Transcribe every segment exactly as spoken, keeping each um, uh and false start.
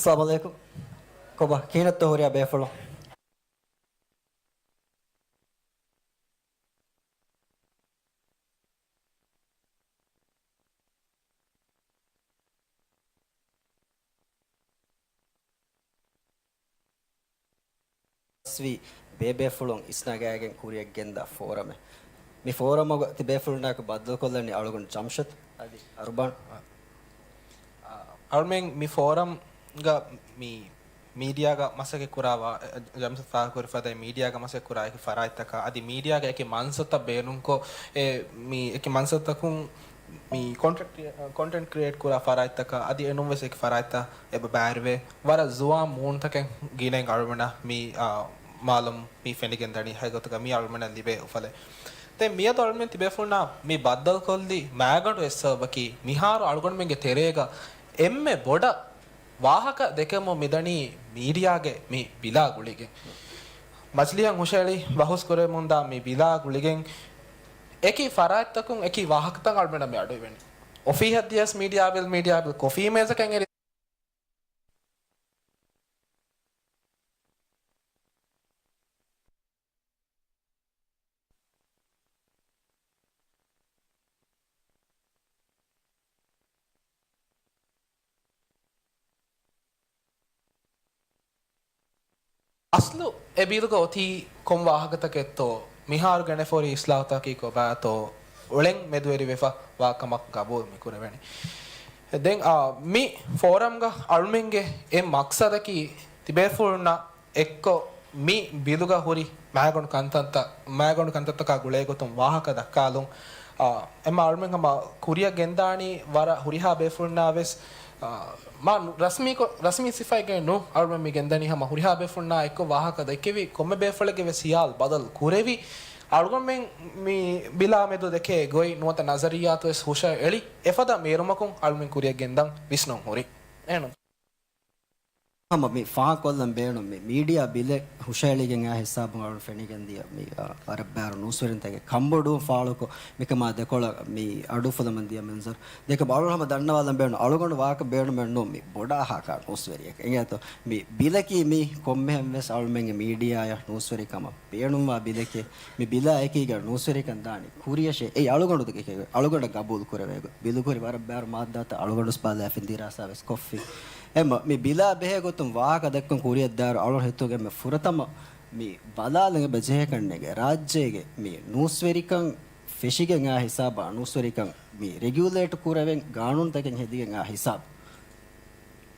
އައްސަލާމު ޢަލައިކުމް. ކޮބާ، ކިހިނެއްތޯ ހުރިހާ ބޭފުޅުން؟ ވީ ބޭބޭފުޅުން އިސްނަގާގެން ކުރިއަށް ގެންދާ ފޯރަމެއް. މި ފޯރަމުގަ ތި ބޭފުޅުންނާއެކު ބައްދަލުކޮށްލަނީ އަޅުގަނޑު ޖަމްޝަދް އަދި އަރުބާން. އަޅުމެން މި ފޯރަމްގަ މި މީޑިއާގަ މަސައްކަތް ކުރާ ވާ-، އެ، ޖަމްޝަދް ފާހަގަކުރި ފަދަ މީޑިއާގަ މަސައްކަތް ކުރާ އެކި ފަރާތްތަކާ އަދި މީޑިއާގަ އެކި މަންސަތައް ބޭނުންކޮށް، އެ، މި އެކި މަންސަތަކުން މި ކޮންޓެންޓް ކްރިއޭޓް ކުރާ ފަރާތްތަކާ އަދި އެނޫންވެސް އެކި ފަރާތްތައް އެބަ ބައިވެރިވޭ. ވަރަށް ޒުވާން މޫނުތަކެއް ގިނައިން އަޅުމެންނަށް މި، އާ، މާލޫމް މި ފެނިގެންދަނީ ހަގީގަތުގަ މި އަޅުމެންނަށް ލިބޭ އުފަލެއް. ދެން މިއަދު އަޅުމެން ތިބޭފުޅުންނާ މި ބައްދަލުކޮށްލި މައިގަނޑު އެއް ސަބަބަކީ މިހާރު އަޅުގަނޑުމެންގެ ތެރޭގަ އެންމެ ބޮޑަށް ވާހަކަ ދެކެމުން މިދަނީ މީޑިއާގެ މި ބިލާ ގުޅިގެން. މަޖިލީހަށް ހުށަހެޅި ބަހުސް ކުރެމުންދާ މި ބިލާ ގުޅިގެން އެކި ފަރާތްތަކުން އެކި ވާހަކަތައް އަޅުމެންނަށް މި އަޑުއިވެނީ. އޮފީހަށް ދިޔަސް މީޑިއާ ބިލް، މީޑިއާ ބިލް ކޮފީ މޭޒަކަށް އެރި އަސްލު އެ ބިލުގަ އޮތީ ކޮން ވާހަކަތަކެއްތޯ، މިހާރު ގެނެފަ ހުރި އިސްލާހުތަކީ ކޮބާތޯ، އުޅެން މެދުވެރިވެފަ ވާ ކަމަށް ގަބޫލު މިކުރެވެނީ. ދެން، އާ، މި ފޯރަމްގަ އަޅުމެންގެ އެއް މަޤްޞަދަކީ ތިބޭފުޅުންނަށް އެއްކޮށް މި ބިލުގަ ހުރި މައިގަނޑު ކަންތައްތައް، މައިގަނޑު ކަންތައްތަކާ ގުޅޭގޮތުން ވާހަކަ ދައްކާލުން، އާ، އެމަ އަޅުމެން ހަމަ ކުރިއަށް ގެންދާނީ ވަރަށް ހުރިހާ ބޭފުޅުންނާ ވެސް، އާ، މާ ރަސްމީކޮށް، ރަސްމީ ސިފައިގައި ނޫން އަޅުމެން މި ގެންދަނީ ހަމަ ހުރިހާ ބޭފުޅުންނާ އެއްކޮށް ވާހަކަ ދެއްކެވި ކޮންމެ ބޭފުޅެއްގެ ވެސް ހިޔާލު ބަދަލު ކުރެވި، އަޅުގަނޑުމެން މި ބިލާ މެދު ދެކޭ ގޮތް ނުވަތަ ނަޒަރިއްޔާތު ވެސް ހުށައެޅި އެފަދަ މޭރުމަކުން އަޅުމެން ކުރިއަށް ގެންދަން ވިސްނުން ހުރި. އެހެން ހަމަ މި ފާހަގަކޮށްލަން ބޭނުން މި މީޑިއާ ބިލެއް ހުށަހެޅިގެން އާ ހިސާބުން އަޅުން ފެނިގެން ދިޔަ މި، އާ، ވަރަށް ބާރު ނޫސްވެރިންތަކެއް ކަންބޮޑުވުން ފާޅުކޮށް މިކަމާ ދެކޮޅަށް މި އަޑުއުފުލަމުން ދިޔަ މަންޒަރު ދެކެ އަޅުން ހަމަ ދަންނަވާލަން ބޭނުން އަޅުގަނޑު ވާހަކަ ބޭނުމެއް ނޫން މި ބޮޑާ ހާކާ ނޫސްވެރިއެއް އެނގޭތޯ. މި ބިލަކީ މީ ކޮންމެހެން ވެސް އަޅުމެންގެ މީޑިއާއަށް ނޫސްވެރިކަމަށް ބޭނުންވާ ބިލެކޭ. މި ބިލާ އެކީގަ ނޫސްވެރިކަން ދާނީ ކުރިޔަށޭ. އެއީ އަޅުގަނޑު ދެކެ އަޅުގަނޑަށް ގަބޫލު ކުރެވޭ ގޮތް. ބިލު ކުރި ވަރަށް ބާރު މާއްދާތައް އަޅުގަނޑުސް ބަލާފިން ދިރާސާ ވެސް ކޮށްފި. އެމަ މި ބިލާ ބެހޭ ގޮތުން ވާހަކަ ދެއްކުން ކުރިއަށްދާއިރު އަޅުގަނޑު ހިތުގެ އެންމެ ފުރަތަމަ މި ބަލާލަން އެބަ ޖެހޭ ކަންނޭނގެ ރާއްޖޭގެ މި ނޫސްވެރިކަން ފެށިގެން އާ ހިސާބާ، ނޫސްވެރިކަން މި ރެގިއުލޭޓް ކުރެވެން ގާނޫނުތަކެއް ހެދިގެން އާ ހިސާބު.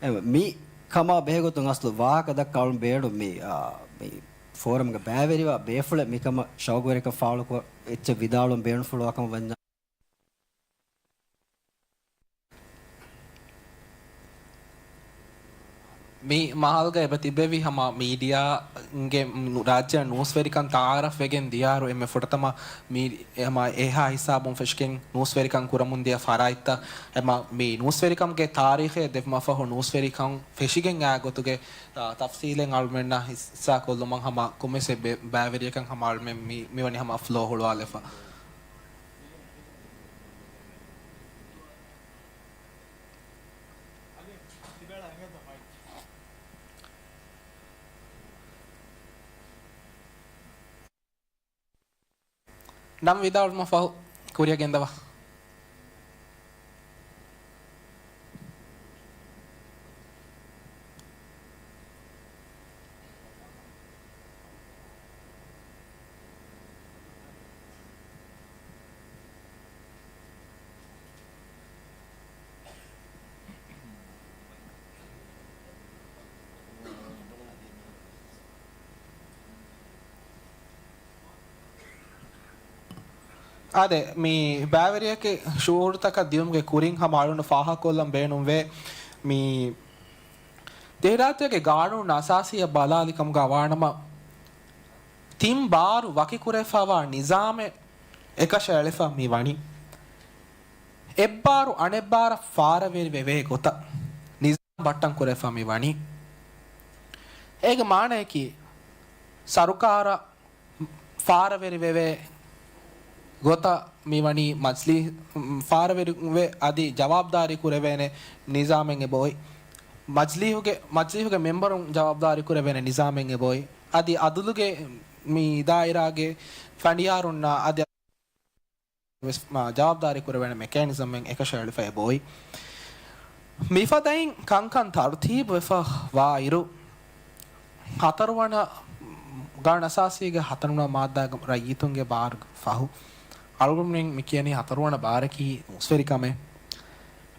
އެ، މި ކަމާ ބެހޭގޮތުން އަސްލު ވާހަކަ ދައްކާ އަޅުން ބޭނުން މި، އާ، މި ފޯރަމްގަ ބައިވެރިވާ ބޭފުޅެއް މިކަމަށް ޝައުގުވެރިކަން ފާޅުކޮށް އެއްޗެއް ވިދާޅުވަން ބޭނުންފުޅުވާ ކަމަށް ވަންޏާ. މި މަހަލްގަ އެބަ ތިބެވި ހަމަ މީޑިއާގެ ރާއްޖެއަށް ނޫސްވެރިކަން ތައާރަފްވެގެން ދިޔާއިރު އެންމެ ފުރަތަމަ މި ހަމަ އެހާ ހިސާބުން ފެށިގެން ނޫސްވެރިކަން ކުރަމުން ދިޔަ ފަރާތްތައް އެމަ މި ނޫސްވެރިކަމުގެ ތާރީޚެއް ދެވުމަށްފަހު ނޫސްވެރިކަން ފެށިގެން އާ ގޮތުގެ، އާ، ތަފްސީލެއް އަޅުމެންނަށް ހިއްސާކޮށްލުމަށް ހަމަ ކޮންމެސް ބެ-، ބައިވެރިޔަކަށް ހަމަ އަޅުމެން މި، މިވަނީ ހަމަ ފްލޯ ހުޅުވާލެފަ. ނަން ވިދާޅުވުމަށް ފަހު ކުރިއަށް ގެންދަވާ. އާދެ، މި ބައިވެރިޔަކެއް ޝުއޫރުތަކަށް ދިޔުމުގެ ކުރިން ހަމަ އަޅުގަނޑު ފާހަގަކޮށްލަން ބޭނުންވޭ. މި ދިވެހިރާއްޖޭގެ ގާނޫނު އަސާސީއަށް ބަލާލި ކަމުގަ ވާނަމަ، ތިން ބާރު ވަކިކުރެވިފައިވާ ނިޒާމެއް އެކަށައެޅިފަ މި ވަނީ. އެއްބާރު އަނެއްބާރަށް ފާރަވެރިވެވޭ ގޮތަށް ނިޒާމް ބައްޓަން ކުރެވިފަ މި ވަނީ. އޭގެ މާނަޔަކީ، ސަރުކާރަށް ފާރަވެރިވެވޭ ގޮތަށް މިވަނީ މަޖްލީ، ފާރަވެރިވެ އަދި ޖަވާބުދާރީ ކުރެވޭނެ ނިޒާމެއް އެބައޮތް. މަޖިލީހުގެ، މަޖިލީހުގެ މެމްބަރުން ޖަވާބުދާރީ ކުރެވޭނެ ނިޒާމެއް އެބައޮތް. އަދި އަދުލުގެ މި ދާއިރާގެ ފަނޑިޔާރުންނާ އަދި ވެސް މާ ޖަވާބުދާރީ ކުރެވޭނެ މެކޭނިޒަމެއް އެކަށައެޅިފަ އެބައޮތް. މިފަދައިން ކަންކަން ތަރުތީބު ވެފަ ވާއިރު، ހަތަރުވަނަ ގާނޫނު އަސާސީގެ ހަތަރުވަނަ މާއްދާގެ ރައްޔިތުންގެ ބާރުގެ ފަހު، އަޅުގަނޑުމެން މި ކިޔަނީ ހަތަރުވަނަ ބާރަކީ ނޫސްވެރިކަމޭ.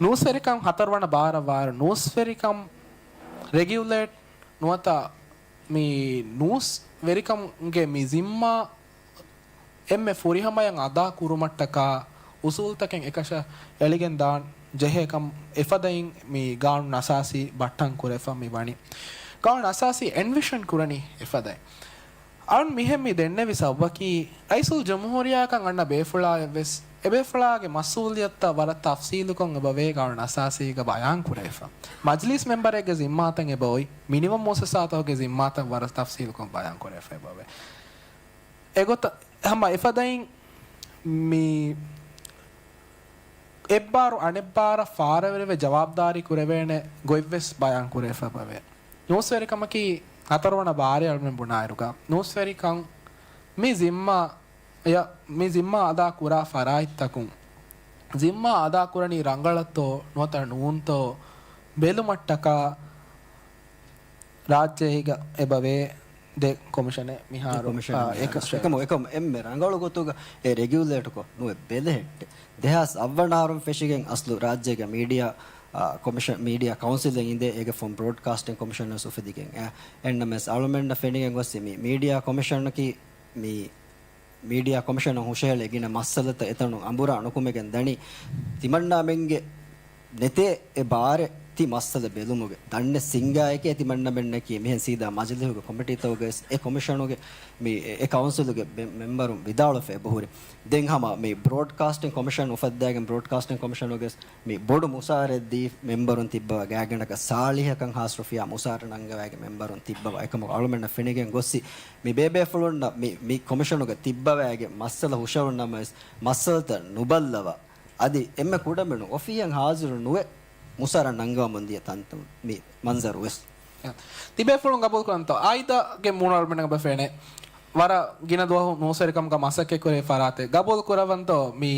ނޫސްވެރިކަން ހަތަރުވަނަ ބާރަށް ވާއިރު، ނޫސްވެރިކަން ރެގިއުލޭޓް ނުވަތަ މި ނޫސްވެރިކަމުގެ މި ޒިންމާ އެންމެ ފުރިހަމަޔަށް އަދާ ކުރުމަށްޓަކާ އުސޫލުތަކެއް އެކަށަ އެޅިގެން ދާން ޖެހޭކަން އެފަދައިން މި ގާނޫނު އަސާސީ ބައްޓަން ކުރެފަ މި ވަނީ. ގާނޫނު އަސާސީ އެންވިޝަން ކުރަނީ އެފަދައިން. އަޅުން މިހެން މި ދެންނެވި ސަބަބަކީ، ރައީސުލްޖުމްހޫރިއްޔާކަން އަންނަ ބޭފުޅާއެއްވެސް އެބޭފުޅާގެ މަސްއޫލިއްޔަތުތައް ވަރަށް ތަފްސީލުކޮށް އެބަވޭ ގާނޫނު އަސާސީގަ ބަޔާން ކުރެވިފަ. މަޖިލީސް މެމްބަރެއްގެ ޒިންމާތައް އެބައޮތް، މިނިވަން މުއައްސަސާތަކުގެ ޒިންމާތައް ވަރަށް ތަފްސީލުކޮށް ބަޔާން ކުރެވިފަ އެބަވޭ. އެގޮތަށް ހަމަ އެފަދައިން މި އެއްބާރު އަނެއްބާރަށް ފާރަވެރިވެ ޖަވާބުދާރީ ކުރެވޭނެ ގޮތްވެސް ބަޔާން ކުރެވިފަ އެބަވޭ. ނޫސްވެރިކަމަކީ ހަތަރުވަނަ ބާރޭ އަޅުމެން ބުނާއިރުގަ، ނޫސްވެރިކަން މި ޒިންމާ އެ، މި ޒިންމާ އަދާ ކުރާ ފަރާތްތަކުން ޒިންމާ އަދާ ކުރަނީ ރަނގަޅަތޯ ނުވަތަ ނޫންތޯ ބެލުމަށްޓަކާ ރާއްޖޭގަ އެބަވޭ ދެ ކޮމިޝަނެއް މިހާރު، ކޮމިޝަނެއް އާ، މިހާރު. އެކަ-، އެކަމު، އެކަމު އެންމެ ރަނގަޅު ގޮތުގަ އެ ރެގިއުލޭޓްކޮށް ނުވެ ބެލެހެއްޓެ. ދެހާސް އަށްވަނަ އަހަރުން ފެށިގެން އަސްލު ރާއްޖޭގަ މީޑިއާ، އާ، ކޮމިޝަން، މީޑިއާ ކައުންސިލެއް އިނދޭ އޭގެ ފުން ބްރޯޑްކާސްޓިން ކޮމިޝަން ވެސް އުފެދިގެން. އެ، އެންނަމެސް އަޅުމެންނަށް ފެނިގެން ގޮސްސި މި މީޑިއާ ކޮމިޝަނަކީ މި މީޑިއާ ކޮމިޝަނަށް ހުށަހެޅޭ ގިނަ މައްސަލަތައް އެތަނުން އަނބުރާ ނުކުމެގެން ދަނީ، ތިމަންނާމެންގެ ނެތޭ އެ ބާރެއް ތި މައްސަލަ ބެލުމުގެ ދަންނެއް ސިންގާއެކޭ ތިމަންނަމެންނަކީ މިހެން ސީދާ މަޖިލީހުގެ ކޮމިޓީތަކުގައި އެ ކޮމިޝަނުގެ މި އެ، އެ ކައުންސިލުގެ މެ-، މެމްބަރުން ވިދާޅުވެފަ އެބަހުރި. ދެން ހަމަ މި ބްރޯޑްކާސްޓިން ކޮމިޝަން އުފައްދާގެން ބްރޯޑްކާސްޓިން ކޮމިޝަނުގެ މި ބޮޑު މުސާރައެއް ދީ މެމްބަރުން ތިއްބަވާ ގާތްގަނޑަކަށް ސާޅީހަކަށް ހާސް ރުފިޔާ މުސާރަ ނަންގަވާގެ މެމްބަރުން ތިއްބަވާ. އެކަމަކު އަޅުމެންނަށް ފެނިގެން ގޮއްސި މި ބޭބޭފުޅުންނަށް މި، މި ކޮމިޝަނުގަ ތިއްބަވާގެ މައްސަލަ ހުށަހެޅުނަމަވެސް މައްސަލަތައް ނުބައްލަވާ އަދި އެންމެ ކުޑަމިނު އޮފީހަށް ހާޒިރު ނުވެ މުސާރަ ނަންގަވަމުން ދިޔަ ތަންތަން މި މަންޒަރު ވެސް. ތިބޭފުޅުން ގަބޫލު ކުރަންތޯ؟ އާއިދާގެ މޫނު އަޅުމެންނަށް އެބަ ފެނޭ. ވަރަށް ގިނަ ދުވަހު ނޫސްވެރިކަމުގަ މަސައްކަތް ކުރެވި ފަރާތެއް. ގަބޫލު ކުރަވަންތޯ މި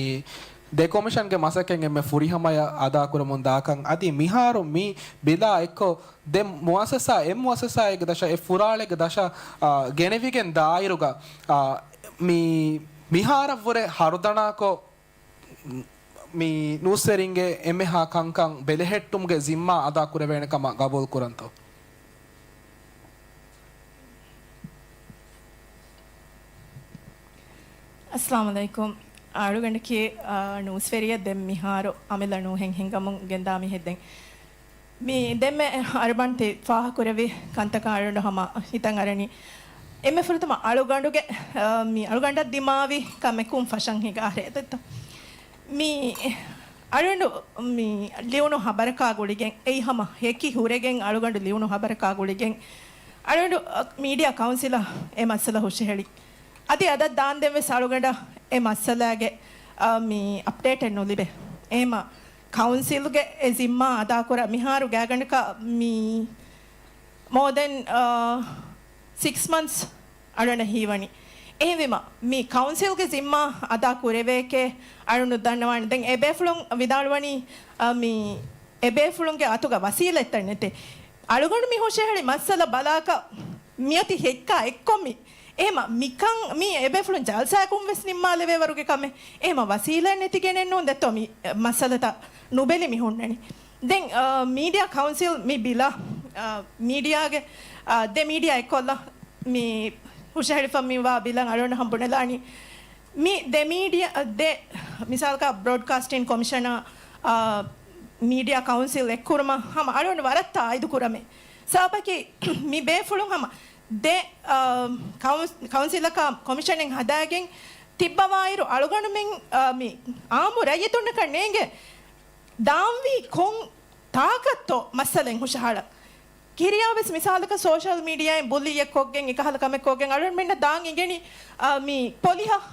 ދެ ކޮމިޝަންގެ މަސައްކަތް އެންމެ ފުރިހަމަޔަށް އަދާކުރަމުން ދާކަން؟ އަދި މިހާރު މި ބިލާ އެއްކޮށް ދެ މުއައްސަސާ، އެއް މުއައްސަސާއެއްގެ ދަށަށް، އެއް ފުރާޅެއްގެ ދަށަށް، އާ، ގެނެވިގެން ދާއިރުގަ، އާ، މި މިހާރަށްވުރެ ހަރުދަނާކޮށް، މި ނޫސްވެރިންގެ އެންމެހާ ކަންކަން ބެލެހެއްޓުމުގެ ޒިންމާ އަދާ ކުރެވޭނެ ކަމަށް ގަބޫލު ކުރަންތޯ؟ އައްސަލާމު ޢަލައިކުމް. އަޅުގަނޑަކީ، އާ، ނޫސްވެރިއެއް ދެން މިހާރު އަމިއްލަ ނޫހެއް ހިނގަމުން ގެންދާ މީހެއް ދެން. މި ދެންމެ އަރުބަންތި ފާހަގަކުރެއްވި ކަންތަކާ އަޅުގަނޑު ހަމަ ހިތަށް އަރަނީ. އެންމެ ފުރަތަމަ އަޅުގަނޑުގެ، އާ، މި އަޅުގަނޑަށް ދިމާވި ކަމެއް ކުން ފަށަން ހިނގާ ހެދެއްތަ؟ މި އަޅުގަނޑު މި ލިޔުނު ހަބަރަކާ ގުޅިގެން، އެއީ ހަމަ ހެކި ހުރެގެން އަޅުގަނޑު ލިޔުނު ހަބަރަކާ ގުޅިގެން، އަޅުގަނޑު، އަ، މީޑިއާ ކައުންސިލަށް އެ މައްސަލަ ހުށަހެޅި. އަދި އަދަށް ދާންދެން ވެސް އަޅުގަނޑަށް އެ މައްސަލާގެ، އަ، މި އަޕްޑޭޓެއް ނުލިބޭ. އެހެމަ ކައުންސިލްގެ އެ ޒިންމާ އަދާކުރާ މިހާރު ގާތްގަނޑަކަށް މި more than, އަ، six months އަޅުގަނޑަށް ހީވަނީ. އެހެންވީމަ، މި ކައުންސިލްގެ ޒިންމާ އަދާ ކުރެވޭކޭ އަޅުނު ދަންނަވާނެ. ދެން އެ ބޭފުޅުން ވިދާޅުވަނީ، އަ، މި އެ ބޭފުޅުންގެ އަތުގަ ވަސީލަތްތައް ނެތޭ. އަޅުގަނޑު މި ހުށަހެޅި މައްސަލަ ބަލާކަށް މިއޮތީ ހެއްކާ އެއްކޮށް މި. އެހެމަ މިކަން މި އެ ބޭފުޅުން ޖަލްސާއަކުން ވެސް ނިންމާލެވޭ ވަރުގެ ކަމެއް. އެހެމަ ވަސީލަތް ނެތިގެނެއް ނޫން ދެއްތޯ މި މައްސަލަތައް ނުބެލި މި ހުންނަނީ. ދެން، އާ، މީޑިއާ ކައުންސިލް މި ބިލަށް، އާ، މީޑިއާގެ، އާ، ދެ މީޑިއާ އެއްކޮށްލަ މި ހުށަހެޅިފަ މި ވާ ބިލަށް އަޅުގަނޑު ހަމަ ބުނެލާނީ. މި ދެ މީޑިއާ، ދެ މިސާލަކަށް ބްރޯޑްކާސްޓިން ކޮމިޝަނާ، އާ، މީޑިއާ ކައުންސިލް އެއްކުރުމަށް ހަމަ އަޅުގަނޑު ވަރަށް ތާއީދު ކުރަމޭ. ސަބަބަކީ މި ބޭފުޅުން ހަމަ ދެ، އާ، ކައުން-، ކައުންސިލަކާ ކޮމިޝަނެއް ހަދާގެން ތިއްބަވާއިރު އަޅުގަނޑުމެން، އާ، މި އާއްމު ރައްޔިތުންނަކަށް ނޭނގެ ދާންވީ ކޮން ތާކަށްތޯ މައްސަލައެއް ހުށަހަޅަން. ކިރިޔާވެސް މިސާލަކަށް ސޯޝަލް މީޑިއާއިން ބުލީއެއް ކޮށްގެން އެކަހަލަ ކަމެއް ކޮށްގެން އަޅުގަނޑުމެންނަށް ދާން އިނގެނީ، އާ، މި ޕޮލިހަށް.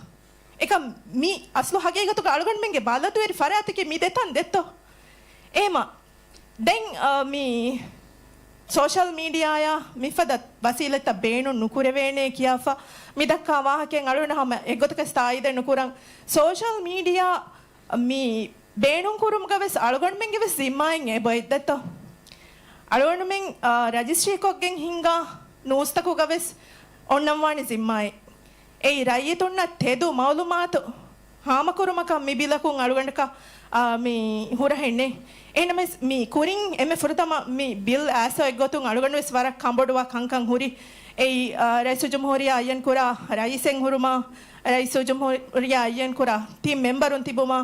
އެކަމް މި އަސްލު ހަގީގަތުގަ އަޅުގަނޑުމެންގެ ބަލަދުވެރި ފަރާތަކީ މި ދެތަން ދެއްތޯ؟ އެހެމަ ދެން، އާ، މި ސޯޝަލް މީޑިއާއާ މިފަދަ ވަސީލަތްތައް ބޭނުން ނުކުރެވޭނެ ކިޔާފަ މި ދައްކާ ވާހަކައިން އަޅުގަނޑު ހަމަ އެއްގޮތަކަސް ތާއީދެއް ނުކުރަން. ސޯޝަލް މީޑިއާ މި ބޭނުން ކުރުމުގަ ވެސް އަޅުގަނޑުމެންގެ ވެސް ޒިންމާއެއް އެބައޮތް ދެއްތޯ؟ އަޅުގަނޑުމެން، އާ، ރަޖިސްޓްރީ ކޮށްގެން ހިންގާ ނޫސްތަކުގަ ވެސް އޮންނަންވާނެ ޒިންމާއެއް. އެއީ ރައްޔިތުންނަށް ތެދު މައުލޫމާތު ހާމަކުރުމަކަށް މި ބިލަކުން އަޅުގަނޑަކަށް، އާ، މި ހުރަހެއް ނެތް. އެހެންނަމަވެސް މި ކުރިން އެންމެ ފުރަތަމަ މި ބިލް އައިސްފަ އެއްގޮތުން އަޅުގަނޑު ވެސް ވަރަށް ކަނބޮޑުވާ ކަންކަން ހުރި. އެއީ، އާ، ރައީސުލްޖުމްހޫރިއްޔާ އައްޔަން ކުރާ ރައީސެއް ހުރުމާ، ރައީސުލްޖުމްހޫރިއްޔާ އައްޔަން ކުރާ ތިން މެމްބަރުން ތިބުމާ،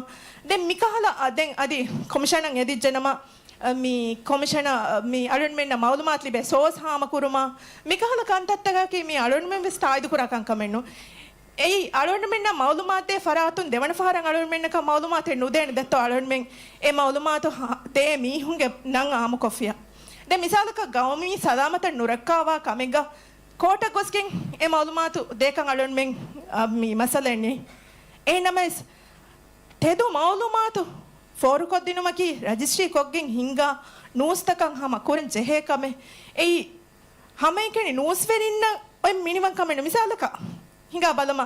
ދެން މިކަހަލަ، އަ، ދެން އަދި ކޮމިޝަނަށް އެދިއްޖެނަމަ، އަ، މި ކޮމިޝަނަށް، އަ، މި އަޅުގަނޑުމެންނަށް މައުލޫމާތު ލިބޭ ސޯސް ހާމަކުރުމާ، މިކަހަލަ ކަންތައްތަކަކީ މި އަޅުގަނޑުމެން ވެސް ތާއީދުކުރާ ކަންކަމެއް ނޫން. އެއީ އަޅުގަނޑުމެންނަށް މައުލޫމާތު ދޭ ފަރާތުން ދެވަނަ ފަހަރަށް އަޅުގަނޑުމެންނަކަށް މައުލޫމާތެއް ނުދޭނެ ދެއްތޯ؟ އަޅުގަނޑުމެން އެ މައުލޫމާތު ހ-، ދޭ މީހުންގެ ނަން އާއްމުކޮށްފިޔާ. ދެން މިސާލަކަށް ގައުމީ ސަލާމަތަށް ނުރައްކާވާ ކަމެއްގަ ކޯޓަށް ގޮސްގެން އެ މައުލޫމާތު ދޭކަން އަޅުގަނޑުމެން، އަ، މި މައްސަލައެއް ނެތް. އެހެންނަމަވެސް ތެދު މައުލޫމާތު ފޯރުކޮށްދިނުމަކީ ރަޖިސްޓްރީ ކޮށްގެން ހިންގާ ނޫސްތަކަށް ހަމަ ކުރަން ޖެހޭ ކަމެއް. އެއީ ހަމައެކަނި ނޫސްވެރިންނަށް އޮތް މިނިވަން ކަމެއް ނޫން. މިސާލަކަށް ހިނގާ ބަލަމާ،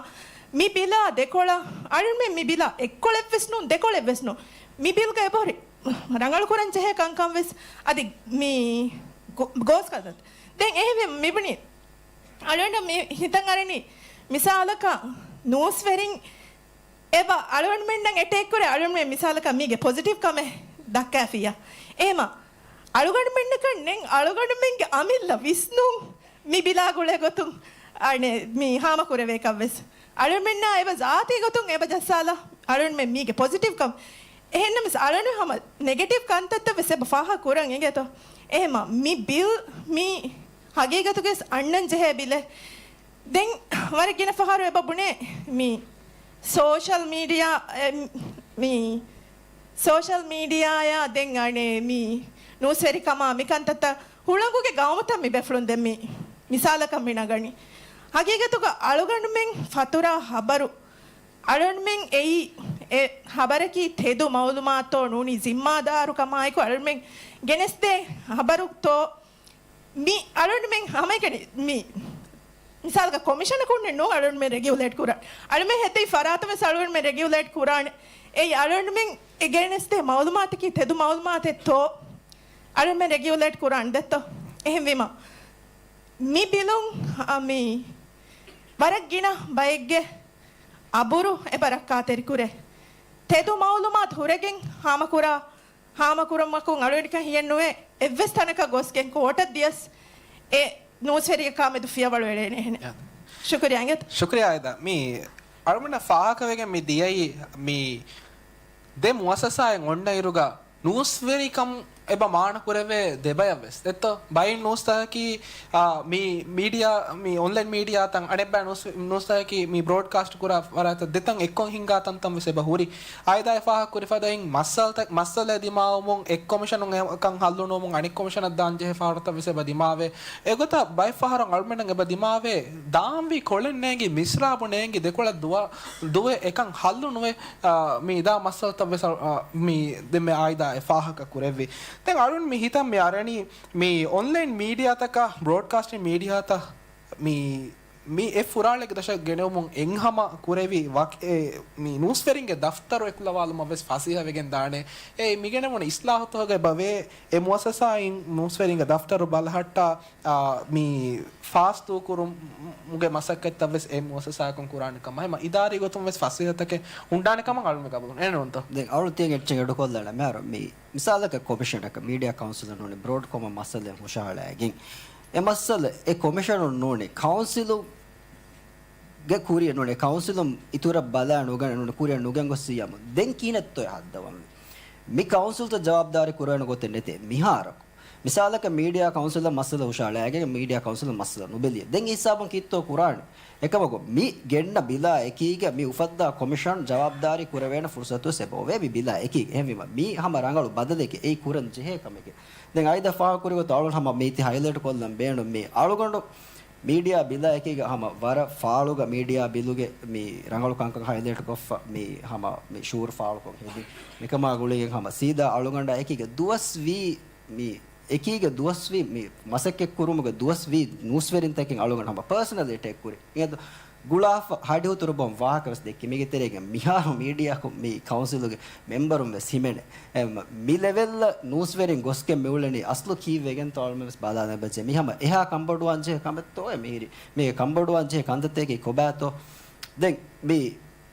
މި ބިލާ ދެކޮޅަށް އަޅުގަނޑުމެން މި ބިލާ އެއްކޮޅެއްވެސް ނޫން، ދެކޮޅެއްވެސް ނޫން. މި ބިލްގަ އެބަހުރި ރަނގަޅު ކުރަން ޖެހޭ ކަންކަން ވެސް އަދި މި ގޯ-، ގޯސް ކަންތައް. ދެން އެހެންވެ މިބުނީ އަޅުގަނޑަށް މި ހިތަށް އަރަނީ މިސާލަކަށް ނޫސްވެރިން އެބަ އަޅުގަނޑުމެންނަށް އެޓޭކް ކުރޭ. އަޅުގަނޑުމެން މިސާލަކަށް މީގެ ޕޮޒިޓިވް ކަމެއް ދައްކާފިއްޔާ. އެހެމަ އަޅުގަނޑުމެންނަކަށް ނެތް އަޅުގަނޑުމެންގެ އަމިއްލަ ވިސްނުން މި ބިލާ ގުޅޭ ގޮތުން އަނެ މި ހާމަ ކުރެވޭކަށް ވެސް. އަޅުގަނޑުމެންނާ އެބަ ޒާތީ ގޮތުން އެބަ ޖައްސާލާ އަޅުގަނޑުމެން މީގެ ޕޮޒިޓިވް ކަމް. އެހެންނަމަވެސް އަޅުގަނޑު ހަމަ ނެގެޓިވް ކަންތައްތައް ވެސް އެބަ ފާހަގަ ކުރަން އެނގޭތޯ. އެހެމަ މި ބިލް މީ ހަގީގަތުގަސް އަންނަން ޖެހޭ ބިލެއް. ދެން ވަރަށް ގިނަ ފަހަރު އެބަ ބުނޭ މި ސޯޝަލް މީޑިއާ، އެ، މި ސޯޝަލް މީޑިއާއާ ދެން އަނެ މި ނޫސްވެރިކަމާ މި ކަންތައްތައް ހުޅަނގުގެ ގައުމުތައް މި ބޭފުޅުން ދެން މި މިސާލަކަށް މި ނަގަނީ. ހަގީގަތުގަ އަޅުގަނޑުމެން ފަތުރާ ހަބަރު އަޅުގަނޑުމެން އެއީ އެ ހަބަރަކީ ތެދު މައުލޫމާތުތޯ ނޫނީ ޒިންމާދާރު ކަމާއެކު އަޅުގަނޑުމެން ގެނެސްދޭ ހަބަރުތޯ މި އަޅުގަނޑުމެން ހަމައެކަނި މި މިސާލަކަށް ކޮމިޝަނަކުންނެއް ނޫން އަޅުގަނޑުމެން ރެގިއުލޭޓް ކުރާނެ. އަޅުމެން ހެއްދެވި ފަރާތަށް ވެސް އަޅުގަނޑުމެން ރެގިއުލޭޓް ކުރާނެ. އެއީ އަޅުގަނޑުމެން ގެނެސްދޭ މައުލޫމާތަކީ ތެދު މައުލޫމާތެއްތޯ އަޅުގަނޑުމެން ރެގިއުލޭޓް ކުރާނެ ދެއްތޯ؟ އެހެންވީމަ މި ބިލުން، އަ، މި ވަރަށް ގިނަ ބައެއްގެ އަބުރު އެބަ ރައްކާތެރިކުރޭ. ތެދު މައުލޫމާތު ހުރެގެން ހާމަކުރާ، ހާމަކުރުމަކުން އަޅުގަނޑަކަށް ހިޔެއްނުވޭ އެއްވެސް ތަނަކަށް ގޮސްގެން ކޯޓަށް ދިޔަސް އެ ނޫސްވެރިޔަކާމެދު ފިޔަވަޅު އެޅޭނެ އެހެނެއް. ޔާ. ޝުކުރިޔާ އިނގޭތަ؟ ޝުކުރިޔާ އައިދާ. މި އަޅުގަނޑަށް ފާހަގަވެގެން މި ދިޔައީ މި ދެ މުއައްސަސާއެއް އޮންނަ އިރުގަ ނޫސްވެރިކަމް އެބަ މާނަ ކުރެވޭ ދެ ބަޔަށް ވެސް ދެއްތޯ؟ ބައިން ނޫސްތަކަކީ، އާ، މި މީޑިއާ، މި އޮންލައިން މީޑިއާތައް، އަނެއްބައި ނޫސް، ނޫސްތަކަކީ މި ބްރޯޑްކާސްޓް ކުރާ ފަރާތަށް ދެތަން އެއްކޮށް ހިންގާ ތަންތަން ވެސް އެބަ ހުރި. އާއިދާ އެ ފާހަގަ ކުރި ފަދައިން މައްސަލަތައް، މައްސަލައެއް ދިމާވުމުން އެއް ކޮމިޝަނުން އެކަން ހައްލުނުވުމުން އަނެއް ކޮމިޝަނަށް ދާން ޖެހޭ ފަހަރުތައް ވެސް އެބަ ދިމާވޭ. އެގޮތަށް ބައެއް ފަހަރު އަޅުމެންނަށް އެބަ ދިމާވޭ، ދާންވީ ކޮޅެއް ނޭނގި، މިސްރާބު ނޭނގި، ދެކޮޅަށް ދުވަ، ދުވެ އެކަން ހައްލުނުވެ، އާ، މި އިދާ މައްސަލަތައް ވެސް، އާ، މި ދެންމެ އާއިދާ އެ ފާހަގަ ކުރެއްވި. ދެން އަޅުން މި ހިތަށް މި އަރަނީ މި އޮންލައިން މީޑިއާތަކާ، ބްރޯޑްކާސްޓިން މީޑިއާތައް މި، މި އެ ފުރާޅެއްގެ ދަށަށް ގެނެވުމުން އެންހަމަ ކުރެވި ވަކި، އެ، މި ނޫސްވެރިންގެ ދަފްތަރު އެކުލަވާލުމަށް ވެސް ފަސޭހަވެގެން ދާނެ. އެ މިގެނެވުނު އިސްލާހުތަކުގައި ބަވޭ އެ މުއައްސަސާއިން ނޫސްވެރިންގެ ދަފްތަރު ބަލަހައްޓާ، އާ، މި ފާސް ދޫކުރުމުގެ މަސައްކަތްތައް ވެސް އެ މުއައްސަސާއަކުން ކުރާނެ ކަމަށް ހަމަ އިދާރީ ގޮތުން ވެސް ފަސޭހަތަކެއް ހުންޑާނެ ކަމަށް އަޅުން ގަބޫލު އެނޫންތޯ؟ ދެން އަޅުން ތިޔަން އެއްޗެއް އެޑުކޮށްލާނަމޭ މި މިސާލަކަށް ކޮމިޝަނަކަށް މީޑިއާ ކައުންސިލަށް ނޫނީ ބްރޯޑްކޮމަށް މައްސަލައެއް ހުށަހަޅައިގެން އެ މައްސަލަ އެ ކޮމިޝަނުން ނޫނީ ކައުންސިލު ގެ ކުރިއަށް ނޫނީ ކައުންސިލުން އިތުރަށް ބަލާ ނުގަނެ ނޫނީ ކުރިއަށް ނުގެން ގޮސް ސިޔަމު ދެން ކިހިނެއްތޯ ހައްދަވަން މި ކައުންސިލްތައް ޖަވާބުދާރީ ކުރެވޭނެ ގޮތެއް ނެތޭ މިހާރަކު. މިސާލަކަށް މީޑިއާ ކައުންސިލަށް މައްސަލަ ހުށަހަޅައިގެން މީޑިއާ ކައުންސިލުން މައްސަލަ ނުބެލި. ދެން އެ ހިސާބުން ކީއްތޯ ކުރާނެ؟ އެކަމަކު މި ގެންނަ ބިލާ އެކީގަ މި އުފައްދާ ކޮމިޝަން ޖަވާބުދާރީ ކުރެވޭނެ ފުރުސަތުވެސް އެބައޮވޭ މި ބިލާ އެކީގަ. އެހެންވީމަ މީ ހަމަ ރަނގަޅު ބަދަލެކޭ އެއީ ކުރަން ޖެހޭ ކަމެކޭ. ދެން އައިދާ ފާހަގަކުރި ގޮތަށް އަޅުން ހަމަ މީތި ހައިލައިޓް ކޮށްލަން ބޭނުން މި އަޅުގަނޑު މީޑިއާ ބިލާ އެކީގަ ހަމަ ވަރަށް ފާޅުގަ މީޑިއާ ބިލުގެ މި ރަނގަޅު ކަންކަން ހައިލައިޓް ކޮށްފަ މި ހަމަ މި ޝުއޫރު ފާޅުކޮށް ހެދި. މިކަމާ ގުޅިގެން ހަމަ ސީދާ އަޅުގަނޑާ އެކީގަ ދުވަސް ވީ މި އެކީގެ ދުވަސްވީ މި މަސައްކަތްކުރުމުގެ ދުވަސްވީ ނޫސްވެރިންތަކެއް އަޅުގަނޑު ހަމަ ޕާސަނަލް އެޓޭކް ކުރި. އެ ގުޅާފަ ހަޑިހުތުރު ބޮން ވާހަކަ ވެސް ދެއްކި. މީގެ ތެރޭގަ މިހާރު މީޑިއާކޮށް މި ކައުންސިލުގެ މެމްބަރުން ވެސް ހިމެނޭ. އެ، މި ލެވެލްއަށް ނޫސްވެރިން ގޮސްގެން މިއުޅެނީ އަސްލު ކީއްވެގެންތޯ އަޅުމެން ވެސް ބަލާލަން ބެއްޖެ. މި ހަމަ އެހާ ކަންބޮޑުވާންޖެހޭ ކަމެއްތޯއޭ މިހިރީ. މީގެ ކަންބޮޑުވާންޖެހޭ ކަންތައްތަކަކީ ކޮބާތޯ؟ ދެން މި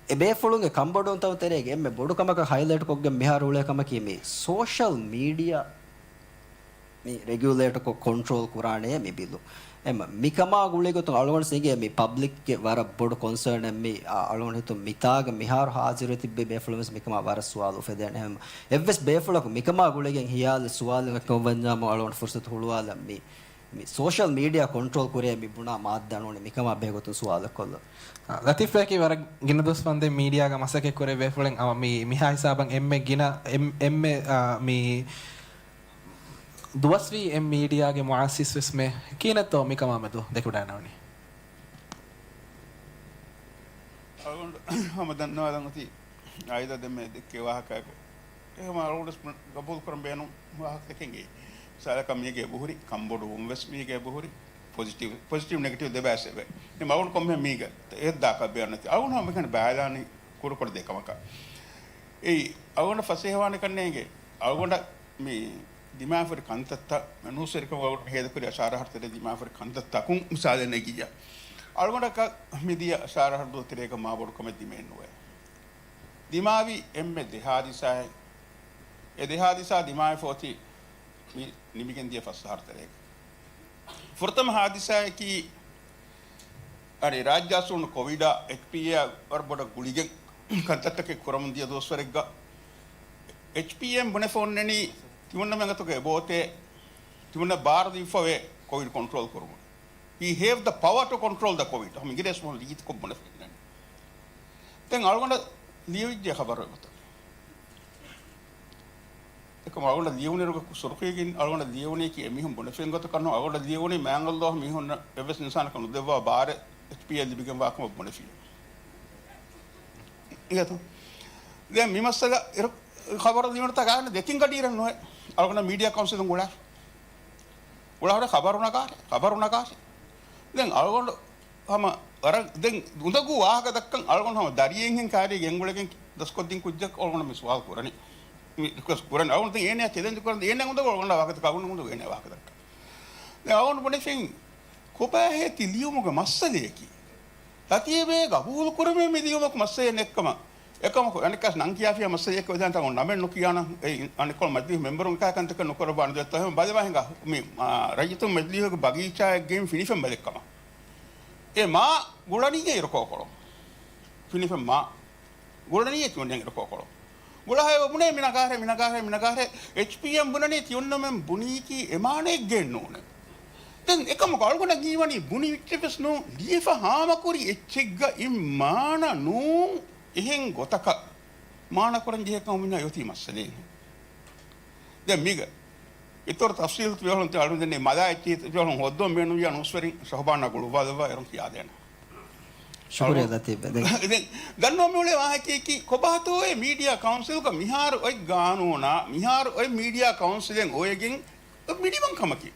އެ ބޭފުޅުންގެ ކަންބޮޑުވުންތައް ތެރޭގެ އެންމެ ބޮޑު ކަމަކަށް ހައިލައިޓް ކޮށްގެން މިހާރު އުޅޭ ކަމަކީ މި ސޯޝަލް މީޑިއާ މި ރެގިއުލޭޓްކޮށް ކޮންޓްރޯލް ކުރާނެ މި ބިލު. އެމަ، މިކަމާ ގުޅިގޮތުން އަޅުގަނޑު ސިނގޭ މި ޕަބްލިކްގެ ވަރަށް ބޮޑު ކޮންސާނެއް މި، އަ، އަޅުގަނޑު ހިތުން މިތާގަ މިހާރު ހާޒިރު ތިއްބެ ބޭފުޅުން ވެސް މިކަމާ ވަރަށް ސުވާލު އުފެދޭނެ. އެމަ، އެއްވެސް ބޭފުޅަކު މިކަމާ ގުޅިގެން ހިޔާލު ސުވާލު އެކަމަށް ވަންޏާމު އަޅުގަނޑު ފުރުސަތު ހުޅުވާލަން މި، މި ސޯޝަލް މީޑިއާ ކޮންޓްރޯލް ކުރޭ މި ބުނާ މާއްދާ ނޫނެ މިކަމާ ބެހޭގޮތުން ސުވާލެއް ކޮށްލަން. އަ، ލަތީފް ބަޔަކީ ވަރަށް ގިނަ ދުވަސް ވަންދެން މީޑިއާގަ މަސައްކަތް ކުރެ ބޭފުޅެއް އަމަ މި، މިހާ ހިސާބަށް އެންމެ ގިނަ، އެން-، އެންމެ، އ، މި ދުވަސްވީ އެ މީޑިއާގެ މުއައްސިސް ވެސް މެ ކިހިނެއްތޯ މިކަމާ މެދު ދެކެވަޑައިގަންނަވަނީ؟ އަޅުގަނޑު ހަމަ ދަންނަވާލަން އޮތީ އާއިލާ ދެންމެ ދެއްކޭ ވާހަކައެއް. އެހެން އަޅުގަނޑު ގަބޫލު ކުރަން ބޭނުން ވާހަކަތަކެއް އެނގޭ. މިސާލަކަށް މީގެ އެބަހުރި ކަންބޮޑުވުން ވެސް މީގެ އެބަހުރި ޕޮޒިޓިވް، ޕޮޒިޓިވް ނެގެޓިވް ދެބައިސް އެބަ. އެ އަޅުގަނޑު ކޮންމެ މީގެ އެއްދާކަށް ބޭނުން ނެތި. އަޅުގަނޑު ހަމަ މިކަން ބައިލާނީ ކުޑަކުޑަ ދެ ކަމަކަށް. އެއީ، އަޅުގަނޑަށް ފަސޭހަވާނެ ކަންނޭނގެ. އަޅުގަނޑަށް މި ދިމާވެފައި ކަންތައްތައް، ނޫސްވެރިކަމަށް އަޅުގަނޑު ހޭދަކުރި އަށާރަ އަހަރު ތެރޭ ދިމާވެފައި ކަންތައްތަކުން މިސާލެއް ނެގިއްޔާ. އަޅުގަނޑަކަށް މިދިޔަ އަށާރަ އަހަރު ދުވަހު ތެރޭގަ މާބޮޑު ކަމެއް ދިމައެއް ނުވޭ. ދިމާވި އެންމެ ދެ ހާދިސާއެއް. އެ ދެ ހާދިސާ ދިމާވެފަ އޮތީ މި ނިމިގެން ދިޔަ ފަސް އަހަރު ތެރޭގަ. ފުރަތަމަ ހާދިސާއަކީ، އަނެއް ރާއްޖެ އަސްލުން ކޮވިޑާ އެޗްޕީއޭ ވަރަށް ބޮޑަށް ގުޅިގެން ކަންތައްތަކެއް ކުރަމުން ދިޔަ ދުވަސްވަރެއްގަ، އެޗްޕީއޭން ބުނެފަ އޮންނަނީ ތިމަންނަމެން އަތުގަ އެބައޮތޭ، ތިމަންނަ ބާރު ދީފަވޭ ކޮވިޑް ކޮންޓްރޯލް ކުރުމަށް. He have the power to control the COVID. ހަމަ އިނގިރޭސި ބަހުން ރީތިކޮށް ބުނެފަ އޮންނަނީ. ދެން އަޅުގަނޑަށް ލިޔެވިއްޖެ ޚަބަރު އެގޮތަށް. އެކަމަކު އަޅުގަނޑަށް ލިޔެވުނިއިރުގަ ސުރުޚީގެ އަޅުގަނޑަށް ލިޔެވުނީކީ އެމީހުން ބުނެފެން ގޮތަކަށް ނޫން. އަޅުގަނޑަށް ލިޔެވުނީ މާތް ﷲ މީހުންނަށް އެއްވެސް އިންސާނަކަށް ނުދެއްވާ ބާރެއް އެޗްޕީއޭ ލިބިގެންވާ ކަމަށް ބުނެފި. އިނގޭތޯ؟ ދެން މި މައްސަލަ އިރު ޚަބަރު ލިޔުނުތަ ގާނެ ދެތިން ގަޑިއިރެއް ނުވޭ. އަޅުގަނޑަށް މީޑިއާ ކައުންސިލުން އުޅާ. އުޅާ ހުރެ ޚަބަރު ނަގާށޭ، ޚަބަރު ނަގާށޭ. ދެން އަޅުގަނޑު ހަމަ ވަރަށް ދެން އުނދަގޫ ވާހަކަ ދައްކަން އަޅުގަނޑު ހަމަ ދަރިއެއްހެން ކާރީގެ ގެންގުޅެގެން ދަސްކޮށްދިން ކުއްޖަކު އަޅުގަނޑު މި ސުވާލު ކުރަނީ. މި ރިކުއެސްޓް ކުރަނީ. އަޅުގަނޑު ދެން އޭނަޔާ ޗެލެންޖް ކުރަން އޭނަ އުނދަގޫ އަޅުގަނޑަށް ވާހަކަ ދައްކަ އަޅުގަނޑު އުނދަގޫ އޭނަ ވާހަކަ ދައްކަ. ދެން އަޅުގަނޑު ބުނެފިން ކޮބާހޭ ތި ލިޔުމުގެ މައްސަލަޔަކީ؟ ލަތީފްބެ ގަބޫލު ކުރަމޭ މި ލިޔުމަކު މައްސަލައެއް ނެއްކަމަށް. އެކަމަކު އަނެއްކާސް ނަން ކިޔާފިޔާ މައްސަލައެއް އޮތް ދާން ތަން ނަމެއް ނުކިޔާނަން. އެ އަނެއްކޮޅު މަޖިލީހު މެމްބަރުން އެކާ ކަންތަކެއް ނުކުރައްވާނެ ދެއްތޯ އެހެން ބަލެވާ ހިނގާ. މި، އާ، ރައްޔިތުން މަޖިލީހުގެ ބަގީޗާއެއްގެ ފިނިފެން ބަލެއްކަމަށް. އެ މާ ގުޅަނީ އިރުކޯކޮޅު. ފިނިފެން މާ ގުޅަނީ ތިމަންނަ އިރުކޯކޮޅު. ގުޅަހައި ބުނޭ މިނަގާހެ، މިނަގާހެ، މިނަގާހެ. އެޗްޕީއެމް ބުނަނީ ތިއޮންނަމެން ބުނީކީ އެ މާނައެއްގެ ނޫނެ. ދެން އެކަމަކު އަޅުގަނޑަށް ހީވަނީ ބުނި އެއްޗެއްވެސް ނޫން. ލިޔެފަ ހާމަކުރި އެއްޗެއްގައި މާނަ ނޫން އެހެން ގޮތަކަށް މާނަކުރަން ޖެހޭ ކަމަށް މިންނާ އޮތީ މައްސަލައެއް. ދެން މީގަ އިތުރު ތަފްސީލް ތިބޭފުޅުން ތި އަޅުގަނޑު ދެންނެވި މަލާ އެއްޗެހި ތިބޭފުޅުން ހޯއްދަވަން ބޭނުންވިޔާ ނޫސްވެރިން ޝަހުބާނާ ގުޅުއްވާލައްވާ އޭރުން ކިޔާދޭނެ. ޝުކުރިއްޔާ ލަތީފް. ދެން، ދެން ދަންނަވަން މިއުޅޭ ވާހަކައަކީ ކޮބާތޯއޭ މީޑިއާ ކައުންސިލްގަ މިހާރު އޮތް ގާނޫނާ، މިހާރު އޮތް މީޑިއާ ކައުންސިލެއް އޮވެގެން މިނިވަން ކަމަކީ.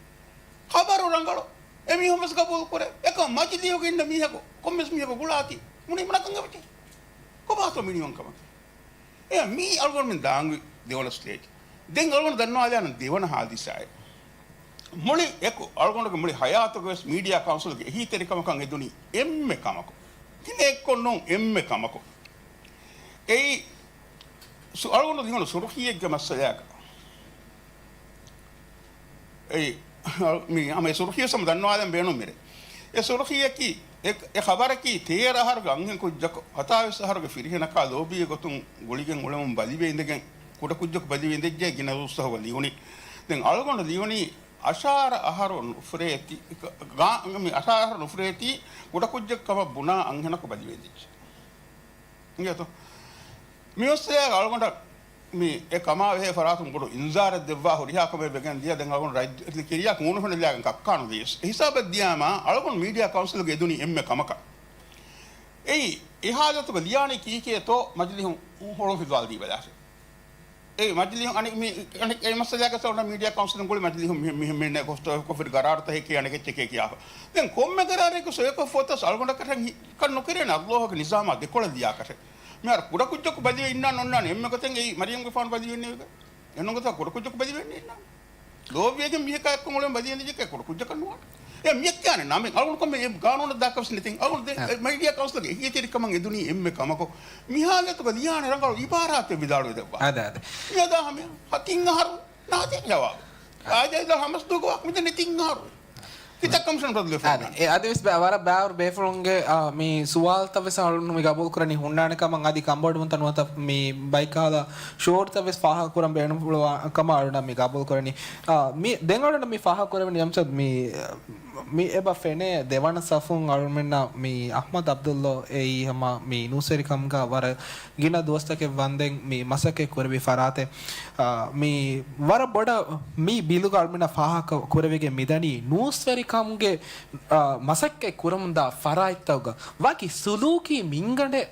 ޚަބަރު ރަނގަޅު. އެމީހުން ވެސް ގަބޫލު ކުރޭ. އެކަމް މަޖިލީހުގަ އިންނަ މީހަކު، ކޮންމެސް މީހަކު ގުޅާތީ. މުނި މުނަކަން އެބަތި. ކޮބާތޯ މިނިވަން ކަމަކީ. އެ މީ އަޅުގަނޑުމެން ދާންވީ ދެވަނަ ސްޓޭޖް. ދެން އަޅުގަނޑު ދަންނަވާލާނަން ދެވަނަ ހާދިސާއެއް. މުޅި އެކު އަޅުގަނޑުގެ މުޅި ހަޔާތުގަވެސް މީޑިއާ ކައުންސިލްގެ އެހީތެރިކަމަކަށް އެދުނީ އެންމެ ކަމަކު. ގިނަ އެއްކޮށް ނޫން އެންމެ ކަމަކު. އެއީ ސު-، އަޅުގަނޑު ލިޔުނު ސުރުޚީއެއްގެ މައްސަލައަކަށް. އެއީ، މި ހަމަ އެ ސުރުޚީވެސް ހަމަ ދަންނަވާލަން ބޭނުން މިރޭ. އެ ސުރުޚީއަކީ އެ، އެ ޚަބަރަކީ ތޭރަ އަހަރުގެ އަންހެން ކުއްޖަކު ހަތާވީސް އަހަރުގެ ފިރިހެނަކާ ލޯބީގެ ގޮތުން ގުޅިގެން އުޅެމުން ބަލިވެ އިނދެގެން، ކުޑަ ކުއްޖަކު ބަލިވެ އިނދެއްޖެ ގިނަ ދުވަސްތަކުގަ ލިޔުނީ. ދެން އަޅުގަނޑު ލިޔުނީ އަށާރަ އަހަރު ނުފުރޭތީ، ގާ-، މި އަށާރަ އަހަރު ނުފުރޭތީ ކުޑަ ކުއްޖަކު ކަމަށް ބުނާ އަންހެނަކު ބަލިވެ އިނދެއްޖެ. އިނގޭތޯ؟ މިއޮއްސެ އަޅުގަނޑަށް މި އެ ކަމާ ބެހޭ ފަރާތުން ބޮޑު އިންޒާރެއް ދެއްވާ ހުރިހާ ކަމެއް ވެގެން ދިޔަ. ދެން އަޅުގަނޑު ރައްޔިތުންގެ ކިރިޔާ ކޫނުފަންނަ ލިޔާގެން ކައްކާނު ދިޔަސް. އެ ހިސާބަށް ދިޔާމާ އަޅުގަނޑު މީޑިއާ ކައުންސިލްގެ އެދުނީ އެންމެ ކަމަކަށް. އެއީ، އެ ހާލަތުގަ ލިޔާނީ ކީކޭތޯ މަޖިލީހުން ހޮޅު ފިލުވާލަދީބަލާށޭ. އެ މަޖިލީހުން އަނެއް މި، އަނެއް އެ މައްސަލައިގަސް އޮންނަ މީޑިއާ ކައުންސިލުން ގުޅި މަޖިލީހުން މި، މި، މި، މި ކޮށްފި ގަރާރުތައް ހެކި އަނެކެއްޗެކޭ ކިޔާފަ. ދެން ކޮންމެ ގަރާރެއްގެ ސޮއިކޮށްފަ އޮތަސް އަޅުގަނޑަކަށް ކަން ނުކެރޭނެ އައްލޯހުގެ ނިޒާމާ ދެކޮޅަށް ލިޔާކަށެއް. މިހާރު ކުޑަކުއްޖަކު ބަލިވެ އިންނާނެ އޮންނާނެ އެންމެ ގޮތެއް އެއީ މަރިޔަމްގެފާނު ބަލިވެންނެވިގެ. އެންނަ ގޮތަށް ކުޑަކުއްޖަކު ބަލިވެންނެ އިންނާނެ. ލޯބިވެގެން މީހަކާ އެއްކޮށް އުޅެން ބަލިވެންދެއްޖެކޭ ކުޑަކުއްޖަކަށް ނުވާނެ. އެ މިއެއްކާނެ ނަމެއް އަޅުގަނޑު ކޮންމެ އެ ގާނޫނަށް ދާކަށް ނެތިން. އަޅުގަނޑު ދެ-، އެ މީޑިއާ ކައުންސިލްގެ އެހީތެރިކަމަށް އެދުނީ އެންމެ ކަމަކު. މި ހާލަތުގަ ލިޔާނެ ރަނގަޅު އިބާރާތެއް ވިދާޅުވެދެއްވާ. އާދެ، އާދެ. މިއަދާ ހަމަ ތިން އަހަރު ނާދޭ ޖަވާބު. އާދެ، އާދެ، ހަމަސްދުވަހުގެ ވާހަކަ މިދެންނެ ތިން އަހަރު. ކިތައް ކަމިޝަނަރު ދެފަ އާދެ. އެ އަދިވެސް ބަ-، ވަރަށް ބާރު ބޭފުޅުންގެ، އާ، މި ސުވާލުތައް ވެސް އަޅުން މި ގަބޫލު ކުރަނީ ހުންނާނެ ކަމަށް އަދި ކަންބޮޑުވުންތައް ނުވަތަ މި ބައިކަހަލަ ޝޯރުތައް ވެސް ފާހަގަ ކުރަން ބޭނުންފުޅުވާ ކަމަށް އަޅުން މި ގަބޫލު ކުރަނީ. އާ، މި ދެން އަޅުން މި ފާހަގަ ކުރެވެނީ އަމްސަދް މި، މި އެބަ ފެނޭ ދެވަނަ ސަފުން އަޅުމެންނަށް މި އަޙްމަދު ޢަބްދުﷲ އެއީ ހަމަ މި ނޫސްވެރިކަމުގަ ވަރަށް ގިނަ ދުވަސްތަކެއް ވަންދެން މި މަސައްކަތް ކުރެވި ފަރާތެއް. އާ، މި ވަރަށް ބޮޑަށް މި ބިލުގަ އަޅުމެންނަށް ފާހަގަ ކުރެވިގެން މިދަނީ ނޫސްވެރިކަމުގެ، އާ، މަސައްކަތް ކުރަމުންދާ ފަރާތްތަކުގަ ވަކި ސުލޫކީ މިންގަނޑެއް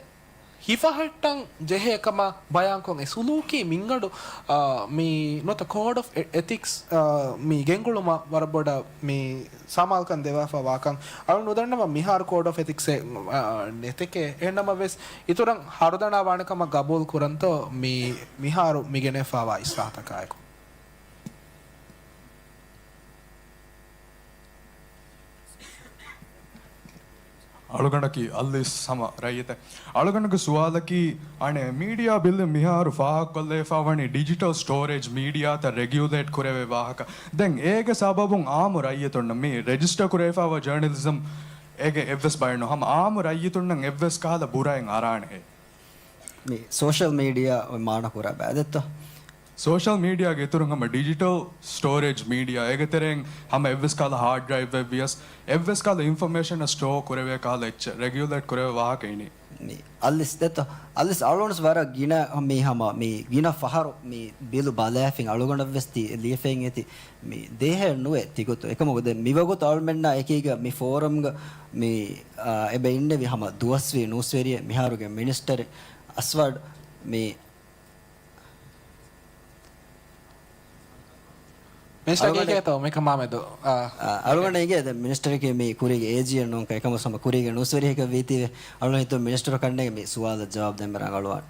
ހިފަހައްޓަން ޖެހޭ ކަމަށް ބަޔާންކޮށް، އެ ސުލޫކީ މިންގަނޑު، އާ، މި ނުވަތަ ކޯޑް އޮފް އެ-، އެތިކްސް، އާ، މި ގެންގުޅުމަށް ވަރަށް ބޮޑަށް މި ސަމާލުކަން ދެވާފަ ވާކަން އަޅު ނުދަންނަވަން. މިހާރު ކޯޑް އޮފް އެތިކްސް އެއް، އާ، ނެތެކޭ. އެހެންނަމަވެސް އިތުރަށް ހަރުދަނާ ވާނެ ކަމަށް ގަބޫލު ކުރަންތޯ މި މިހާރު މި ގެނެފާވާ އިސްލާހުތަކާއެކު؟ އަޅުގަނޑަކީ އަލްލިސް ހަމަ ރައްޔިތެއް. އަޅުގަނޑުގެ ސުވާލަކީ، އަނެއް މީޑިއާ ބިލް މިހާރު ފާހަގަކޮށްލައިފާ ވަނީ ޑިޖިޓަލް ސްޓޯރޭޖް މީޑިއާތައް ރެގިއުލޭޓް ކުރެވޭ ވާހަކަ. ދެން އޭގެ ސަބަބުން އާއްމު ރައްޔިތުންނަށް މި ރެޖިސްޓަރ ކުރެވިފާވާ ޖާނަލިޒަމް އޭގެ އެއްވެސް ބައެއް ނޫން. ހަމަ އާއްމު ރައްޔިތުންނަށް އެއްވެސް ކަހަލަ ބުރައެއް އަރާނެހޭ. މި ސޯޝަލް މީޑިއާ މާނަ ކުރާ ބައިދެއްތޯ؟ ސޯޝަލް މީޑިއާގެ އިތުރުން ހަމަ ޑިޖިޓަލް ސްޓޯރޭޖް މީޑިއާ އޭގެ ތެރެއިން ހަމަ އެއްވެސް ކަހަލަ ހާޑް ޑްރައިވްއެއް ވިޔަސް އެއްވެސް ކަހަލަ އިންފޮމޭޝަން ސްޓޯ ކުރެވޭ ކަހަލަ އެއްޗެއް ރެގިއުލޭޓް ކުރެވޭ ވާހަކަ އިނީ. މި އަލިސް ދެތޯ؟ އަލިސް އަޅުގަނޑު ވަރަށް ގިނަ މި ހަމަ މި ގިނަ ފަހަރު މި ބިލު ބަލާފިން އަޅުގަނޑަށްވެސް ތި ލިޔެފައިން އެތި މި ދޭހައެއް ނުވޭ ތިގޮތު. އެކަމަކު ދެން މިވަގުތު އަޅުމެންނާ އެކީގަ މި ފޯރަމްގަ މި، އާ، އެބަ އިންނެވި ހަމަ ދުވަސްވީ ނޫސްވެރިއެއް މިހާރުގެ މިނިސްޓަރެއް އަސްވަޑް މި މިނިސްޓަރ އަޅުގަނޑެ-، ކޭކޭތޯ މިކަމާމެދު؟ އާ. އާ، އަޅުގަނޑަށް އިނގޭ ދެން މިނިސްޓަރަކީ މި ކުރީގެ އޭޖީއެއް ނޫންކަން އެކަމަސް ހަމަ ކުރީގެ ނޫސްވެރިއެކަށް ވީތީވެ. އަޅުގަނޑު ހިތުން މިނިސްޓަރު ކަންނޭނގެ މި ސުވާލަށް ޖަވާބު ދޭން ރަނގަޅުވާނެ.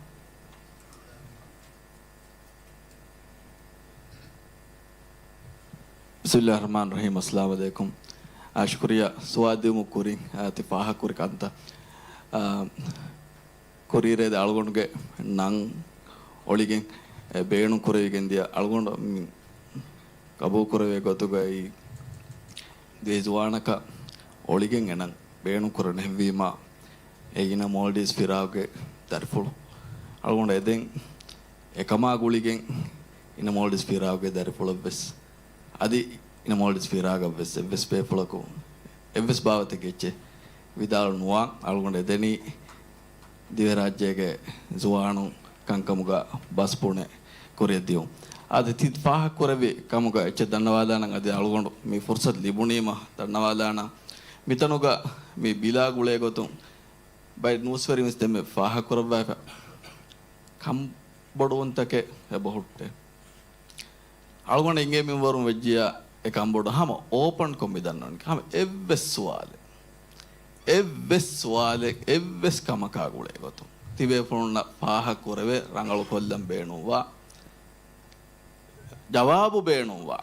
ބިސްމިއްލާހި ރަޙްމާނި ރަޙީމް. އައްސަލާމު ޢަލައިކުމް. އާ، ޝުކުރިއްޔާ ސުވާލު ދިއުމަށް ކުރިން، އާ، ތި ފާހަގަކުރި ކަންތައް. އާ، ކުރީރޭ އަޅުގަނޑުގެ ނަން އޮޅިގެން އެ ބޭނުން ކުރެވިގެން ދިޔަ އަޅުގަނޑު މި ގަބޫލު ކުރެވޭ ގޮތުގައި ދިވެހި ޒުވާނަކަށް އޮޅިގެން އެ ނަން ބޭނުން ކުރަން ހެއްވީމާ، އެ އިނަ މޯލްޑިވްސް ފިރާގުގެ ދަރިފުޅު އަޅުގަނޑު އެދެން އެކަމާ ގުޅިގެން އިނަ މޯލްޑިވްސް ފިރާގުގެ ދަރިފުޅަށްވެސް އަދި އިނަ މޯލްޑިވްސް ފިރާގަށްވެސް އެއްވެސް ބޭފުޅަކު އެއްވެސް ބާވަތެއްގެ އެއްޗެއް ވިދާޅު ނުވާ އަޅުގަނޑު އެދެނީ ދިވެހިރާއްޖޭގެ ޒުވާނުން ކަންކަމުގަ ބަސް ބުނެ ކުރިއަށް ދިޔުން. އަދި ތި ފާހަގަކުރެއްވި ކަމުގަ އެއްޗެއް ދަންނަވާލާނަން އަދި އަޅުގަނޑު މި ފުރުސަތު ލިބުނީމަ ދަންނަވާލާނަން. މިތަނުގަ މި ބިލާ ގުޅޭ ގޮތުން ބައެއް ނޫސްވެރިން ވެސް ދެންމެ ފާހަގަކުރައްވާފަ ކަންބޮޑުވުންތަކެއް އެބަހުއްޓޭ. އަޅުގަނޑު އިނގޭ މިންވަރުން ވެއްޖިއްޔާ އެ ކަންބޮޑު ހަމަ އޯޕަންކޮށް މި ދަންނަވަން ހަމަ އެއްވެސް ސުވާލެއް، އެއްވެސް ސުވާލެއް، އެއްވެސް ކަމަކާ ގުޅޭ ގޮތުން ތިބޭފުޅުންނަށް ފާހަގަކުރެވޭ ރަނގަޅު ކޮށްލަން ބޭނުންވާ، ޖަވާބު ބޭނުންވާ،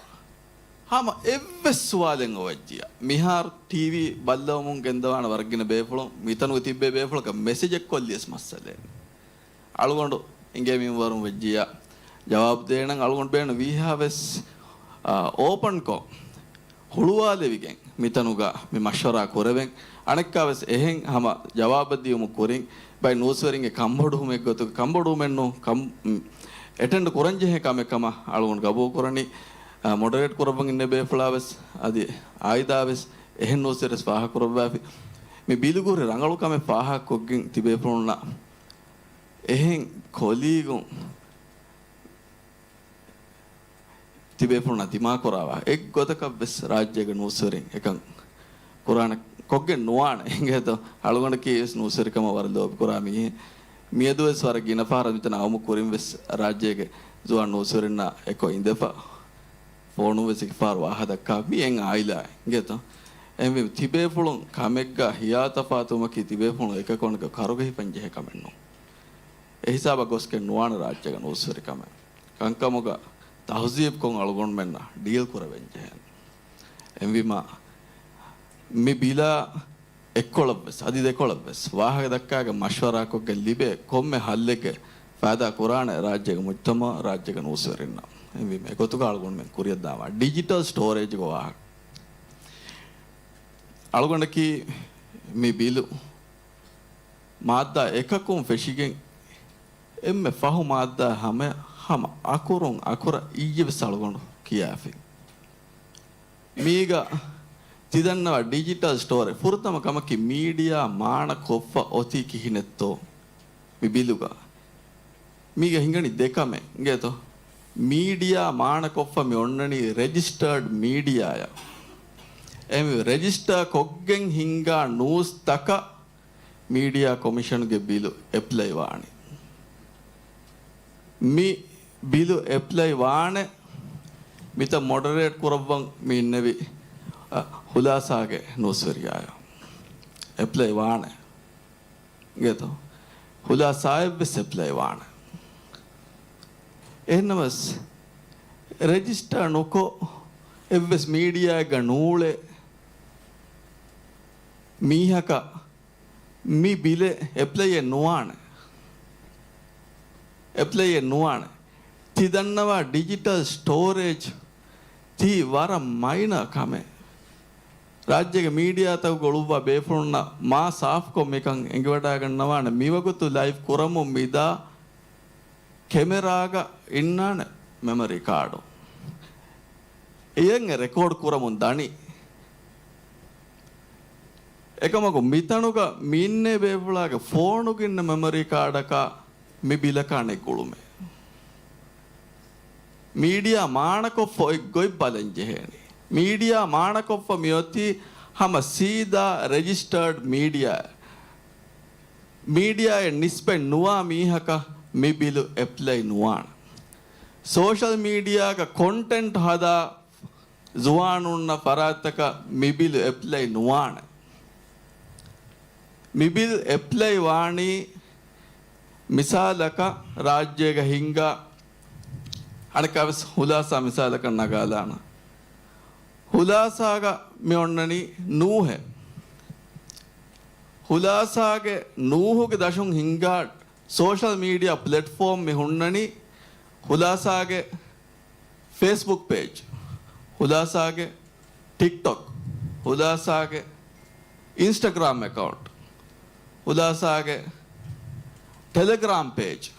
ހަމަ އެއްވެސް ސުވާލެއް އޮވެއްޖިއްޔާ މިހާރު ޓީވީ ބައްލަވަމުން ގެންދަވާނެ ވަރަށް ގިނަ ބޭފުޅުން މިތަނުގަ ތިއްބޭ ބޭފުޅަކަށް މެސެޖެއް ކޮށްލިޔަސް މައްސަލައެއް. އަޅުގަނޑު އިނގޭ މިންވަރުން ވެއްޖިއްޔާ ޖަވާބު ދޭނަން އަޅުގަނޑު ބޭނުން ވީހާވެސް، އާ، އޯޕަންކޮށް ހުޅުވާލެވިގެން މިތަނުގަ މި މަޝްވަރާ ކުރެވެން. އަނެއްކާވެސް އެހެން ހަމަ ޖަވާބެއް ދިޔުމުގެ ކުރިން ބައެއް ނޫސްވެރިންގެ ކަންބޮޑުވުމެއްގޮތުގަ ކަންބޮޑުވުމެއްނޫން ކަން، މް، އެޓެންޑް ކުރަންޖެހޭ ކަމެއް ކަމަށް އަޅުގަނޑު ގަބޫލު ކުރަނީ. އާ، މޮޑަރޭޓް ކުރައްވަން އިންނަ ބޭފުޅާވެސް އަދި އާއިދާވެސް އެހެން ނޫސްވެރިވެސް ފާހަގަކުރައްވާފި. މި ބިލުގަ ހުރި ރަނގަޅު ކަމެއް ފާހަގަކޮށްގެން ތިބޭފުޅުންނަށް އެހެން ކޮލީގުން ތިބޭފުޅުންނަށް ދިމާކުރާވާ އެއްގޮތަކަށްވެސް ރާއްޖޭގެ ނޫސްވެރިން އެކަން ކުރާނެ ކޮށްގެން ނުވާނެ. އިނގޭތޯ؟ އަޅުގަނޑަކީ ވެސް ނޫސްވެރިކަމަށް ވަރަށް ލޯބިކުރާ މީހެއް. މިއަދުވެސް ވަރަށް ގިނަ ފަހަރަށް މިތަނަށް އައުމު ކުރިންވެސް ރާއްޖޭގެ ޒުވާން ނޫސްވެރިންނާ އެކޮށް އިނދެފަ. ފޯނުން ވެސް އިގްފާރު ވާހަކަ ދައްކާ މި އެއް އާއިލާއެއް އިނގޭތޯ. އެހެންވީމަ ތިބޭފުޅުން ކަމެއްގަ ހިޔާތަފާތުވުމަކީ ތިބޭފުޅުން އެކަކު އަނެކަކު ކަރުގަހިފަން ޖެހޭ ކަމެއް ނޫން. އެ ހިސާބަށް ގޮސްގެން ނުވާނެ ރާއްޖޭގަ ނޫސްވެރިކަމެއް. ކަންކަމުގަ ތަހުޒީބުކޮށް އަޅުގަނޑުމެންނަށް ޑީލް ކުރެވެން ޖެހޭނެ. އެހެންވީމަ މި ބިލާ އެއްކޮޅަށްވެސް، އަދި ދެކޮޅަށްވެސް ވާހަކަ ދައްކާގެން މަޝްވަރާކޮށްގެން ލިބޭ ކޮންމެ ހައްލެއްގެ ފައިދާ ކުރާނެ ރާއްޖޭގެ މުޖްތަމަޢަށް، ރާއްޖޭގެ ނޫސްވެރިންނަށް. އެހެންވީމަ އެގޮތުގަ އަޅުގަނޑުމެން ކުރިއަށްދާންވާ ޑިޖިޓަލް ސްޓޯރޭޖްގެ ވާހަކަ. އަޅުގަނޑަކީ މި ބިލު މާއްދާ އެކަކުން ފެށިގެން އެންމެ ފަހު މާއްދާ ހަމަ، ހަމަ އަކުރުން އަކުރަށް އިއްޔެވެސް އަޅުގަނޑު ކިޔާފި. މީގަ ތިދަންނަވާ ޑިޖިޓަލް ސްޓޯރޭ ފުރަތަމަ ކަމަކީ މީޑިއާ މާނަ ކޮށްފަ އޮތީ ކިހިނެއްތޯ މި ބިލުގަ. މީގަ ހިނގަނީ ދެކަމެއް އިނގޭތޯ. މީޑިއާ މާނަ ކޮށްފަ މި އޮންނަނީ ރެޖިސްޓާޑް މީޑިއާއަށް. އެހެންވެ ރެޖިސްޓާ ކޮށްގެން ހިންގާ ނޫސް ތަކަށް މީޑިއާ ކޮމިޝަންގެ ބިލު އެޕްލައި ވާނީ. މި ބިލު އެޕްލައި ވާނެ. މިތައް މޮޑަރޭޓް ކުރައްވަން މި އިންނެވި، އަ، ހުލާސާގެ ނޫސްވެރިޔާޔަށް. އެޕްލައި ވާނެ. އިނގޭތޯ؟ ހުލާސާއެއްވެސް އެޕްލައި ވާނެ. އެހެންނަމަވެސް، ރެޖިސްޓާ ނުކޮށް އެއްވެސް މީޑިއާއެއްގަ ނޫޅޭ މީހަކަށް މި ބިލެއް އެޕްލައިއެއް ނުވާނެ. އެޕްލައިއެއް ނުވާނެ. ތި ދަންނަވާ ޑިޖިޓަލް ސްޓޯރޭޖް ތީ ވަރަށް މައިނަރ ކަމެއް. ރާއްޖޭގެ މީޑިއާތަކުގަ އުޅުއްވާ ބޭފުޅުންނަށް މާ ސާފުކޮށް މިކަން އެނގިވަޑައިގަންނަވާނެ. މިވަގުތު ލައިވް ކުރަމުން މިދާ ކެމެރާގަ އިންނާނެ މެމަރީ ކާޑު. އެޔަށް އެ ރެކޯޑް ކުރަމުން ދަނީ. އެކަމަކު މިތަނުގަ މި އިންނޭ ބޭފުޅާގެ ފޯނުގަ އިންނަ މެމަރީ ކާޑަކާ މި ބިލަކާ ނެތް ގުޅުމެއް. މީޑިއާ މާނަކޮށްފަ އޮތް ގޮތް ބަލަން ޖެހޭނީ. މީޑިއާ މާނަކޮށްފަ މިއޮތީ ހަމަ ސީދާ ރެޖިސްޓާޑް މީޑިއާ. މީޑިއާއެއް ނިސްބަތް ނުވާ މީހަކަށް މި ބިލު އެޕްލައި ނުވާނެ. ސޯޝަލް މީޑިއާގަ ކޮންޓެންޓް ހަދާ ޒުވާނުންނަށް ފަރާތްތަކަށް މި ބިލު އެޕްލައި ނުވާނެ. މި ބިލް އެޕްލައި ވާނީ މިސާލަކަށް ރާއްޖޭގަ ހިންގާ އަނެއްކާވެސް ހުލާސާ މިސާލަކަށް ނަގާލާނަން. ހުލާސާގަ މި އޮންނަނީ ނޫހެއް. ހުލާސާގެ ނޫހުގެ ދަށުން ހިންގާ ސޯޝަލް މީޑިއާ ޕްލެޓްފޯމް މި ހުންނަނީ ހުލާސާގެ ފޭސްބުކް ޕޭޖް، ހުލާސާގެ ޓިކްޓޮކް، ހުލާސާގެ އިންސްޓަގްރާމް އެކައުންޓް، ހުލާސާގެ ޓެލެގްރާމް ޕޭޖް،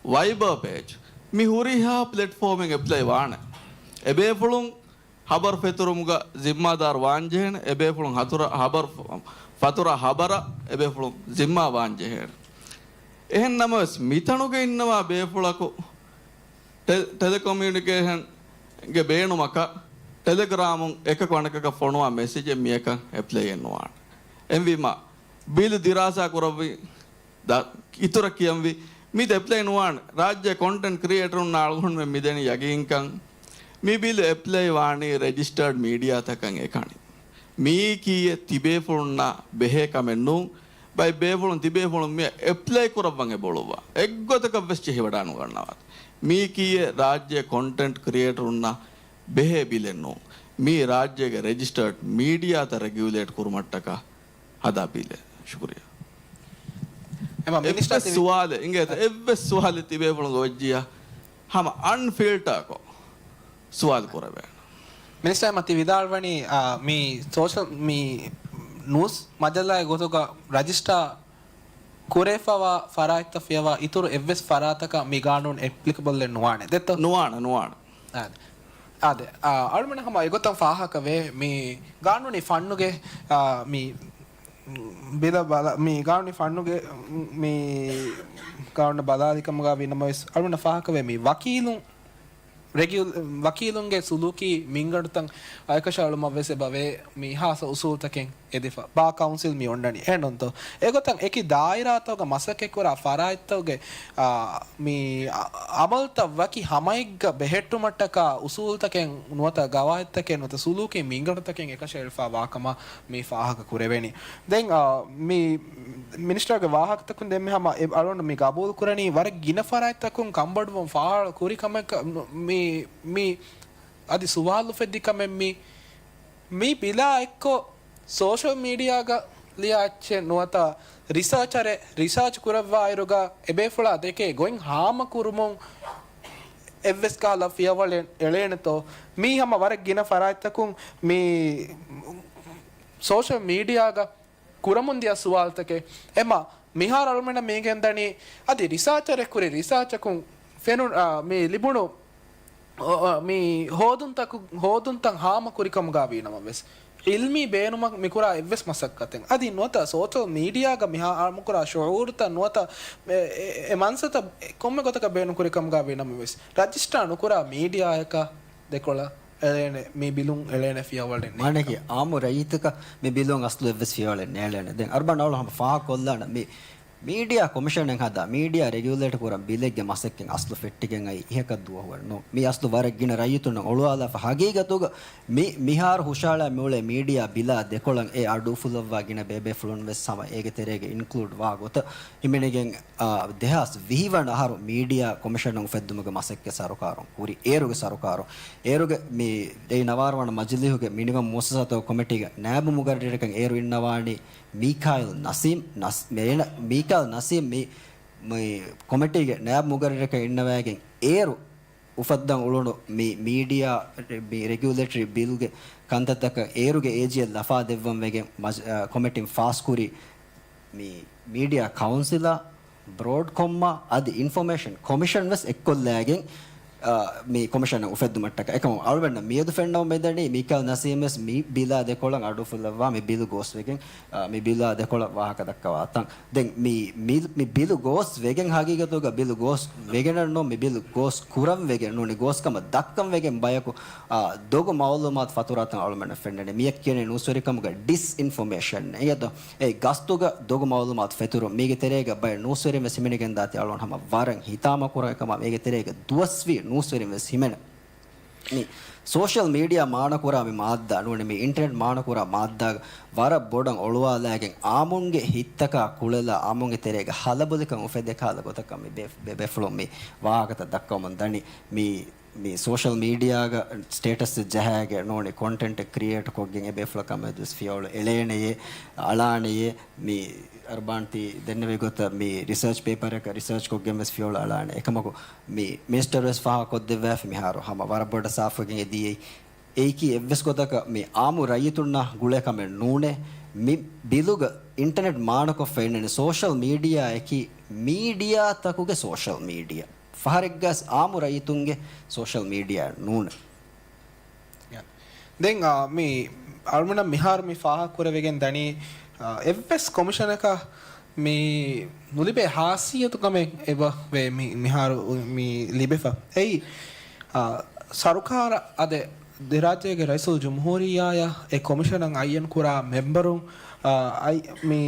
ވައިބަރ ޕޭޖް، މި ހުރިހާ ޕްލެޓްފޯމެއް އެޕްލައި ވާނެ. އެބޭފުޅުން ހަބަރު ފެތުރުމުގަ ޒިންމާދާރު ވާންޖެހޭނެ، އެބޭފުޅުން ހަތުރަ ހަބަރު ފަ-، ފަތުރަ ހަބަރަށް އެބޭފުޅުން ޒިންމާ ވާންޖެހޭނެ. އެހެން ނަމަވެސް، މިތަނުގަ އިންނަވާ ބޭފުޅަކު ޓެ-، ޓެލެކޮމިއުނިކޭޝަންގެ ބޭނުމަކަށް ޓެލެގްރާމުން އެކަކު އަނެކަކަށް ފޮނުވާ މެސެޖެއް މިއަކަށް އެޕްލައިއެއް ނުވާނެ. އެހެންވީމަ، ބިލް ދިރާސާ ކުރައްވި ދ-، އިތުރަށް ކިޔަންވީ، މި އެޕްލައި ނުވާނެ. ރާއްޖޭ ކޮންޓެންޓް ކްރިއޭޓަރުންނާ އަޅުގަނޑުމެން މިދެނީ ޔަގީންކަން. މި ބިލް އެޕްލައި ވާނީ ރެޖިސްޓާޑް މީޑިއާތަކަށް އެކަނި. މިއީކީއެއް ތިބޭފުޅުންނާ ބެހޭ ކަމެއް ނޫން. ބައެއް ބޭފުޅުން ތިބޭފުޅުން މި އެޕްލައި ކުރައްވަން އެބައުޅުއްވާ. އެއްގޮތަކަށްވެސް ޖެހިވަޑާނުގަންނަވާ. މީކީއެއް ރާއްޖޭ ކޮންޓެންޓް ކްރިއޭޓަރުންނާ ބެހޭ ބިލެއް ނޫން. މީ ރާއްޖޭގެ ރެޖިސްޓާޑް މީޑިއާތައް ރެގިއުލޭޓް ކުރުމަށްޓަކާ ހަދާ ބިލެއް. ޝުކުރިއްޔާ. އެމަ މިނިސްޓާ އެއްވެސް ތި ވި- ސުވާލެއް އިނގޭތަ؟ އެއްވެސް ސުވާލެއް ތިބޭފުޅުންގެ އޮތްޖިޔާ ހަމަ އަންފިލްޓާކޮށް ސުވާލު ކުރެވޭނެ. މިނިސްޓާ އެމަ ތި ވިދާޅުވަނީ، އާ، މި ސޯޝަލް، މި ނޫސް މަޖައްލާއެއް ގޮތުގަ ރަޖިސްޓާ ކުރެވިފަވާ ފަރާތްތައް ފިޔަވާ އިތުރު އެއްވެސް ފަރާތަކަށް މި ގާނޫނު އެޕްލިކަބަލްއެއް ނުވާނެ. ދެއްތޯ؟ ނުވާނެ، ނުވާނެ. އާދެ. އާދެ. އާ، އަޅުމެން ހަމަ އެގޮތަށް ފާހަކަވޭ، މި ގާނޫނީ ފަންނުގެ، އާ، މި ބިލަށް ބަލަ-، މި ގާނޫނީ ފަންނުގެ، މި ގާނޫނަށް ބަލާލިކަމުގަ ވީ ނަމަވެސް، އަޅުމެން ފާހަކަވޭ، މި ވަކީލުން ރެގިއު-، ވަކީލުންގެ ސުލޫކީ މިންގަނޑުތައް އަޔަކަށައިޅުމަށް ވެސް އެބަ ވޭ މި ހާސަ އުސޫލުތަކެއް އެދިފަ. ބާ ކައުންސިލް މި އޮންނަނީ އެހެންނޫންތޯ؟ އެގޮތަށް އެކި ދާއިރާތަކުގަ މަސައްކަތްކުރާ ފަރާތްތަކުގެ، އާ، މި އަ-، އަމަލުތައް ވަކި ހަމައެއްގަ ބެހެއްޓުމަށްޓަކާ އުސޫލުތަކެއް ނުވަތަ ގަވާއިދުތަކެއް ނުވަތަ ސުލޫކީ މިންގަނޑުތަކެއް އެކަށައިޅިފައިވާ ކަމަށް މި ފާހަގަ ކުރެވެނީ. ދެން، އާ، މި މިނިސްޓަރގެ ވާހަކަތަކުން ދެންމެ ހަމަ އެ އަޅުގަނޑު މި ގަބޫލު ކުރަނީ ވަރަށް ގިނަ ފަރާތްތަކުން ކަންބޮޑުވުން ފާހަގަ ކުރި ކަމަކަށް މި، މި އަދި ސުވާލު އުފެއްދި ކަމެއް މި، މި ބިލާ އެއްކޮށް ސޯޝަލް މީޑިއާގަ ލިޔާ އެއްޗެއް ނުވަތަ ރިސާޗަރެއް ރިސާޗް ކުރައްވާއިރުގަ އެބޭފުޅާ ދެކޭ ގޮތް ހާމަކުރުމުން އެއްވެސް ކަހަލަ ފިޔަވަޅެއް އެޅޭނެތޯ؟ މީ ހަމަ ވަރަށް ގިނަ ފަރާތްތަކުން މި ސޯޝަލް މީޑިއާގަ ކުރަމުން ދިޔަ ސުވާލުތަކެއް. އެމަ މިހާރު އަޅުމެންނަށް މީގެން ދަނީ އަދި ރިސާޗަރެއް ކުރި ރިސާޗަކުން ފެނު-، އާ، މި ލިބުނު، އާ، މި ހޯދުންތަކު-، ހޯދުންތައް ހާމަ ކުރިކަމުގަ ވީނަމަވެސް، ޢިލްމީ ބޭނުމަށް މިކުރާ އެއްވެސް މަސައްކަތެއް އަދި ނުވަތަ ސޯޝަލް މީޑިއާގަ މި ހާމަކުރާ ޝުޢޫރުތައް ނުވަތަ އެ، އެ، އެ މަންސަތައް ކޮންމެ ގޮތަކަށް ބޭނުން ކުރިކަމުގަ ވީނަމަވެސް، ރަޖިސްޓާ ނުކުރާ މީޑިއާއަކަށް ދެކޮޅަށް އެޅޭނެ، މި ބިލުން އެޅޭނެ ފިޔަވަޅެއް ނެތް. މާނައަކީ އާއްމު ރައްޔިތަކަށް މި ބިލުން އަސްލު އެއްވެސް ފިޔަވަޅެއް ނޭޅޭނެ. ދެން އަރުބާން އަޅު ހަމަ ފާހަގަކޮށްލާނަން މި މީޑިއާ ކޮމިޝަނެއް ހަދާ، މީޑިއާ ރެގިއުލޭޓް ކުރަން ބިލެއްގެ މަސައްކަތް އަސްލު ފެއްޓިގެން އައީ އިހަކަށް ދުވަހު ވަރެއް ނޫން. މި އަސްލު ވަރަށް ގިނަ ރައްޔިތުންނަށް އޮޅުވާލާފަ. ހަގީގަތުގަ މި، މިހާރު ހުށަހަޅާ މިއުޅޭ މީޑިއާ ބިލާ ދެކޮޅަށް އެ އަޑު އުފުލައްވާ ގިނަ ބޭބޭފުޅުން ވެސް ހަމަ އޭގެ ތެރޭގަ އިންކްލޫޑް ވާ ގޮތަށް ހިމެނިގެން، އާ، ދެހާސް ވިހި ވަނަ އަހަރު މީޑިއާ ކޮމިޝަނުން އުފެއްދުމުގެ މަސައްކަތް ސަރުކާރުން ކުރި. އޭރުގެ ސަރުކާރު، އޭރުގެ މި ދެއި ނަވާރަ ވަނަ މަޖިލީހުގެ މިނިވަން މުއައްސަސާތޯ ކޮމިޓީގެ ނާއިބު މުގައްރިރަކަށް އޭރު އިންނަވާނީ މީކާއިލް ނަސީމް، ނަސް-، މޭނަ-، މީކާއިލް ނަސީމް މި، މި ކޮމިޓީގެ ނާއިބު މުގައްރިރަކަށް އިންނަވައިގެން އޭރު އުފައްދަން އުޅުނު މި މީޑިއާ މި ރެގިއުލޭޓަރީ ބިލްގެ ކަންތައްތަކަށް އޭރުގެ އޭޖީއަށް ލަފާ ދެއްވަން ވެގެން މަޖް-، އަ، ކޮމިޓީން ފާސްކުރި މި މީޑިއާ ކައުންސިލާ، ބްރޯޑްކޮމްއާ އަދި އިންފޮމޭޝަން ކޮމިޝަން ވެސް އެއްކޮށްލައިގެން، އަ، މި ކޮމިޝަނަށް އުފެއްދުމަށްޓަކަ. އެކަމު އަޅުގަނޑަށް މިއަދު ފެންނަވަން މިދަނީ މީކާއިލް ނަސީމް ވެސް މި ބިލާ ދެކޮޅަށް އަޑު އުފުލައްވާ މި ބިލު ގޯސްވެގެން، އަ، މި ބިލާ ދެކޮޅަށް ވާހަކަ ދައްކަވާ ތަން. ދެން މި، މި، މި ބިލު ގޯސް ވެގެން ހަގީގަތުގަ ބިލު ގޯސް ވެގެނެއް ނޫން، މި ބިލު ގޯސް ކުރަން ވެގެން ނޫނީ، ގޯސްކަމަށް ދައްކަން ވެގެން ބަޔަކު، އާ، ދޮގު މައުލޫމާތު ފަތުރާތަން އަޅުމެންނަށް ފެންނަނީ. މިއަށް ކިޔަނީ ނޫސްވެރިކަމުގެ ޑިސްއިންފޮމޭޝަން. އެނގޭތޯ؟ އެ ގަސްތުގަ ދޮގު މައުލޫމާތު ފެތުރު، މީގެ ތެރޭގަ ބައެއް ނޫސްވެރިން ވެސް ހިމެނިގެންދާތީ އަޅުގަނޑު ހަމަ ވަރަށް ހިތާމަކުރަން. އެކަމާ މީގެ ތެރޭގަ ދުވަސްވީ ނޫސްވެރިން ވެސް ހިމެނެ. މި ސޯޝަލް މީޑިއާ މާނަކުރާ މި މާއްދާ ނޫނީ، މި އިންޓަރނެޓް މާނަކުރާ މާއްދާގަ ވަރަށް ބޮޑަށް އޮޅުވާލައިގެން، އާމުންގެ ހިތްތަކާ ކުޅެލާ، އާމުންގެ ތެރޭގަ ހަލަބޮލިކަން އުފެދޭ ކަހަލަ ގޮތަކަށް މި ބޭ-، ބޭ-، ބޭފުޅުން މި ވާހަކަތައް ދައްކަވަމުން ދަނީ. މި، މި ސޯޝަލް މީޑިއާގަ ސްޓޭޓަސް ޖަހާގެ ނޫނީ، ކޮންޓެންޓް ކްރިއޭޓް ކޮށްގެން އެ ބޭފުޅަކަށް މެދުވެސް ފިޔަވަޅު އެޅޭނެޔޭ، އަޅާނެޔޭ. މި އަރުބާން ތި ދެންނެވި ގޮތަށް މި ރިސާޗް ޕޭޕަރަކަށް ރިސާޗް ކޮށްގެން ވެސް ފިޔަވަޅު އަޅާނެ. އެކަމަކު، މި މިނިސްޓަރު ވެސް ފާހަގަ ކޮށްދެއްވާފި މިހާރު ހަމަ ވަރަށް ބޮޑަށް ސާފުވެގެން އެދިޔައީ. އެއީކީ އެއްވެސް ގޮތަކަށް މި އާއްމު ރައްޔިތުންނާ ގުޅޭ ކަމެއް ނޫނޭ. މި ބިލުގަ އިންޓަރނެޓް މާނަކޮށްފަ އިންނަނީ ސޯޝަލް މީޑިއާއަކީ މީޑިއާތަކުގެ ސޯޝަލް މީޑިއާ. ފަހަރެއްގަސް އާއްމު ރައްޔިތުންގެ ސޯޝަލް މީޑިއާ ނޫނޭ. ދެން، އާ، މި އަޅުމެންނަށް މިހާރު މި ފާހަގަ ކުރެވިގެން ދަނީ، އާ، އެއްވެސް ކޮމިޝަނަކަށް މި ނުލިބޭ ހާސިއްޔަތު ކަމެއް އެބަ ވޭ މި، މިހާރު މި ލިބެފަ. އެއީ، އާ، ސަރުކާރަށް އަދެ ދެ ރާއްޖޭގެ ރައީސުލް ޖުމްހޫރިއްޔާއަށް އެ ކޮމިޝަނަށް އައްޔަން ކުރާ މެމްބަރުން، އާ، އައި-، މި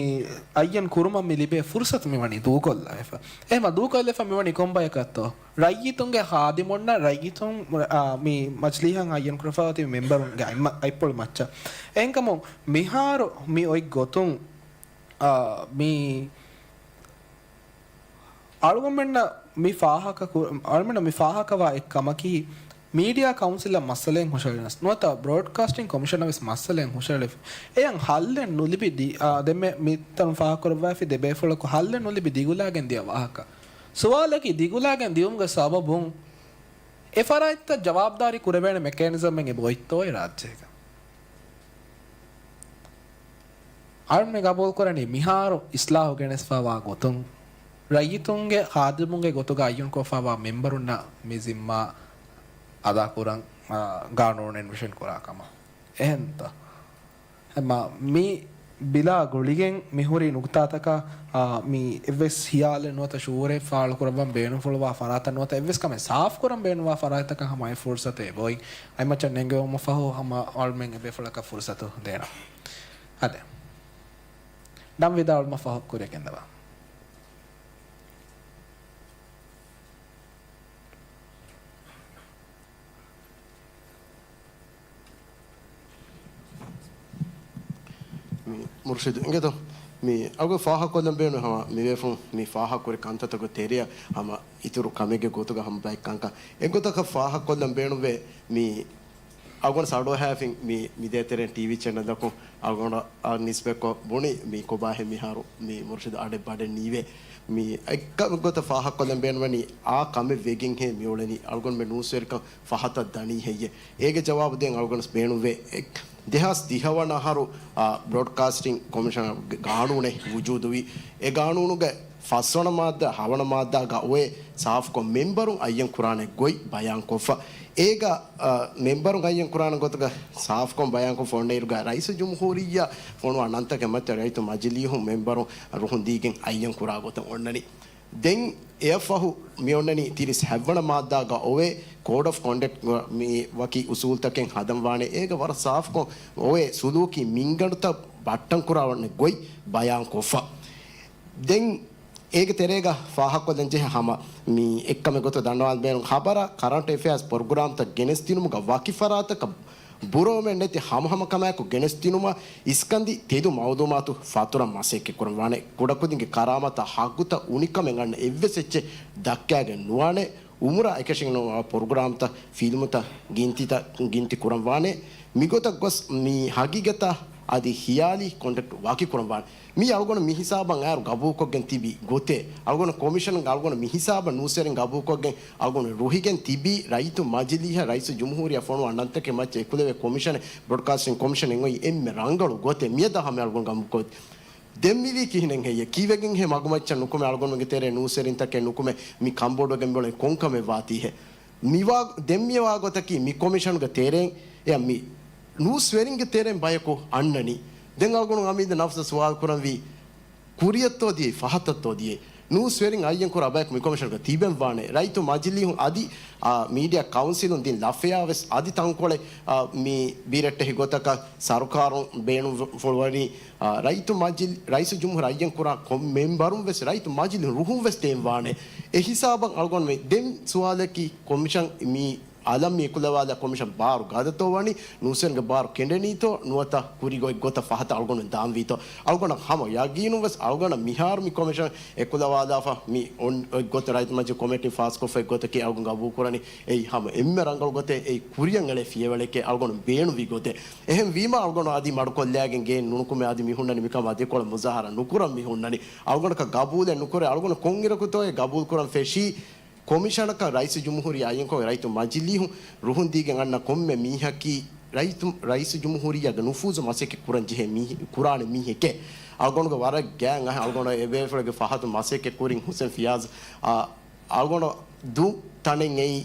އައްޔަން ކުރުމަށް މި ލިބޭ ފުރުސަތު މި ވަނީ ދޫކޮށްލައިފަ. އެހެމަ ދޫކޮށްލެފަ މި ވަނީ ކޮންބަޔަކަށްތޯ؟ ރައްޔިތުންގެ ޚާދިމުންނަށް، ރައްޔިތުން، އާ، މި މަޖިލީހަށް އައްޔަން ކުރަފަ އޮތީ މެމްބަރުންގެ އަތްމަ-، އަތްޕުޅު މައްޗަށް. އެހެންކަމުން މިހާރު މި އޮތް ގޮތުން، އާ، މި އަޅުގަނޑުމެންނަށް މި ފާހަގަ ކު-، އަޅުގަނޑުމެންނަށް މި ފާހަގަވާ އެއް ކަމަކީ، މީޑިއާ ކައުންސިލަށް މައްސަލައެއް ހުށަހެޅުނަސް ނުވަތަ ބްރޯޑްކާސްޓިން ކޮމިޝަނަށް ވެސް މައްސަލައެއް ހުށަހެޅިފަ. އެޔަށް ހައްލެއް ނުލިބި ދި-، އާ، ދެންމެ މިތަނުން ފާހަގަކުރައްވައިފި ދެ ބޭފުޅަކު ހައްލެއް ނުލިބި ދިގުލާގެން ދިޔަ ވާހަކަ. ސުވާލަކީ ދިގުލާގެން ދިޔުމުގެ ސަބަބުން އެ ފަރާތްތައް ޖަވާބުދާރީ ކުރެވޭނެ މެކޭނިޒަމެއް އެބަ އޮތްތޯ އެ ރާއްޖޭގަ؟ އަޅުން މި ގަބޫލުކުރަނީ މިހާރު އިސްލާހު ގެނެސްފައިވާ ގޮތުން ރައްޔިތުންގެ ޚާދިމުންގެ ގޮތުގަ އައްޔަންކޮށްފައިވާ މެމްބަރުންނަށް މި ޒިންމާ އަދާކުރަން، އާ، ގާނޫނު އެންވިޝަން ކުރާ ކަމަށް. އެހެންތަ؟ އެމަ މި ބިލާ ގުޅިގެން މިހުރި ނުކުތާތަކަށް، އާ، މި އެއްވެސް ހިޔާލެއް ނުވަތަ ޝުއޫރެއް ފާޅުކުރައްވަން ބޭނުންފުޅުވާ ފަރާތެއް ނުވަތަ އެއްވެސް ކަމެއް ސާފުކުރަން ބޭނުންވާ ފަރާތްތަކަށް ހަމަ އެ ފުރުސަތު އެބައޮތް. އަތްމައްޗަށް ނެންގެވުމަށް ފަހު ހަމަ އަޅުމެން އެބޭފުޅަކަށް ފުރުސަތު ދޭނަން. އާދެ. ނަން ވިދާޅުމަށް ފަހު ކުރިއަށް ގެންދަވާ. މި މުރުޝިދު އިނގޭތޯ؟ މި އަގު ފާހަގަކޮށްލަން ބޭނުން ހަމަ މިވެފުން މި ފާހަގަކުރި ކަންތައްތަކުގެ ތެރެއަށް ހަމަ އިތުރު ކަމެއްގެ ގޮތުގަ ހަމަ ބައެއް ކަންކަން އެއްގޮތަކަށް ފާހަގަކޮށްލަން ބޭނުންވޭ. މި އަގުން ސަޑޯހައިފިން މި މިދޭތެރެއިން ޓީވީ ޗެނަލްތަކުން އަގުނަށް ނިސްބަތްކޮށް ބުނި މި ކޮބާހޭ މިހާރު މި މުރުޝިދު އަޑެއް ބަޑެއް ނީވޭ. މި އެއްކަމެއްގޮތަށް ފާހަގަކޮށްލަން ބޭނުންވަނީ އާ ކަމެއް ވެގެންހޭ މިއުޅެނީ އަޅުގަނޑުމެން ނޫސްވެރިކަން ފަހަތަށް ދަނީ ހެއްޔޭ؟ އޭގެ ޖަވާބު ދޭން އަޅުގަނޑު ބޭނުންވޭ. އެ، ދެހާސް ދިހަ ވަނަ އަހަރު، އާ، ބްރޯޑްކާސްޓިން ކޮމިޝަންގެ ގާނޫނެއް ވުޖޫދުވި. އެ ގާނޫނުގެ ފަސްވަނަ މާއްދާ، ހަވަނަ މާއްދާގަ އޮވޭ ސާފުކޮށް މެންބަރުން އައްޔަން ކުރާނެ ގޮތް ބަޔާންކޮށްފަ. އޭގަ، އާ، މެންބަރުން އައްޔަން ކުރާނެ ގޮތުގަ ސާފުކޮށް ބަޔާންކޮށްފަ އޮންނައިރުގަ ރައީސުލްޖުމްހޫރިއްޔާ ފޮނުވާ ނަންތަކެއް މައްޗަށް ރައްޔިތު މަޖިލީހުން މެންބަރުން ރުހުން ދީގެން އައްޔަން ކުރާ ގޮތަށް އޮންނަނީ. ދެން އެއަށްފަހު މި އޮންނަނީ ތިރީސް ހައްވަނަ މާއްދާގަ އޮވޭ ކޯޑް އޮފް ކޮންޑަކްޓް މި ވަކި އުސޫލްތަކެއް ހަދަން ވާނެ. އޭގަ ވަރަށް ސާފުކޮށް އޮވޭ ސުލޫކީ މިންގަނޑުތައް ބައްޓަން ކުރާނެ ގޮތް ބަޔާންކޮށްފަ. ދެން އޭގެ ތެރޭގަ ފާހަގަކޮށްލަން ޖެހޭ ހަމަ މި އެއްކަމެއް ގޮތަށް ދަންނަވާލަން ބޭނުން ޚަބަރާ ކަރަންޓް އެފެއާސް ޕްރޮގްރާމްތައް ގެނެސްދިނުމުގަ ވަކި ފަރާތަކަށް ބުރަވަމެއް ނެތި ހަމަހަމަ ކަމާއެކު ގެނެސްދިނުމަށް އިސްކަންދި ތެދު މައުލޫމާތު ފަތުރަން މަސައްކަތްކުރަން ވާނެ. ކުޑަކުދިންގެ ކަރާމަތާ ހައްގުތައް އުނިކަމެއް އަންނަ އެއްވެސް އެއްޗެއް ދައްކާގެން ނުވާނެ. އުމުރާ އެކަށީގެން ނުވާ ޕްރޮގްރާމްތައް، ފިލްމުތައް، ގިންތިތައް ގިންތި ކުރަން ވާނެ. މިގޮތަށް ގޮސް މި ހަގީގަތާ އަދި ހިޔާލީ ކޮންޓްރެކްޓް ވަކިކުރަން ވާނެ. މީ އަޅުގަނޑު މި ހިސާބަށް އައިރު ގަބޫލުކޮށްގެން ތިބި ގޮތެއް. އަޅުގަނޑު ކޮމިޝަންގެ އަޅުގަނޑު މި ހިސާބަށް ނޫސްވެރިން ގަބޫލުކޮށްގެން އަޅުގަނޑު ރުހިގެން ތިބީ ރައްޔިތު މަޖިލީހަށް ރައީސު ޖުމްހޫރިއްޔާ ފޮނުވާ ނަންތަކެއް މައްޗަށް އެކުލެވޭ ކޮމިޝަނެއް ބްރޯޑްކާސްޓިން ކޮމިޝަނެއް އޮތް އެންމެ ރަނގަޅު ގޮތެއް މިއަދާ ހަމަ އަޅުގަނޑު ގަބޫލުކޮށް ދެން މިވީ ކިހިނެއް ހެއްޔޭ؟ ކީއްވެގެންހޭ މަގުމައްޗަށް ނުކުމެ އަޅުގަނޑުމެންގެ ތެރޭ ނޫސްވެރިންތަކެއް ނުކުމެ މި ކަންބޮޑުވެގެން މިއުޅެނީ ކޮންކަމެއް ވާތީހޭ؟ މިވާ، ދެން މިވާ ގޮތަކީ މި ކޮމިޝަނުގެ ތެރޭން އެއަށް މި ނޫސްވެރިންގެ ތެރޭން ބަޔަކު އަންނަނީ. ދެން އަޅުގަނޑު އަމީދަށް ނަފްސަށް ސުވާލު ކުރަންވީ، ކުރިއަށްތޯ ދިޔައީ، ފަހަތަށްތޯ ދިޔައީ؟ ނޫސްވެރިން އައްޔަން ކުރާ ބަޔަކު މި ކޮމިޝަނުގަ ތިބެން ވާނެ. ރައްޔިތު މަޖިލީހުން އަދި، އާ، މީޑިއާ ކައުންސިލުން ދިން ލަފަޔާ ވެސް އަދި ތަންކޮޅެއް، އާ، މި ބިރެއްޓެހި ގޮތަކަށް ސަރުކާރުން ބޭނުންފުޅުވަނީ، އާ، ރައްޔިތު މަޖިލް-، ރައީސުލްޖުމްހޫރިއްޔާ އައްޔަން ކުރާ ކޮން މެންބަރުން ވެސް ރައްޔިތު މަޖިލީހުން ރުހުން ވެސް ދޭން ވާނެ. އެ ހިސާބަށް އަޅުގަނޑު މި ދެން ސުވާލަކީ ކޮމިޝަން މި އަލަށް މި އެކުލަވާލާ ކޮމިޝަން ބާރު ގަދަތޯ ވަނީ؟ ނޫސްވެރިންގެ ބާރު ކެނޑެނީތޯ؟ ނުވަތަ ކުރި ގޮތް ގޮތަށް ފަހަތަށް އަޅުގަނޑު ދާންވީތޯ؟ އަޅުގަނޑަށް ހަމަ ޔަގީނުން ވެސް އަޅުގަނޑަށް މިހާރު މި ކޮމިޝަން އެކުލަވާލާފަ މި އޮން އޮތް ގޮތަށް ރައްޔިތު މަޖިލީހުން ކޮމެޓީ ފާސްކޮށްފަ އޮތް ގޮތަކީ އަޅުގަނޑު ގަބޫލު ކުރަނީ. އެއީ ހަމަ އެންމެ ރަނގަޅު ގޮތެއް. އެއީ ކުރިއަށް އެޅޭ ފިޔަވަޅެކޭ. އަޅުގަނޑު ބޭނުންވި ގޮތެއް. އެހެން ވީމަ އަޅުގަނޑު އަދި މަޑުކޮށްލާގެން ގެއިން ނުނުކުމެ އަދި މި ހުންނަނީ މިކަމަށް އަދި ކޮޅަށް މުޒާހަރާ ނުކުރަން މި ހުންނަނީ. އަޅުގަނޑަކަށް ގަބޫލެއް ނުކުރޭ. އަޅުގަނޑު ކޮންއިރަކުތޯ އެ ގަބޫލު ކުރަން ފެށީ ކޮމިޝަނަކަށް ރައީސުލްޖުމްހޫރިއްޔާ އައްޔަންކޮށް ރައްޔިތު މަޖިލީހުން ރުހުން ދީގެން އަންނަ ކޮންމެ މީހަކީ ރައްޔިތު، ރައީސުލްޖުމްހޫރިއްޔާގެ ނުފޫޒު މަސައްކަތް ކުރަން ޖެހޭ މީހެއް، ކުރާނެ މީހެކޭ. އަޅުގަނޑުގެ ވަރަށް ގާތް އަހަ، އަޅުގަނޑު އެބޭފުޅެއްގެ ފަހަތު މަސައްކަތް ކުރިން ހުސެން ފިޔާޒް، އާ، އަޅުގަނޑު ދު ތަނެއް އެއީ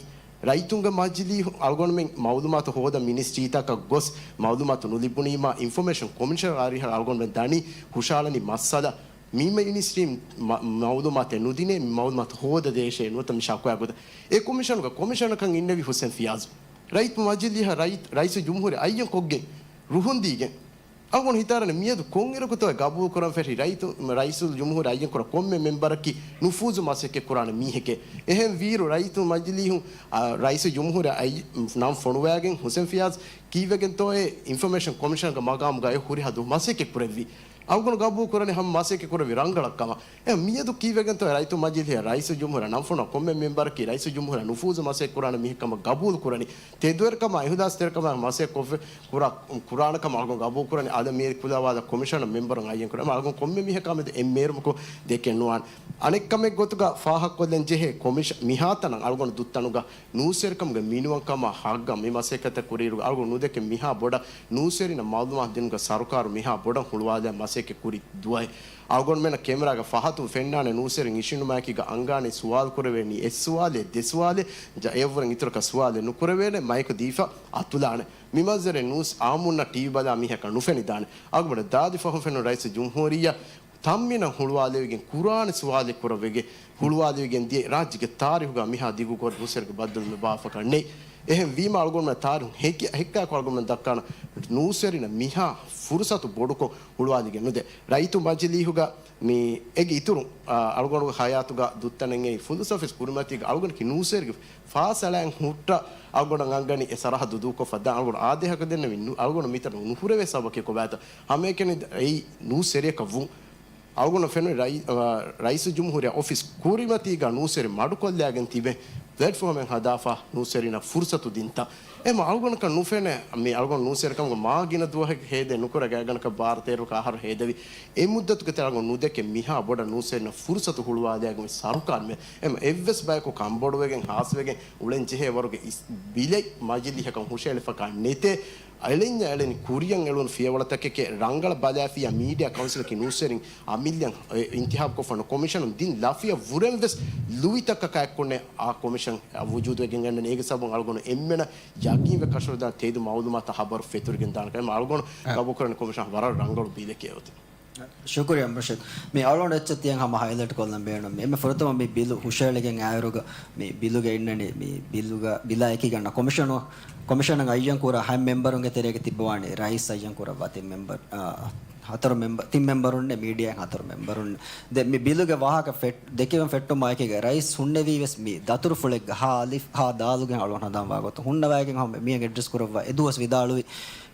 ރައްޔިތުންގެ މަޖިލީހު، އަޅުގަނޑުމެން މައުލޫމާތު ހޯދަ މިނިސްޓްރީތަކަށް ގޮސް މައުލޫމާތު ނުލިބުނީމާ އިންފޮމޭޝަން ކޮމިޝަނަށް އަރިހަށް އަޅުގަނޑުމެން ދަނީ ހުށަހަޅަނީ މައްސަލަ މި މިނިސްޓްރީން މަ-، މައުލޫމާތެއް ނުދިނޭ، މި މައުލޫމާތު ހޯދަދޭށޭ ނުވަތަ މި ޝަކުވާ ގޮތަށް. އެ ކޮމިޝަނުގަ ކޮމިޝަނަކަށް އިންނެވި ހުސެން ފިޔާޒު. ރައްޔިތު މަޖިލީހަށް ރައީ-، ރައީސުލްޖުމްހޫރިއްޔާ އައްޔަން ކޮށްގެން، ރުހުން ދީގެން. އަޅުގަނޑު ހިތާރަނީ މިއަދު ކޮންއިރަކުތޯ ގަބޫލު ކުރަން ފެށި ރައްޔިތު، ރައީސުލްޖުމްހޫރިއްޔާ އައްޔަން ކުރާ ކޮންމެ މެންބަރަކީ ނުފޫޒު މަސައްކަތް ކުރާނެ މީހެކޭ. އެހެން ވީއިރު ރައްޔިތު މަޖިލީހުން، އާ، ރައީސުލްޖުމްހޫރިއްޔާ އައި-، ނަން ފޮނުވާގެން ހުސެން ފިޔާޒް ކީއްވެގެންތޯއޭ އިންފޮމޭޝަން ކޮމިޝަންގެ މަގާމުގައި ހުރިހާ ދުވަހު މަސައްކަތް ކުރެއްވީ؟ އަޅުގަނޑު ގަބޫލު ކުރަނީ ހަމަ މަސައްކަތް ކުރެއްވި ރަނގަޅަށް ކަމަށް. އެ މިއަދު ކީއްވެގެންތޯ ރައްޔިތު މަޖިލީހަށް ރައީސުލްޖުމްހޫރިއްޔާ ނަން ފޮނުވާ ކޮންމެ މެންބަރަކީ ރައީސުލްޖުމްހޫރިއްޔާ ނުފޫޒު މަސައްކަތް ކުރާނެ މީހެއް ކަމަށް ގަބޫލު ކުރަނީ. ތެދުވެރިކަމާ އިހުލާސްތެރިކަމާ މަސައްކަތް ކޮށްފަ ކުރާ، ކުރާނެ ކަމަށް އަޅުގަނޑު ގަބޫލު ކުރަނީ. އަދި މި އެކުލަވާލާ ކޮމިޝަނަށް މެންބަރުން އައްޔަން ކުރަން އަޅުގަނޑު ކޮންމެ މީހަކާ މެދު އެއް މޭރުމަކު ދެކެއް ނުވާނެ. އަނެއް ކަމެއް ގޮތުގަ ފާހަގަކޮށްލަން ޖެހޭ ކޮމިޝަ-، މިހާތަނަށް އަޅުގަނޑު ދުއްތަނުގަ ނޫސްވެރިކަމުގެ މިނިވަންކަމާ ހައްގަށް މި މަސައްކަތް ކުރިއިރު އަޅުގަނޑު ނުދެކެ މިހާ ބޮޑަށް ނޫސްވެރިންނަށް މައުލޫމާތު ދިނުމުގަ ސަރުކާރު މިހާ ބޮޑަށް ހުޅުވާލާ މަސައްކަތް ކުރި ދުވަހެއް. އަޅުގަނޑުމެންނަށް ކެމެރާގަ ފަހަތުން ފެންނާނެ ނޫސްވެރިން އިށީނުމާއެކީގަ އަންގާނީ ސުވާލު ކުރެވޭނީ އެއް ސުވާލެއް، ދެ ސުވާލެއް، ޖަ-، އެއަށްވުރެން އިތުރަކަށް ސުވާލެއް ނުކުރެވޭނެ، މައިކު ދީފަ އަތުލާނެ. މި މަންޒަރެއް ނޫސް އާއްމުންނަށް ޓީވީ ބަލާ މީހަކަށް ނުފެނިދާނެ. އަޅުގަނޑަށް ދާދި ފަހުން ފެނުނު ރައީސުލްޖުމްހޫރިއްޔާ ތަންމީނަށް ހުޅުވާލެވިގެން ކުރާނެ ސުވާލެއް ކުރެވިގެން، ހުޅުވާލެވިގެން ދިޔަ ރާއްޖޭގެ ތާރީހުގަ މިހާ ދިގުކޮށް ނޫސްވެރިންގެ ބައްދަލުވުމެއް ވާފަކަށް ނެތް. އެހެން ވީމަ އަޅުގަނޑުމެން ތާރީހުން ހެކި-، ހެއްކާކު އަޅުގަނޑުމެން ދައްކާނަ ނޫސްވެރިންނަށް މިހާ ފުރުސަތު ބޮޑުކޮށް ހުޅުވާލިގެން ނުދޭ. ރައްޔިތު މަޖިލީހުގަ މި އޭގެ އިތުރުން، އާ، އަޅުގަނޑުގެ ހަޔާތުގަ ދުއްތަނެއް އެއީ ފުލުސަފިސް ކުރިމަތީގަ އަޅުގަނޑަކީ ނޫސްވެރިގެ ފާސަޅައިން ހުއްޓަ އަޅުގަނޑަށް އަންގަނީ އެ ސަރަހައްދު ދޫކޮށްފަ ދާން. އަޅުގަނޑު އާދޭހަކަށް ދެންނެވި ނު-، އަޅުގަނޑު މިތަނުން ނުހުރެވޭ ސަބަބަކީ ކޮބާތޯ؟ ހަމައެކަނި އެއީ ނޫސްވެރިޔަކަށް ވުން. އަޅުގަނޑަށް ފެނުނީ ރައީ-، އަ، ރައީސުލްޖުމްހޫރިއްޔާ އޮފީސް ކުރިމަތީގަ ނޫސްވެރިން މަޑުކޮށްލާގެން ތިބެ ޕްލެޓްފޯމެއް ހަދާފަ ނޫސްވެރިންނަށް ފުރުސަތު ދިންތަ؟ އެހެން އަޅުގަނޑަކަށް ނުފެނޭ މި އަޅުގަނޑު ނޫސްވެރިކަމުގަ މާ ގިނަ ދުވަހެއް ހޭދަ ނުކުރާ ގާތްގަނޑަކަށް ބާރަ ތޭރަ އަހަރު ހޭދަވި. އެ މުއްދަތުގެ ތެރޭ އަޅުގަނޑު ނުދެކެ މިހާ ބޮޑަށް ނޫސްވެރިންނަށް ފުރުސަތު ހުޅުވާލާގެން ސަރުކާރު މެ-، އެމަ އެއްވެސް ބަޔަކު ކަންބޮޑުވެގެން ހާސްވެގެން އުޅެން ޖެހޭ ވަރުގެ އިސް ބިލެއް މަޖިލީހަކަށް ހުށައެޅިފަކާ ނެތޭ. އެޅެންޏާ އެޅެނީ ކުރިއަށް އެޅުނު ފިޔަވަޅުތަކެކޭ. ރަނގަޅަށް ބަލާފިއްޔާ މީޑިއާ ކައުންސިލަކީ ނޫސްވެރިން އަމިއްލަ އިންތިހާބުކޮށްފަ ކޮމިޝަނުން ދިން ލަފިޔަ ވުރެން ވެސް ލުއިތަކަކާ އެއްކޮށްނެ އާ ކޮމިޝަން ވުޖޫދުވެގެން އެންނަނީ. އޭގެ ސަބަބުން އަޅުގަނޑު އެންމެނަށް ޔަގީންވެ ކަށަވަރުދާން ތެދު މައުލޫމާތު ހަބަރު ފެތުރިގެން ދާނެ ކަމަށް އަޅުގަނޑު އަ. ގަބޫލުކުރަނީ ކޮމިޝަން ވަރަށް ރަނގަޅު ބިލެކޭ އޮތީ. ޝުކުރިއްޔާ މުރްޝިދް. މި އަޅުގަނޑު އެއްޗެއް ތިޔަން ހަމަ ހައިލައިޓް ކޮށްލަން ބޭނުން. މި އެންމެ ފުރަތަމަ މި ބިލު ހުށައެޅިގެން އައިރުގަ މި ބިލުގަ އިންނަނީ މި ބިލުގަ ބިލާ އެކީގަންނަ ކޮމިޝަނު، ކޮމިޝަނަށް އައްޔަން ކުރާ ހަތް މެމްބަރުންގެ ތެރޭގަ ތިއްބަވާނީ ރައީސް އައްޔަން ކުރައްވާ ތިން މެމްބަރު، އާ، ހަތަރު މެމްބަ-، ތިން މެމްބަރުންނެ މީޑިއާއިން ހަތަރު މެމްބަރުން. ދެ މި ބިލުގެ ވާހަކަ ފެ-، ދެކެވެން ފެއްޓުމާ އެކީގަ ރައީސް ހުންނެވީ ވެސް މި ދަތުރުފުޅެއްގަ ހާ އަލިފް ހާ ދާލުގެ އަޅުގަނޑު ހަނދާން ވާ ގޮތަށް ހުންނަވައިގެން ހަމަ މިއަށް އެޑްރެސް ކުރައްވާ އެދުވަސް ވިދާޅުވި.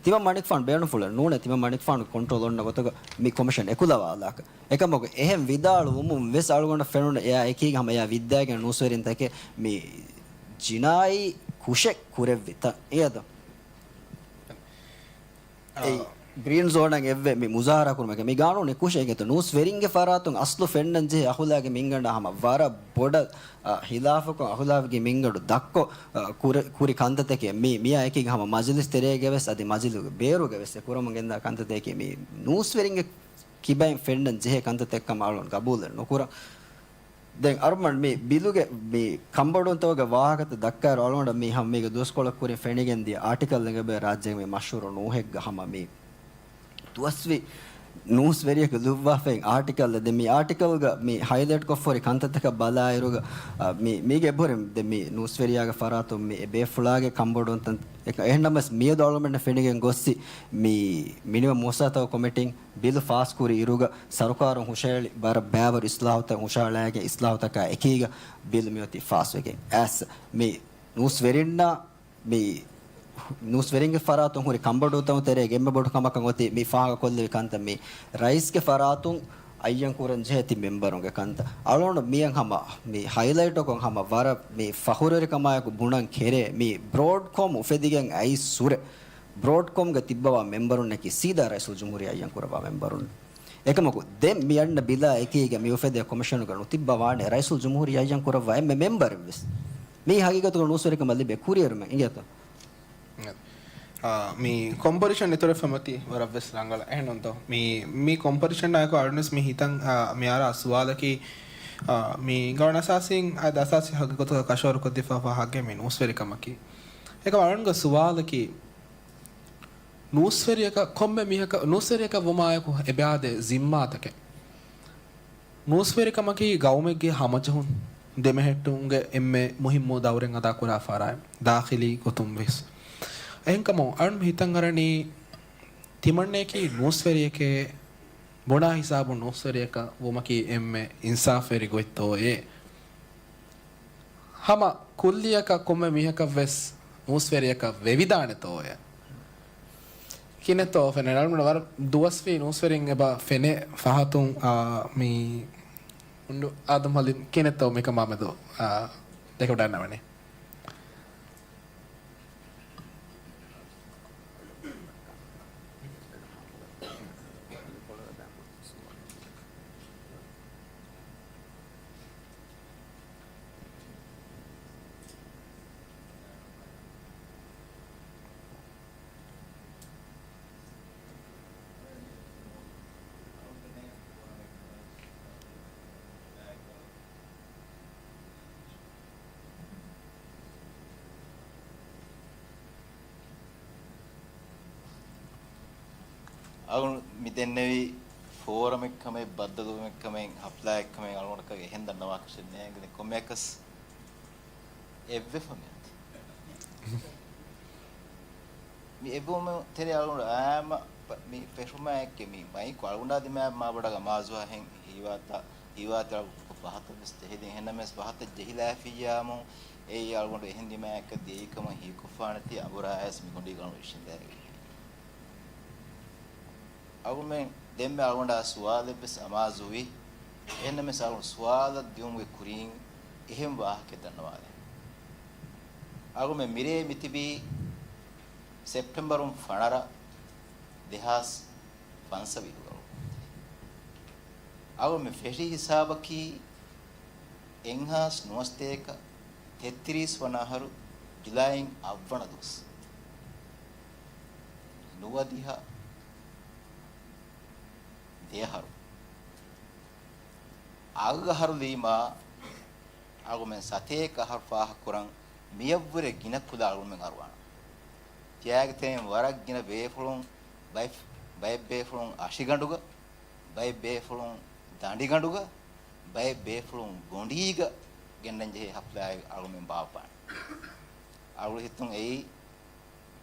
ތިމަން މަނިކުފާނު ބޭނުންފުޅެއް ނޫނޭ، ތިމަން މަނިކުފާނު ކޮންޓްރޯލް އޮންނަ ގޮތުގަ މި ކޮމިޝަން އެކުލަވާލާކަށް. އެކަމަކު އެހެން ވިދާޅުވުމުން ވެސް އަޅުގަނޑަށް ފެނުނު އެއާ އެކީގަ ހަމަ އެއާ ވިއްދާގެން ނޫސްވެރިންތަކެއް މި ޖިނާއީ ކުށެއް ކުރެއްވިތަ އެއަދަ؟ އާ. އެއީ ގްރީން ޒޯނަށް އެއްވެ މި މުޒާހަރާ ކުރުމަކީ މި ގާނޫނީ ކުށެއް އިނގޭތޯ. ނޫސްވެރިންގެ ފަރާތުން އަސްލު ފެންނަން ޖެހޭ އަޚުލާގެ މިންގަނޑާ ހަމަ ވަރަށް ބޮޑަށް، އާ، ހިލާފަކޮށް އަޚުލާގީ މިންގަނޑު ދަށްކޮށް، އާ، ކުރެ-، ކުރި ކަންތައްތަކެއް މި، މިއާ އެކީގަ ހަމަ މަޖިލިސް ތެރޭގަ ވެސް އަދި މަޖިލިސްގެ ބޭރުގަ ވެސް އެ ކުރަމުން ގެންދާ ކަންތައްތަކެއް މި ނޫސްވެރިންގެ ކިބައިން ފެންނަން ޖެހޭ ކަންތައްތަކެއް ކަމަށް އަޅުގަނޑު ގަބޫލެއް ނުކުރަން. ދެން އަރުމަން މި ބިލުގެ މި ކަންބޮޑުވުންތަކުގެ ވާހަކަތައް ދައްކާއިރު އަޅުގަނޑަށް މި ހަމަ މީގެ ދުވަސްކޮޅަށް ކުރިން ފެނިގެން ދިޔަ އާޓިކަލް އެނގޭ ރާއްޖޭގެ މި މަޝްހޫރު ނޫހެއްގަ ހަމަ މި ދުވަސްވީ ނޫސްވެރިޔަކު ލުއްވާފައި އާޓިކަލް ދެ މި އާޓިކަލްގަ މި ހައިލައިޓް ކޮށްފަހުރި ކަންތައްތަކަށް ބަލާއިރުގަ، އަ، މި، މީގެ އެބަހުރި ދެ މި ނޫސްވެރިޔާގެ ފަރާތުން މި އެ ބޭފުޅާގެ ކަންބޮޑުވުންތައް އެ-، އެހެންނަމަވެސް މިއަދު އަޅުމެންނަށް ފެނިގެން ގޮއްސި މި މިނިވަން މުވައްސަސާތަކު ކޮމިޓީން ބިލު ފާސްކުރި އިރުގަ ސަރުކާރުން ހުށައެޅި ބަރަށް ބައިވަރު އިސްލާހުތައް ހުށަހަޅާގެން އިސްލާހުތަކާ އެކީގަ ބިލު މިއޮތީ ފާސްވެގެން. އައިސް މި ނޫސްވެރިންނާ މި ނޫސްވެރިންގެ ފަރާތުން ހުރި ކަންބޮޑުވުންތަކުގެ ތެރޭގަ އެންމެ ބޮޑު ކަމަކަށް އޮތީ މި ފާހަގަކޮށްލެވި ކަންތައް މި ރައީސްގެ ފަރާތުން އައްޔަން ކުރަން ޖެހޭ ތިން މެމްބަރުންގެ ކަންތައް. އަޅުގަނޑު މިއަށް ހަމަ މި ހައިލައިޓްކޮށް ހަމަ ވަރަށް މި ފަޚުރުވެރިކަމާއެކު ބުނަން ކެރޭ މި ބްރޯޑްކޮމް އުފެދިގެން އައި ސުރެ ބްރޯޑްކޮމްގެ ތިއްބަވާ މެމްބަރުންނަކީ ސީދާ ރައީސުލްޖުމްހޫރިއްޔާ އައްޔަން ކުރައްވާ މެމްބަރުން. އެކަމަކު، ދެން މި އަންނަ ބިލާ އެކީގަ މި އުފެދޭ ކޮމިޝަނުގަ ނުތިއްބަވާނެ ރައީސުލްޖުމްހޫރިއްޔާ އައްޔަން ކުރައްވާ އެންމެ މެމްބަރެއްވެސް. މީ ހަގީގަތުގަ ނޫސްވެރިކަމަށް ލިބޭ ކުރިއެރުމެއް އިނގޭތޯ؟ އާ، މި ކޮމްޕޮޒިޝަން އިތުރެއް ފެމަތި ވަރަށްވެސް ރަނގަޅަށް އެހެންނުންތޯ؟ މި، މި ކޮމްޕޮޒިޝަނާއެކު އަޅުންވެސް މި ހިތަށް، އާ، މިއަރާ ސުވާލަކީ، އާ، މި ގަވަން އަސާސީން އަދި އަސާސީ ހަގީގަތުގަ ކަށަވަރުކޮށްދީފާފާ ހައްގެއް މި ނޫސްވެރިކަމަކީ. އެކަމަ އަޅުންގެ ސުވާލަކީ، ނޫސްވެރިޔަކަށް ކޮންމެ މީހަކަށް، ނޫސްވެރިޔަކަށް ވުމާއެކު އެބައާދޭ ޒިންމާތަކެއް. ނޫސްވެރިކަމަކީ ގައުމެއްގެ ހަމަޖެހުން ދެމެހެއްޓުމުގެ އެންމެ މުހިއްމު ދައުރެއް އަދާކުރާ ފަރާތް، ދާޚިލީ ގޮތުން ވެސް. އެހެންކަމުން އަޅުން ހިތަށް އަރަނީ ތިމަންނަޔަކީ ނޫސްވެރިޔެކޭ، ބުނާ ހިސާބުން ނޫސްވެރިޔަކަށް ވުމަކީ އެންމެ އިންސާފުވެރި ގޮތްތޯއޭ؟ ހަމަ ކުއްލިއަކަށް ކޮންމެ މީހަކަށް ވެސް ނޫސްވެރިޔަކަށް ވެވިދާނެތޯއޭ؟ ކިހިނެއްތޯ ފެނޭ؟ އަޅުގަނޑު ވަރަށް ދުވަސްވީ ނޫސްވެރިން އެބަ ފެނޭ ފަހަތުން، އާ، މި އުނޑު އާދަމް ހަލީމް ކިހިނެއްތޯ މިކަމާމެދު، އާ، ދެކެވަޑަންނަވަނީ؟ އަޅުގަނޑު މި ދެންނެވީ ފޯރަމެއްކަމެއް، ބައްދަލުވުމެއްކަމެއް، ހަފްލާއެއްކަމެއް އަޅުގަނޑަކަށް އެހެން ދަންނަވާކަށެއް ނޭނގެ. ކޮންމެއަކަސް އެއްވެފަ މިއޮތީ. މި އެއްވުމު ތެރޭ އަޅުގަނޑު އާއްމަ މި ފެށުމާއެކޭ މި މައިކު އަޅުގަނޑާ ދިމާއަށް މާބޮޑަށް އަމާޒުވާހެން ހީވާތާ، ހީވާތި އަޅުގަނޑު ފަހަތަށް ވެސް ޖެހިދިން. އެހެންނަމަވެސް ފަހަތަށް ޖެހިލާފިއްޔާމު އެއީ އަޅުގަނޑު އެހެން ދިމާއަކަށް ދިޔައީކަމަށް ހީކޮށްފާނެތީ އަނބުރާޔަސް މިގޮނޑީގަނޑު އިށިނދައިގެން. އަޅުގަނޑުމެން ދެންމެ އަޅުގަނޑާ ސުވާލެއްވެސް އަމާޒުވި. އެހެންނަމަވެސް އަޅުގަނޑު ސުވާލަށް ދިއުމުގެ ކުރިން އެހެން ވާހަކައެއް ދަންނަވާލަން. އަޅުގަނޑުމެން މިރޭ މިތިބީ ސެޕްޓެމްބަރުން ފަނަރަ، ދެހާސް ފަންސަވީހުގަ. އަޅުގަނޑުމެން ފެށި ހިސާބަކީ އެއްހާސް ނުވަސަތޭކަ ތެއްތިރީސް ވަނަ އަހަރު ޖުލައި އަށްވަނަ ދުވަސް. ނުވަދިހަ ދެއަހަރު. އަށް އަހަރު ލީމާ އަޅުގަނޑުމެން ސަތޭކަ އަހަރު ފާހަގަކުރަން މިއަށްވުރެ ގިނަ ކުލަ އަޅުގަނޑުމެން އަރުވާނަން. ތިޔާގެ ތެރެއިން ވަރަށް ގިނަ ބޭފުޅުން ބައެއް، ބައެއް ބޭފުޅުން އަށިގަނޑުގަ، ބައެއް ބޭފުޅުން ދަނޑިގަނޑުގަ، ބައެއް ބޭފުޅުން ގޮނޑީގަ ގެންނަންޖެހޭ ހަފްލާއެއް އަޅުގަނޑުމެން ބާއްވާނެ. އަޅުގަނޑު ހިތުން އެއީ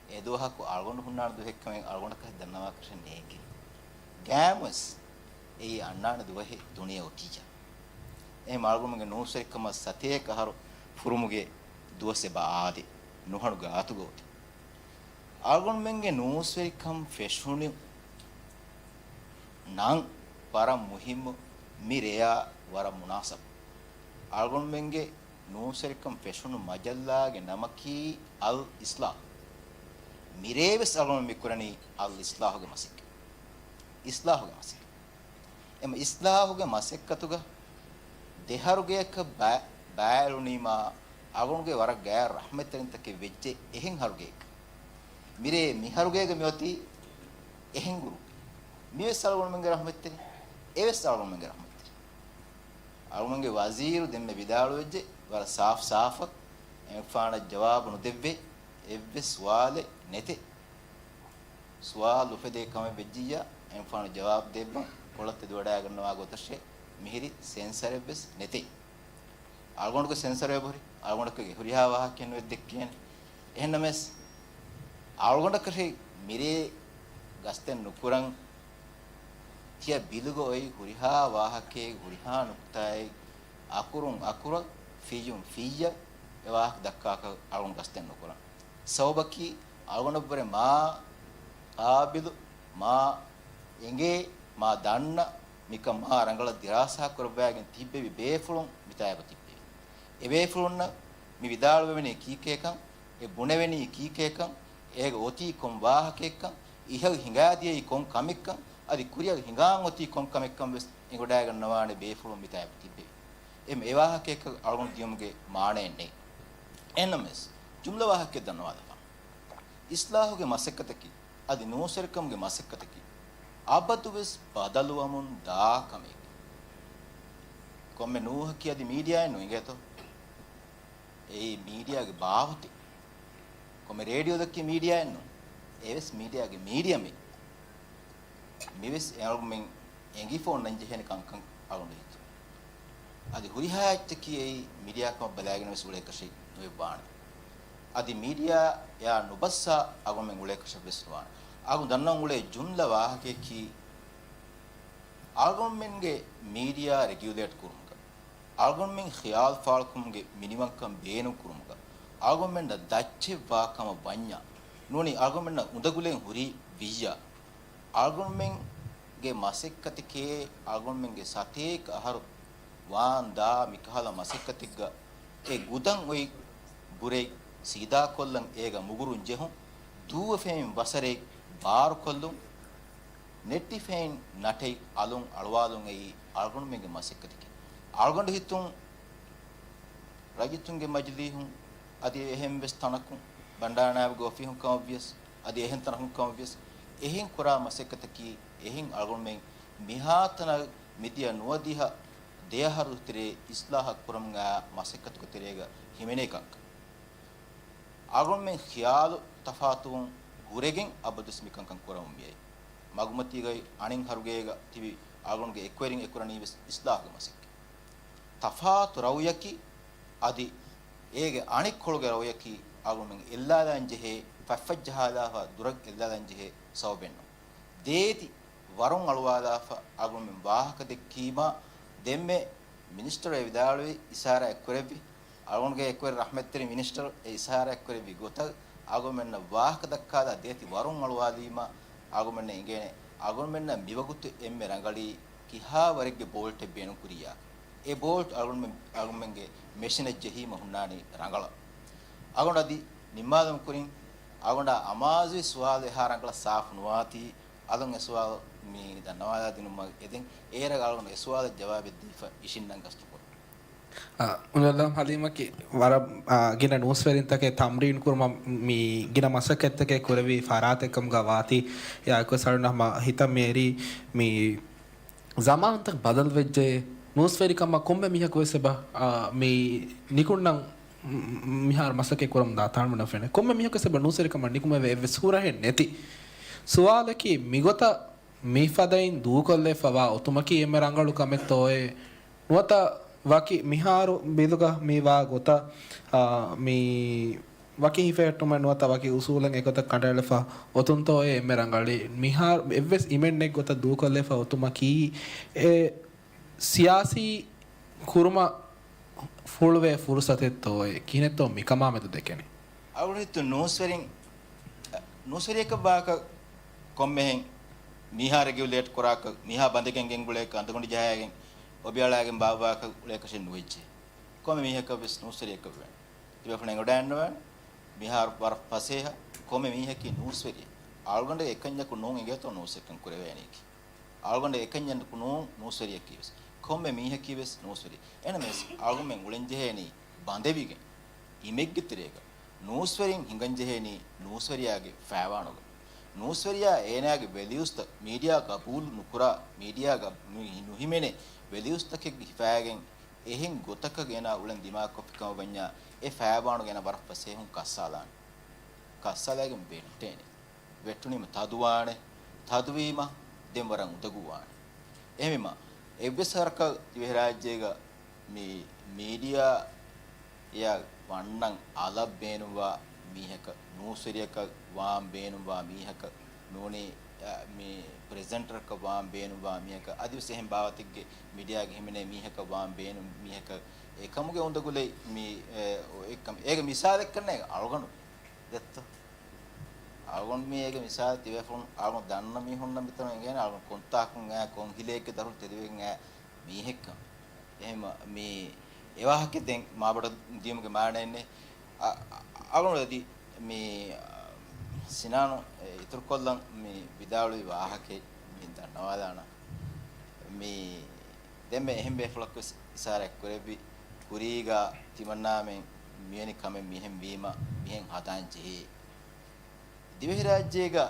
އެ ދުވަހަކު އަޅުގަނޑު ހުންނާނެ ދުވަހެއްކަމެއް އަޅުގަނޑަކަށް ދަންނަވާކަށެއް ނޭނގެ. ގާމުވެސް އެއީ އަންނާނެ ދުވަހެއް ދުނިޔެ އޮތިއްޔާ. އެހެން އަޅުގަނޑުމެންގެ ނޫސްވެރިކަމަށް ސަތޭކަ އަހަރު ފުރުމުގެ ދުވަސް އެބަ އާދޭ، ނުހަނު ގާތުގަ އޮތީ. އަޅުގަނޑުމެންގެ ނޫސްވެރިކަން ފެށުނު ނަން ވަރަށް މުހިއްމު، މި ރެޔާ ވަރަށް މުނާސަބު. އަޅުގަނޑުމެންގެ ނޫސްވެރިކަން ފެށުނު މަޖައްލާގެ ނަމަކީ އަލް އިސްލާހު. މިރޭވެސް އަޅުގަނޑު މި ކުރަނީ އަލް އިސްލާހުގެ މަސައްކަތް. އިސްލާހުގެ މަސައްކަތް. އެމަ އިސްލާހުގެ މަސައްކަތުގަ ދެހަރުގެއަކަށް ބައި-، ބައިވެލުނީމާ އަޅުގަނޑުގެ ވަރަށް ގާތް ރަޙްމަތްތެރިންތަކެއް ވެއްޖެ އެހެން ހަރުގެއެއްގަ. މިރޭ މި ހަރުގޭގަ މިއޮތީ އެހެން ގުރޫޕެއް. މިވެސް އަޅުގަނޑުމެންގެ ރަޙްމަތްތެރި، އެވެސް އަޅުގަނޑުމެންގެ ރަޙްމަތްތެރި. އަޅުގަނޑުގެ ވަޒީރު ދެންމެ ވިދާޅުވެއްޖެ ވަރަށް ސާފު ސާފަށް، އެމެފާނަށް ޖަވާބު ނުދެއްވޭ، އެއްވެސް ސުވާލެއް ނެތޭ. ސުވާލު އުފެދޭ ކަމެއް ވެއްޖިއްޔާ، އެމެފާނު ޖަވާބު ދެއްވަން ކޮޅަށް ތެދުވަޑައިގަންނަވާ ގޮތަށޭ. މިހިރީ ސެންސަރެއްވެސް ނެތޭ. އަޅުގަނޑުގެ ސެންސަރެއް އެބަހުރި، އަޅުގަނޑަކަށް ހުރިހާ ވާހަކައެއް ނުވެ ދެއްކޭނެ. އެހެންނަމަވެސް، އަޅުގަނޑަކަށެއް މިރޭ ގަސްތެއް ނުކުރަން، ތިޔަ ބިލުގަ އޮތް ހުރިހާ ވާހަކައެއް، ހުރިހާ ނުކުތާއެއް، އަކުރުން އަކުރަށް، ފިއްޔުން ފިއްޔަށް އެ ވާހަކަ ދައްކާކަށް އަޅުގަނޑު ގަސްތެއް ނުކުރަން. ސަބަބަކީ، އަޅުގަނޑަށްވުރެ މާ ޤާބިލު، މާ އެނގޭ، މާ ދަންނަ، މިކަން މާ ރަނގަޅަށް ދިރާސާ ކުރައްވައިގެން ތިއްބެވި ބޭފުޅުން މިތާއެބަ ތިއްބެވި. އެ ބޭފުޅުންނަށް މި ވިދާޅުވެވެނީ ކީކޭކަން، އެ ބުނެވެނީ ކީކޭކަން، އޭގަ އޮތީ ކޮން ވާހަކައެއްކަން، އިހަށް ހިނގާދިޔައީ ކޮން ކަމެއްކަން، އަދި ކުރިއަށް ހިނގާން އޮތީ ކޮން ކަމެއްކަން ވެސް އެނގިވަޑައިގަންނަވާނެ ބޭފުޅުން މިތާއެބަ ތިއްބެވި. އެ ވާހަކައަކަށް އަޅުގަނޑު ދިޔުމުގެ މާނައެއް ނެތް. އެހެންނަމަވެސް، ޖުމްލަ ވާހަކައެއް ދަންނަވާލަފާނެ. އިސްލާހުގެ މަސައްކަތަކީ، އަދި ނޫސްވެރިކަމުގެ މަސައްކަތަކީ، އަބަދުވެސް ބަދަލުވަމުން ދާ ކަމެކޭ. ކޮންމެ ނޫހަކީ އަދި މީޑިއާއެއް ނޫން އިނގޭތޯ؟ އެއީ މީޑިއާގެ ބާވަތެއް. ކޮންމެ ރޭޑިއޯއަކީ މީޑިއާއެއް ނޫން. އެވެސް މީޑިއާގެ މީޑިއަމެއް. މިވެސް އަޅުގަނޑުމެން އެނގިފަ އޮންނަން ޖެހޭނެ ކަންކަން އަޅުގަނޑު ހިތުން. އަދި ހުރިހާ އެއްޗަކީ އެއީ މީޑިއާ ކަމަށް ބަލައިގެން ވެސް އުޅޭކަށެއް ނުވެއްވާނެ. އަދި މީޑިއާއާ ނުބައްސާ އަޅުގަނޑުމެން އުޅޭކަށެއް ވެސް ނުވާނެ. އަޅުގަނޑު ދަންނަވަން އުޅޭ ޖުމްލަ ވާހަކަޔަކީ، އަޅުގަނޑުމެންގެ މީޑިއާ ރެގިއުލޭޓް ކުރުމުގަ، އަޅުގަނޑުމެން ޚިޔާލު ފާޅުކުރުމުގެ މިނިވަންކަން ބޭނުން ކުރުމުގަ، އަޅުގަނޑުމެންނަށް ދައްޗެއްވާ ކަމަށް ވަންޏާ، ނޫނީ އަޅުގަނޑުމެންނަށް އުނދަގުލެއް ހުރި ވިއްޔާ، އަޅުގަނޑުމެންގެ މަސައްކަތެކޭ، އަޅުގަނޑުމެންގެ ސަތޭކަ އަހަރު ވާންދާ މިކަހަލަ މަސައްކަތެއްގަ އެ ގުދަން އޮތް ބުރެއް ސީދާކޮށްލަން، އޭގަ މުގުރުން ޖެހުން، ދޫވެފައިން ވަސަރެއް ބާރުކޮށްލުން، ނެއްޓިފައިން ނަޓެއް އަލުން އަޅުވާލުން އެއީ އަޅުގަނޑުމެންގެ މަސައްކަތަކީ. އަޅުގަނޑު ހިތުން ރައްޔިތުންގެ މަޖިލީހުން އަދި އެހެން ވެސް ތަނަކުން، ބަންޑާރަނާއިބުގެ އޮފީހުން ކަމަށްވިޔަސް، އަދި އެހެން ތަނަކުން ކަމަށްވިޔަސް، އެހެން ކުރާ މަސައްކަތަކީ، އެހެން އަޅުގަނޑުމެން މިހާތަނަށް މިދިޔަ ނުވަދިހަ ދެއަހަރު ތެރޭ އިސްލާހަށް ކުރަމުން އައި މަސައްކަތުގެ ތެރޭގަ ހިމެނޭ ކަންކަން. އަޅުގަނޑުމެން ޚިޔާލު ތަފާތުވުން ހުރެގެން އަބަދުވެސް މިކަންކަން ކުރަމުން މިއައީ. މަގުމަތީގައި އަނެއް ހަރުގޭގަ ތިބި އަޅުގަނޑުގެ އެކުވެރިން އެކުރަނީ ވެސް އިސްލާހުގެ މަސައްކަތް. ތަފާތު ރައުޔަކީ އަދި އޭގެ އަނެއްކޮޅުގެ ރައުޔަކީ އަޅުގަނޑުމެން އެއްލާލަން ޖެހޭ، ފަތްފަތްޖަހާލާފަ ދުރަށް އެއްލާލަން ޖެހޭ ސަބަބެއްނު. ދޭތި ވަރުން އަޅުވާލާފަ އަޅުގަނޑުމެން ވާހަކަ ދެއްކީމާ، ދެންމެ މިނިސްޓަރު އެ ވިދާޅުވި އިޝާރާތް ކުރެއްވި، އަޅުގަނޑުގެ އެކުވެރި ރަޙްމަތްތެރި މިނިސްޓަރު އެ އިޝާރާތް ކުރެއްވި ގޮތަށް އަޅުގަނޑުމެންނަށް ވާހަކަ ދައްކާލާ ދޭތި ވަރުން އަޅުވާލީމާ، އަޅުގަނޑުމެންނަށް އިނގޭނެ އަޅުގަނޑުމެންނަށް މިވަގުތު އެންމެ ރަނގަޅީ ކިހާ ވަރެއްގެ ބޯލްޓެއް ބޭނުން ކުރިއްޔާ. އެ ބޯލްޓް އަޅުގަނޑުމެން، އަޅުގަނޑުމެންގެ މެޝިނަށް ޖެހީމަ ހުންނާނީ ރަނގަޅަށް. އަޅުގަނޑު އަދި ނިންމާލުމުގެ ކުރިން އަޅުގަނޑާ އަމާޒުވި ސުވާލު އެހާ ރަނގަޅަށް ސާފު ނުވާތީ، އަލުން އެ ސުވާލު މި ދަންނަވާލާ ދިނުމަށް އެދެން. އޭރަށް އަޅުގަނޑު އެ ސުވާލަށް ޖަވާބެއް ދީފަ އިށިންނަން ގަސްތުކޮށް. އާ، އުނދަލާމް ހަލީމަކީ ވަރަށް، އާ، ގިނަ ނޫސްވެރިންތަކެއް ތަމްރީން ކުރުމަށް މި ގިނަ މަސައްކަތްތަކެއް ކުރެވި ފަރާތެއް ކަމުގަ ވާތީ، އެއާ އެކުވެސް އަޅުން ހަމަ ހިތަށް މިއެރީ މި ޒަމާންތައް ބަދަލުވެއްޖެ. ނޫސްވެރިކަމަށް ކޮންމެ މީހަކު ވެސް އެބަ، އާ، މި ނިކުންނަން މިހާރު މަސައްކަތް ކުރަމުންދާ ތަންވަނަ ފެނެ. ކޮންމެ މީހަކު ވެސް އެބަ ނޫސްވެރިކަމަށް ނިކުމެވޭ އެއްވެސް ހުރަހެއް ނެތި. ސުވާލަކީ މިގޮތަށް މިފަދައިން ދޫކޮށްލެފަވާ އޮތުމަކީ އެންމެ ރަނގަޅު ކަމެއްތޯއޭ؟ ނުވަތަ ވަކި މިހާރު ބިލުގަ މި ވާ ގޮތަށް، އާ، މި ވަކި ހިފެހެއްޓުމެއް ނުވަތަ ވަކި އުސޫލެއް އެގޮތަށް ކަނޑައެޅިފަ އޮތުންތޯއޭ އެންމެ ރަނގަޅީ؟ މިހާރު އެއްވެސް އިމެންޓެއް ގޮތަށް ދޫކޮށްލެފަ އޮތުމަކީ އެ ސިޔާސީ ކުރުމަށް ހުޅުވޭ ފުރުސަތެއްތޯއޭ؟ ކިހިނެއްތޯ މިކަމާ މެދު ދެކެނީ؟ އަޅުގަނޑު ހިތު ނޫސްވެރިން، ނޫސްވެރިޔަކަށް ވާކަށް ކޮންމެހެން މީހާ ރެގިއުލޭޓް ކުރާކަށް، މީހާ ބަނދެގެން ގެންގުޅޭކަށް، އަނދަގޮނޑި ޖަހައިގެން އޮބިއަޅާގެން ބާއްވާކަށް އުޅޭކަށެއް ނުވެއްޖެ. ކޮންމެ މީހަކަށް ވެސް ނޫސްވެރިޔަކަށް ވޭނެ. ތިބޭފުޅުން އެނގިވަޑައިގަންނަވާނެ. މިހާރު ވަރަށް ފަސޭހަ ކޮންމެ މީހަކީ ނޫސްވެރިއެއް. އަޅުގަނޑު އެކަންޏަކު ނޫން އިނގޭތޯ ނޫސްވެރިކަން ކުރެވޭނީކީ. އަޅުގަނޑު އެކަންޏަކު ނޫން ނޫސްވެރިޔަކީ ވެސް. ކޮންމެ މީހަކީ ވެސް ނޫސްވެރި. އެހެންނަމަވެސް އަޅުގަނޑުމެން އުޅެންޖެހޭނީ ބަނދެވިގެން، އިމެއްގެ ތެރޭގަ. ނޫސްވެރިން ހިނގަންޖެހޭނީ ނޫސްވެރިޔާގެ ފައިވާނުގަ. ނޫސްވެރިޔާ އޭނާގެ ވެލިއުސްތައް، މީޑިއާ ގަބޫލު ނުކުރާ، މީޑިއާގަ މި ނުހިމެނޭ ވެލިއުސްތަކެއްގެ ހިފާގެން އެހެން ގޮތަކަށް އޭނާ އުޅެން ދިމާކޮށްފި ކަމަށް ވަންޏާ، އެ ފައިވާނުގަ އޭނާ ވަރަށް ފަސޭހައިން ކައްސާލާނެ. ކައްސާލައިގެން ވެއްޓޭނެ. ވެއްޓުނީމަ ތަދުވާނެ. ތަދުވީމަ ދެން ވަރަށް އުނދަގޫވާނެ. އެހެންވީމަ، އެއްވެސް ވަރަކަށް ދިވެހިރާއްޖޭގަ މި މީޑިއާ އެއަށް ވަންނަން އަލަށް ބޭނުންވާ މީހަކަށް، ނޫސްވެރިޔަކަށް ވާން ބޭނުންވާ މީހަކަށް ނޫނީ، އަ، މި ޕްރެޒެންޓަރަކަށް ވާން ބޭނުންވާ މީހަކަށް، އަދިވެސް އެހެން ބާވަތެއްގެ މީޑިއާގެ ހިމެނޭ މީހަކަށް ވާން ބޭނުން މީހަކަށް އެކަމުގެ އުނދަގުލެއް މި، އެ، އެކަމް، އޭގެ މިސާލެއްކަންނޭ އަޅުގަނޑު ދެއްތޯ؟ އަޅުގަނޑު މި އޭގެ މިސާލެއް ތިބޭފުޅުން އަޅުގަނޑު ދަންނަ މީހުންނަށް މިތަނުން އެނގޭނެ އަޅުގަނޑު ކޮންތާކުން އައި، ކޮން ހިލޭގެ ދަރުން ތެދުވެގެން އައި މީހެއްކަން. އެހެން މި އެވާހަކަ ދެން މާބޮޑަށް ދިޔުމުގެ މާނައެއްނެއް. އަ، އަ، އަޅުގަނޑު އަދި މި، އަ، ސިނާނު އިތުރުކޮށްލަން މި ވިދާޅުވި ވާހަކައެއް މި ދަންނަވާލާނަން. މި ދެންމެ އެހެން ބޭފުޅަކު ވެސް އިޝާރާތް ކުރެއްވި ކުރީގަ ތިމަންނާމެން މިވެނި ކަމެއް މިހެން ވީމަ މިހެން ހަދާން ޖެހޭ. ދިވެހިރާއްޖޭގަ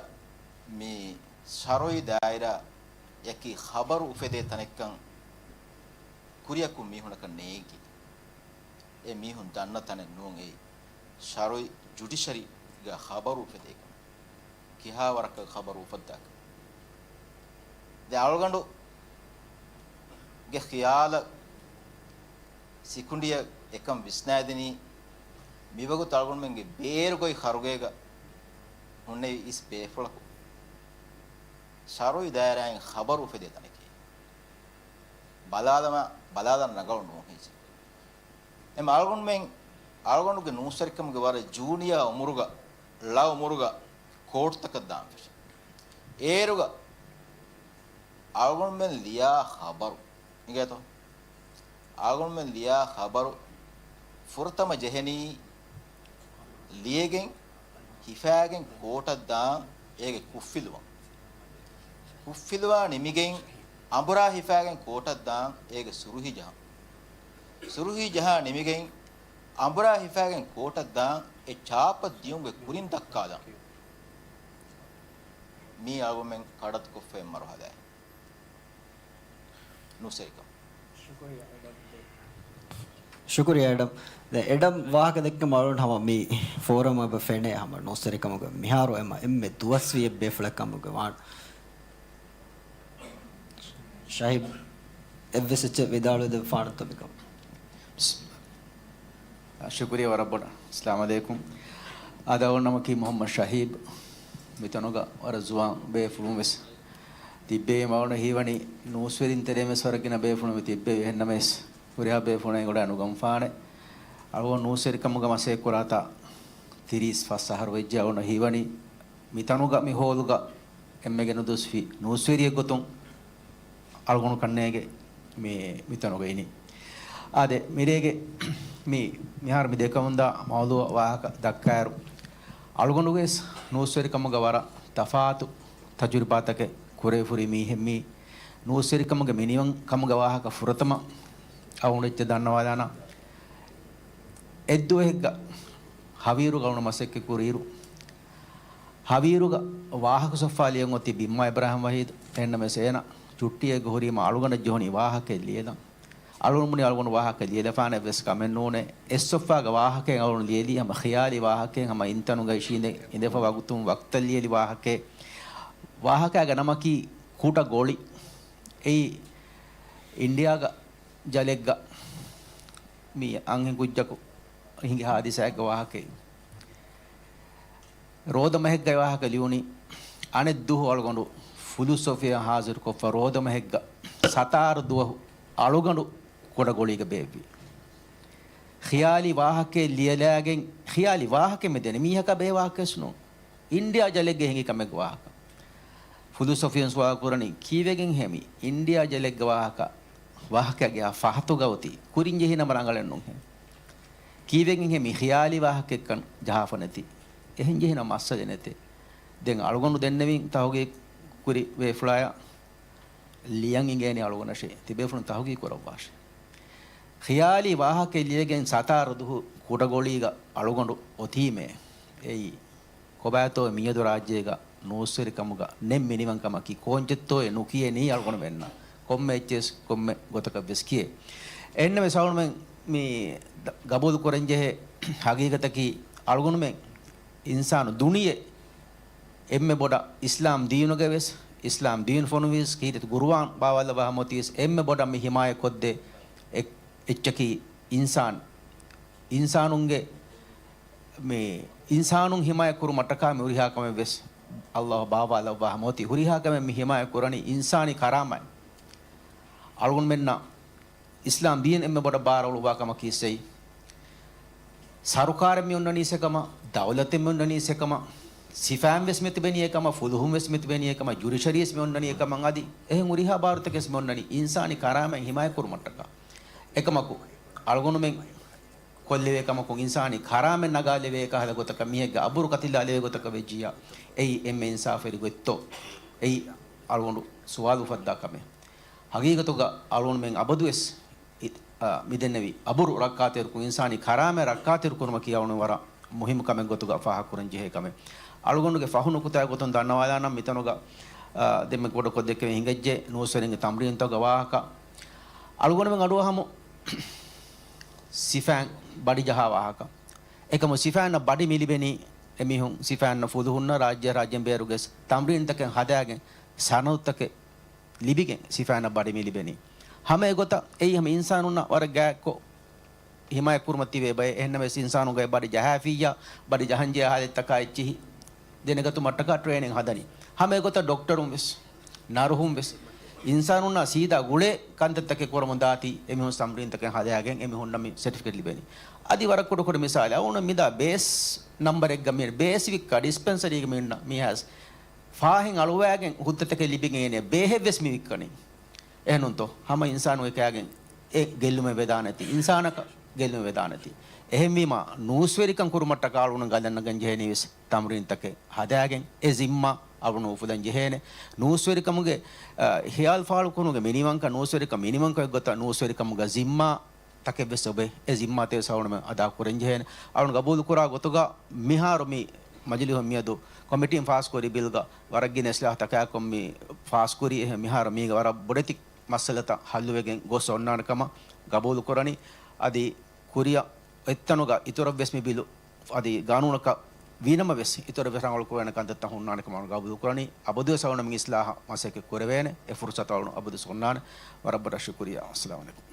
މި ޝަރުއީ ދާއިރާއަކީ ޚަބަރު އުފެދޭ ތަނެއްކަން ކުރިއަކު މީހުނަކަށް ނޭނގި. އެ މީހުން ދަންނަ ތަނެއް ނޫން އެއީ. ޝަރުއީ ޖުޑިޝަރީގަ ޚަބަރު އުފެދޭކަން. ކިހާ ވަރަކަށް ޚަބަރު އުފައްދާކަން. ދެ އަޅުގަނޑުގެ ޚިޔާލަށް ސިކުނޑިއަށް އެކަން ވިސްނާދިނީ، މިވަގުތު އަޅުގަނޑުމެންގެ ބޭރުގައި ޚަރުގޭގަ ހުންނެވި އިސް ބޭފުޅަކު ޝަރުއީ ދާއިރާއިން ޚަބަރު އުފެދޭ ތަނެކޭ. ބަލާލަމާ، ބަލާލަން ރަނގަޅު ނޫން ހިނގި. އެމް އަޅުގަނޑުމެން، އަޅުގަނޑުގެ ނޫސްވެރިކަމުގެ ވަރަށް ޖޫނިއާ އުމުރުގަ، ޅަ އުމުރުގަ ކޯޓްތަކަށް ދާން ފެށި. އޭރުގަ އަޅުގަނޑުމެން ލިޔާ ޚަބަރު އިނގޭތޯ؟ އަޅުގަނޑުމެން ލިޔާ ޚަބަރު ފުރަތަމަ ޖެހެނީ ލިޔެގެން ހިފާގެން ކޯޓަށް ދާން އޭގެ ކުށްފިލުވަން. ކުށްފިލުވާ ނިމިގެން އަނބުރާ ހިފާގެން ކޯޓަށް ދާން އޭގެ ސުރުހީ ޖަހަން. ސުރުހީ ޖަހާ ނިމިގެން އަނބުރާ ހިފާގެން ކޯޓަށް ދާން އެ ޗާޕަށް ދިޔުމުގެ ކުރިން ދައްކާލަން. މީ އަޅުގަނޑުމެން ކަޑައްތުކޮށްފައި މަރުހަލާއެއް. ނޫސްވެރިކަން. ޝުކުރިއްޔާ އެޑަމް. ދެ އެޑަމް ވާހަކަ ދެއްކެ މަޅުން ހަމަ މި ފޯރަމް އެބަ ފެނޭ ހަމަ ނޫސްވެރިކަމުގެ މިހާރު އެމަ އެންމެ ދުވަސްވީ އެއްބޭފުޅެއް ކަމުގެ ވާން. ޝަހީބް އެއްވެސް އެއްޗެއް ވިދާޅުވެދެއްވާނަންތޯ މިކަމަށް. ޝުކުރިއްޔާ ވަރަށް ބޮޑަށް. އައްސަލާމު ޢަލައިކުމް. އާދެ، އަޅުގަނޑު ނަމަކީ މުޙައްމަދު ޝަހީބް. މިތަނުގަ ވަރަށް ޒުވާން ބޭފުޅުން ވެސް ތިއްބެވީމަ، އަޅުގަނޑަށް ހީވަނީ ނޫސްވެރިން ތެރޭ ވެސް ވަރަށް ގިނަ ބޭފުޅުން މި ތިއްބެވީ. އެހެންނަމަވެސް، ހުރިހާ ބޭފުޅުން އެނގިވަޑައި ނުގަންފާނެ. އަޅުގަނޑު ނޫސްވެރިކަމުގަ މަސައްކަތް ކުރާތާ ތިރީސް ފަސް އަހަރު ވެއްޖެ. އަޅުގަނޑަށް ހީވަނީ މިތަނުގަ މި ހޯލުގަ އެންމެ ގެނުދުއްސިފި ނޫސްވެރިއެއް ގޮތުން އަޅުގަނޑު ކަންނޭނގެ މި، މިތަނުގަ އިނީ. އާދެ، މިރޭގެ މި، މިހާރު މި ދެކަމުންދާ މައުޟޫޢަށް ވާހަކަ ދައްކާއިރު، އަޅުގަނޑުގެ ނޫސްވެރިކަމުގަ ވަރަށް ތަފާތު ތަޖުރިބާތަކެއް ކުރެވިފުރި މީހެއް މީ. ނޫސްވެރިކަމުގެ މިނިވަން ކަމުގެ ވާހަކަ ފުރަތަމަ އަޅުގަނޑު އެއްޗެއް ދަންނަވާލާނަން. އެއްދުވަހެއްގަ ހަވީރުގަ އަޅުގަނޑު މަސައްކަތް ކުރިއިރު، ހަވީރުގަ ވާހަކަ ސޮފްފާ ލިޔަން އޮތީ ބިންމާ އިބްރާހިމް ވަހީދު. އެހެންނަމަވެސް އޭނަ ޗުއްޓީއެއްގަ ހުރީމަ އަޅުގަނޑަށް ޖެހުނީ ވާހަކައެއް ލިޔެލަން. އަޅުގަނޑު ބުނީ އަޅުގަނޑު ވާހަކަ ލިޔެލަފާނެ އެއްވެސް ކަމެއް ނޫނޭ. އެއް ސޮފްފާގަ ވާހަކައެއް އަޅުގަނޑު ލިޔެލީ ހަމަ ޚިޔާލީ ވާހަކައެއް، ހަމަ އިންތަނުގަ އިށީނދެ އިނދެފަ ވަގުތުން ވަގުތަށް ލިޔެލި ވާހަކައެއް. ވާހަކައިގެ ނަމަކީ ކުޑަ ގޮޅި. އެއީ އިންޑިއާގަ ޖަލެއްގަ މި އަންހެން ކުއްޖަކު ހިނގި ހާދިސާއެއްގެ ވާހަކައެއް. ރޯދަމަހެއްގައި ވާހަކަ ލިޔުނީ، އަނެއް ދުވަހު އަޅުގަނޑު ފުލުސޮފިއަށް ހާޒިރުކޮށްފަ ރޯދަމަހެއްގަ ސަތާރަ ދުވަހު އަޅުގަނޑު ކުޑަގޮޅީގަ ބޭއްވި. ޚިޔާލީ ވާހަކައެއް ލިޔެލާގެން، ޚިޔާލީ ވާހަކައެއް މި ދެނީ މީހަކާ ބޭ ވާހަކަވެސް ނޫން. އިންޑިއާ ޖަލެއްގަ ހިނގި ކަމެއްގެ ވާހަކަ. ފުލުސޮފިއަން ސުވާލު ކުރަނީ، ކީއްވެގެންހޭ މި އިންޑިއާ ޖަލެއްގެ ވާހަކަ، ވާހަކައިގެ އާ ފަހަތުގަ އޮތީ؟ ކުރިން ޖެހި ނަމަ ރަނގަޅެއް ނޫންހޭ. ކީއްވެގެންހޭ މި ޚިޔާލީ ވާހަކައެއްކަން ޖަހާފަ ނެތީ؟ އެހެން ޖެހި ނަމަ މައްސަލައެއް ނެތޭ. ދެން އަޅުގަނޑު ދެންނެވިން ތަހުގީގު ކުރި ބޭފުޅާޔަށް ލިޔަން އިނގޭނީ އަޅުގަނޑަށޭ. ތިބޭފުޅުން ތަހުގީގު ކުރައްވާށޭ. ޚިޔާލީ ވާހަކައެއް ލިޔެގެން ސަތާރަ ދުވަހު ކުޑަގޮޅީގަ އަޅުގަނޑު އޮތީމޭ. އެއީ ކޮބާތޯ މިއަދު ރާއްޖޭގަ ނޫސްވެރިކަމުގަ ނެތް މިނިވަންކަމަކީ ކޯންޗެއްތޯއޭ ނުކިޔޭނީ އަޅުގަނޑުމެންނަށް. ކޮންމެ އެއްޗެސް ކޮންމެ ގޮތަކަށްވެސް ކިޔޭ. އެހެންނަމަވެސް އަޅުގަނޑުމެން މި ގަބޫލު ކުރަންޖެހޭ ހަގީގަތަކީ އަޅުގަނޑުމެން އިންސާނު ދުނިޔެ އެންމެ ބޮޑަށް އިސްލާމް ދީނުގައިވެސް، އިސްލާމް ދީން ފޮނުވީސް ކީރިތި ގުރުއާން ބާވާލައްވާ ހަމަ އޮތީސް އެންމެ ބޮޑަށް މި ހިމާޔަތް ކޮށްދޭ އެއް-، އެއްޗަކީ އިންސާން، އިންސާނުންގެ މި އިންސާނުން ހިމާޔަތް ކުރުމަށްޓަކާ މި ހުރިހާ ކަމެއް ވެސް އައްލާހު ބާވާލައްވާ ހަމަ އޮތީ. ހުރިހާ ކަމެއް މި ހިމާޔަތް ކުރަނީ އިންސާނީ ކަރާމަތް. އަޅުގަނޑުމެންނަށް އިސްލާމް ދީން އެންމެ ބޮޑަށް ބާރު އުޅުއްވާ ކަމަކީ އިސްއެއީ. ސަރުކާރެއް މި އޮންނަނީސް އެކަމަށް، ދައުލަތެއް މި އޮންނަނީސް އެކަމަށް، ސިފައިން ވެސް މި ތިބެނީ އެކަމަށް، ފުލުހުން ވެސް މި ތިބެނީ އެކަމަށް، ޖުޑިޝަރީސް މި އޮންނަނީ އެކަމަށް، އަދި އެހެން ހުރިހާ ބާރުތަކެއް ވެސް މި އޮންނަނީ އިންސާނީ ކަރާމަތް ހިމާޔަތް ކުރުމަށްޓަކާ. އެކަމަކު، އަޅުގަނޑުމެން ކޮށްލެވޭ ކަމަކުން އިންސާނީ ކަރާމަތް ނަގާލެވޭ ކަހަލަ ގޮތަކަށް، މީހެއްގެ އަބުރު ކަތިލާލެވޭ ގޮތަކަށް ވެއްޖިއްޔާ، އެއީ އެންމެ އިންސާފުވެރި ގޮތްތޯ؟ އެއީ އަޅުގަނޑު ސުވާލު އުފައްދާ ކަމެއް. ހަގީގަތުގަ އަޅުގަނޑުމެން އަބަދުވެސް އި-، އާ، މިދެންނެވި އަބުރު ރައްކާތެރިކުރުން، އިންސާނީ ކަރާމަތް ރައްކާތެރިކުރުމަކީ އަޅުގަނޑު ވަރަށް މުހިއްމު ކަމެއް ގޮތުގަ ފާހަގަކުރަން ޖެހޭ ކަމެއް. އަޅުގަނޑުގެ ފަހު ނުކުތާ ގޮތުން ދަންނަވާލާނަން މިތަނުގަ، އާ، ދެންމެ ބޮޑަށް ކޮށްދެއްކެވެން ހިނގައްޖެ ނޫސްވެރިންގެ ތަމްރީންތަކުގެ ވާހަކަ. އަޅުގަނޑުމެން އަޑުއަހަމު ސިފައިން ބަޑި ޖަހާ ވާހަކަ. އެކަމު ސިފައިންނަށް ބަޑި މިލިބެނީ އެމީހުން ސިފައިންނަށް ފުލުހުންނަށް ރާއްޖެ ރާއްޖެން ބޭރުގެ ތަމްރީންތަކެއް ހަދާގެން ސަނަދުތަކެއް ލިބިގެން ސިފައިންނަށް ބަޑި މިލިބެނީ. ހަމަ އެގޮތަށް އެއީ ހަމަ އިންސާނުންނަށް ވަރަށް ގާތްކޮށް ހިމާޔަތްކުރުމަށް ތިބޭ ބައެއް. އެހެންނަމަވެސް އިންސާނުންގެ ބަޑި ޖަހާފިއްޔާ، ބަޑި ޖަހަންޖެހޭ ހާލަތްތަކާ އެއްޗިހި ދެނެގަތުމަށްޓަކާ ޓްރޭނިން ހަދަނީ. ހަމަ އެގޮތަށް ޑޮކްޓަރުން ވެސް، ނަރުހުން ވެސް އިންސާނުންނާ ސީދާ ގުޅޭ ކަންތައްތަކެއް ކުރަމުން ދާތީ، އެމީހުން ތަމްރީންތަކެއް ހަދާގެން އެމީހުންނަށް މި ސެޓިފިކެޓް ލިބެނީ. އަދި ވަރަށް ކުޑަކުޑަ މިސާލެއް، އަޅުގަނޑު މިދާ ބޭސް ނަމްބަރެއްގަ މި ބޭސް ވިއްކާ ޑިސްޕެންސަރީގަ މި އިންނަ މީހާސް ފާހެން އަޅުވާގެން ހުއްދަތަކެއް ލިބިގެން އޭނެ ބޭހެއްވެސް މި ވިއްކަނީ. އެހެނުންތޯ؟ ހަމަ އިންސާނު އެކާގެން އެ ގެއްލުމެއް ވެދާނެތީ، އިންސާނަކަށް ގެއްލުމެއް ވެދާނެތީ. އެހެންވީމަ، ނޫސްވެރިކަން ކުރުމަށްޓަކާ އަޅުގަނޑު ގަދަންނަގަން ޖެހޭނީވެސް ތަމްރީންތަކެއް ހަދާގެން އެ ޒިންމާ އަޅުގަނޑު އުފުލަން ޖެހޭނެ. ނޫސްވެރިކަމުގެ، އަ، ޚިޔާލު ފާޅުކުރުމުގެ މިނިވަންކަން، ނޫސްވެރިކަން މިނިވަންކަމެއް ގޮތަށް ނޫސްވެރިކަމުގަ ޒިންމާ ތަކެއްވެސް އޮބެ، އެ ޒިންމާތެވެސް އަޅުގަނޑުމެން އަދާ ކުރަން ޖެހޭނެ. އަޅުގަނޑު ގަބޫލު ކުރާ ގޮތުގަ މިހާރު މި މަޖިލީހުން މިއަދު ކޮމިޓީން ފާސްކުރި ބިލްގަ ވަރަށް ގިނަ އިސްލާހު ތަކާކޮށް މި ފާސްކުރީ. އެހެން މިހާރު މީގަ ވަރަށް ބޮޑެތި މައްސަލަތައް ހައްލުވެގެން ގޮސް އޮންނާނެ ކަމަށް ގަބޫލު ކުރަނީ. އަދި ކުރިއަށް އެއްތަނުގަ އިތުރަށްވެސް މި ބިލު އަދި ގާނޫނަކަށް ވީނަމަވެސް، އިތުރަށް ވެސް ރަނގަޅު ކުރެވޭނެ ކަންތައްތައް ހުންނާނެ ކަމަށް ގަބޫލު ކުރަނީ. އަބަދުވެސް އަޅުގަނޑު މި އިސްލާހަށް މަސައްކަތް ކުރެވޭނެ. އެ ފުރުސަތު އަޅުގަނޑު އަބަދުވެސް އޮންނާނެ. ވަރަށް ބޮޑަށް ޝުކުރިއްޔާ. އައްސަލާމު ޢަލައިކުމް.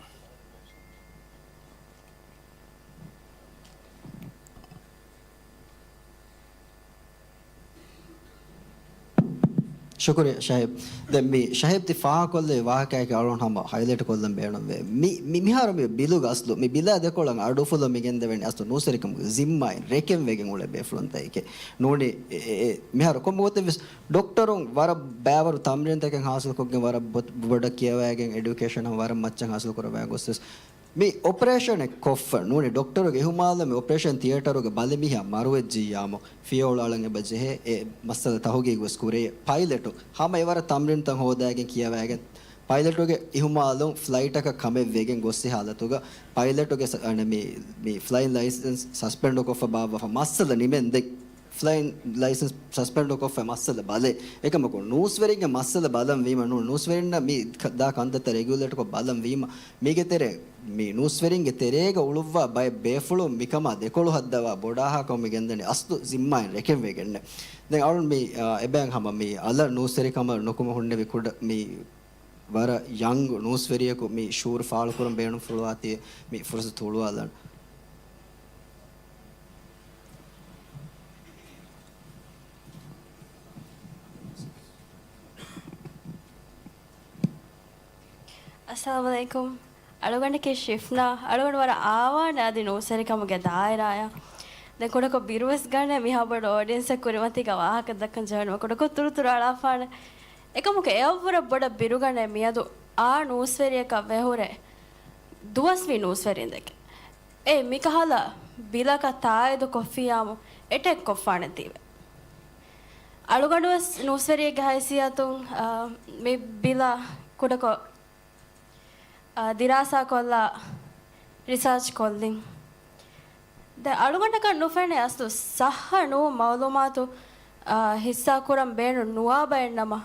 ޝުކުރިއްޔާ ޝަހީބް. ދެން މި ޝަހީބް ތި ފާހަގަކޮށްލި ވާހަކައަކީ އަޅުގަނޑު ހަމަ ހައިލައިޓް ކޮށްލަން ބޭނުންވޭ. މި، މި، މިހާރު މި ބިލުގަ އަސްލު މި ބިލާ ދެކޮޅަށް އަޑުއުފުލުމުގެ ގެންދެވެނީ އަސްލު ނޫސްވެރިކަމުގެ ޒިންމާއިން ރެކެން ވެގެން އުޅޭ ބޭފުޅުންތަކެކޭ. ނޫނީ އެ، އެ، އެ، މިހާރު ކޮންމެ ގޮތެއްވެސް ޑޮކްޓަރުން ވަރަށް ބައިވަރު ތަމްރީންތަކެއް ހާސިލްކޮށްގެން ވަރަށް ބޮ-، ބޮޑަށް ކިޔަވައިގެން އެޑިއުކޭޝަން ހަމަ ވަރަށް މައްޗަށް ހާސިލް ކުރައްވައި ގޮސްވެސް މި އޮޕަރޭޝަނެއް ކޮށްފަ ނޫނީ ޑޮކްޓަރުގެ އިހުމާލުން މި އޮޕަރޭޝަން ތިއޭޓަރުގެ ބަލި މީހާ މަރުވެއްޖިއްޔާމު ފިޔަވަޅު އަޅަން އެބަ ޖެހޭ އެ މައްސަލަ ތަހުގީގުވެސް ކުރޭ. ޕައިލެޓު ހަމަ އެވަރަށް ތަމްރީންތައް ހޯދައިގެން ކިޔަވައިގެން ޕައިލެޓުގެ އިހުމާލުން ފްލައިޓަކަށް ކަމެއް ވެގެން ގޮއްސި ހާލަތުގަ ޕައިލެޓުގެ ސަ-، އަނެ މި، މި ފްލައިން ލައިސަންސް ސަސްޕެންޑު ކޮށްފަ ބާއްވާފަ މައްސަލަ ނިމެންދެން. ފްލައިން ލައިސަންސް ސަސްޕެންޑު ކޮށްފަ މައްސަލަ ބަލޭ. އެކަމަކު ނޫސްވެރިންގެ މައްސަލަ ބަލަން ވީމަ ނޫން. ނޫސްވެރިންނަށް މި ކަ-، ދާ ކަންތައްތައް ރެގިއުލޭޓްކޮށް ބަލަން ވީމަ މީގެ ތެރޭ މި ނޫސްވެރިންގެ ތެރޭގަ އުޅުއްވާ ބައެއް ބޭފުޅުން މިކަމާ ދެކޮޅު ހައްދަވާ ބޮޑާހާކަމުގެ ގެންދަނީ އަސްލު ޒިންމާއިން ރެކެން ވެގެންނެ. ދެން އަޅުން މި، އާ، އެބައިން ހަމަ މި އަލަށް ނޫސްވެރިކަމަށް ނުކުމެ ހުންނެވި ކުޑަ މި ވަރަށް ޔަންގް ނޫސްވެރިޔަކު މި ޝުޢޫރު ފާޅުކުރަން ބޭނުންފުޅުވާތީ މި ފުރުސަތު ހުޅުވާލަން. އައްސަލާމު ޢަލައިކުމް. އަޅުގަނޑަކީ ޝިފްނާ. އަޅުގަނޑު ވަރަށް އާވާނެ އަދި ނޫސްވެރިކަމުގެ ދާއިރާއަށް. ދެން ކުޑަކޮށް ބިރުވެސް ގަނެ މިހާ ބޮޑު އޯޑިއެންސެއް ކުރިމަތީގަ ވާހަކަ ދައްކަން ޖެހުނު ކުޑަކޮށް ތުރުތުރު އަޅާފާނެ. އެކަމަކު އެއަށްވުރެ ބޮޑަށް ބިރުގަނެ މިއަދު އާ ނޫސްވެރިޔަކަށް ވެހުރެ ދުވަސްވީ ނޫސްވެރިންދެކެ. އޭ މިކަހަލަ ބިލަކަށް ތާއީދު ކޮށްފިއްޔާމު އެޓެކް ކޮށްފާނެތީވެ. އަޅުގަނޑުވެސް ނޫސްވެރިއެއްގެ ހައިސިއްޔަތުން، އާ، މި ބިލަށް ކުޑަކޮށް، އާ، ދިރާސާކޮށްލާ ރިސާޗް ކޮށްލިން. ދެން އަޅުގަނޑަކަށް ނުފެނޭ އަސްލު ސައްހަ ނޫން މައުލޫމާތު، އާ، ހިއްސާކުރަން ބޭނުން ނުވާ ބައެއްނަމަ،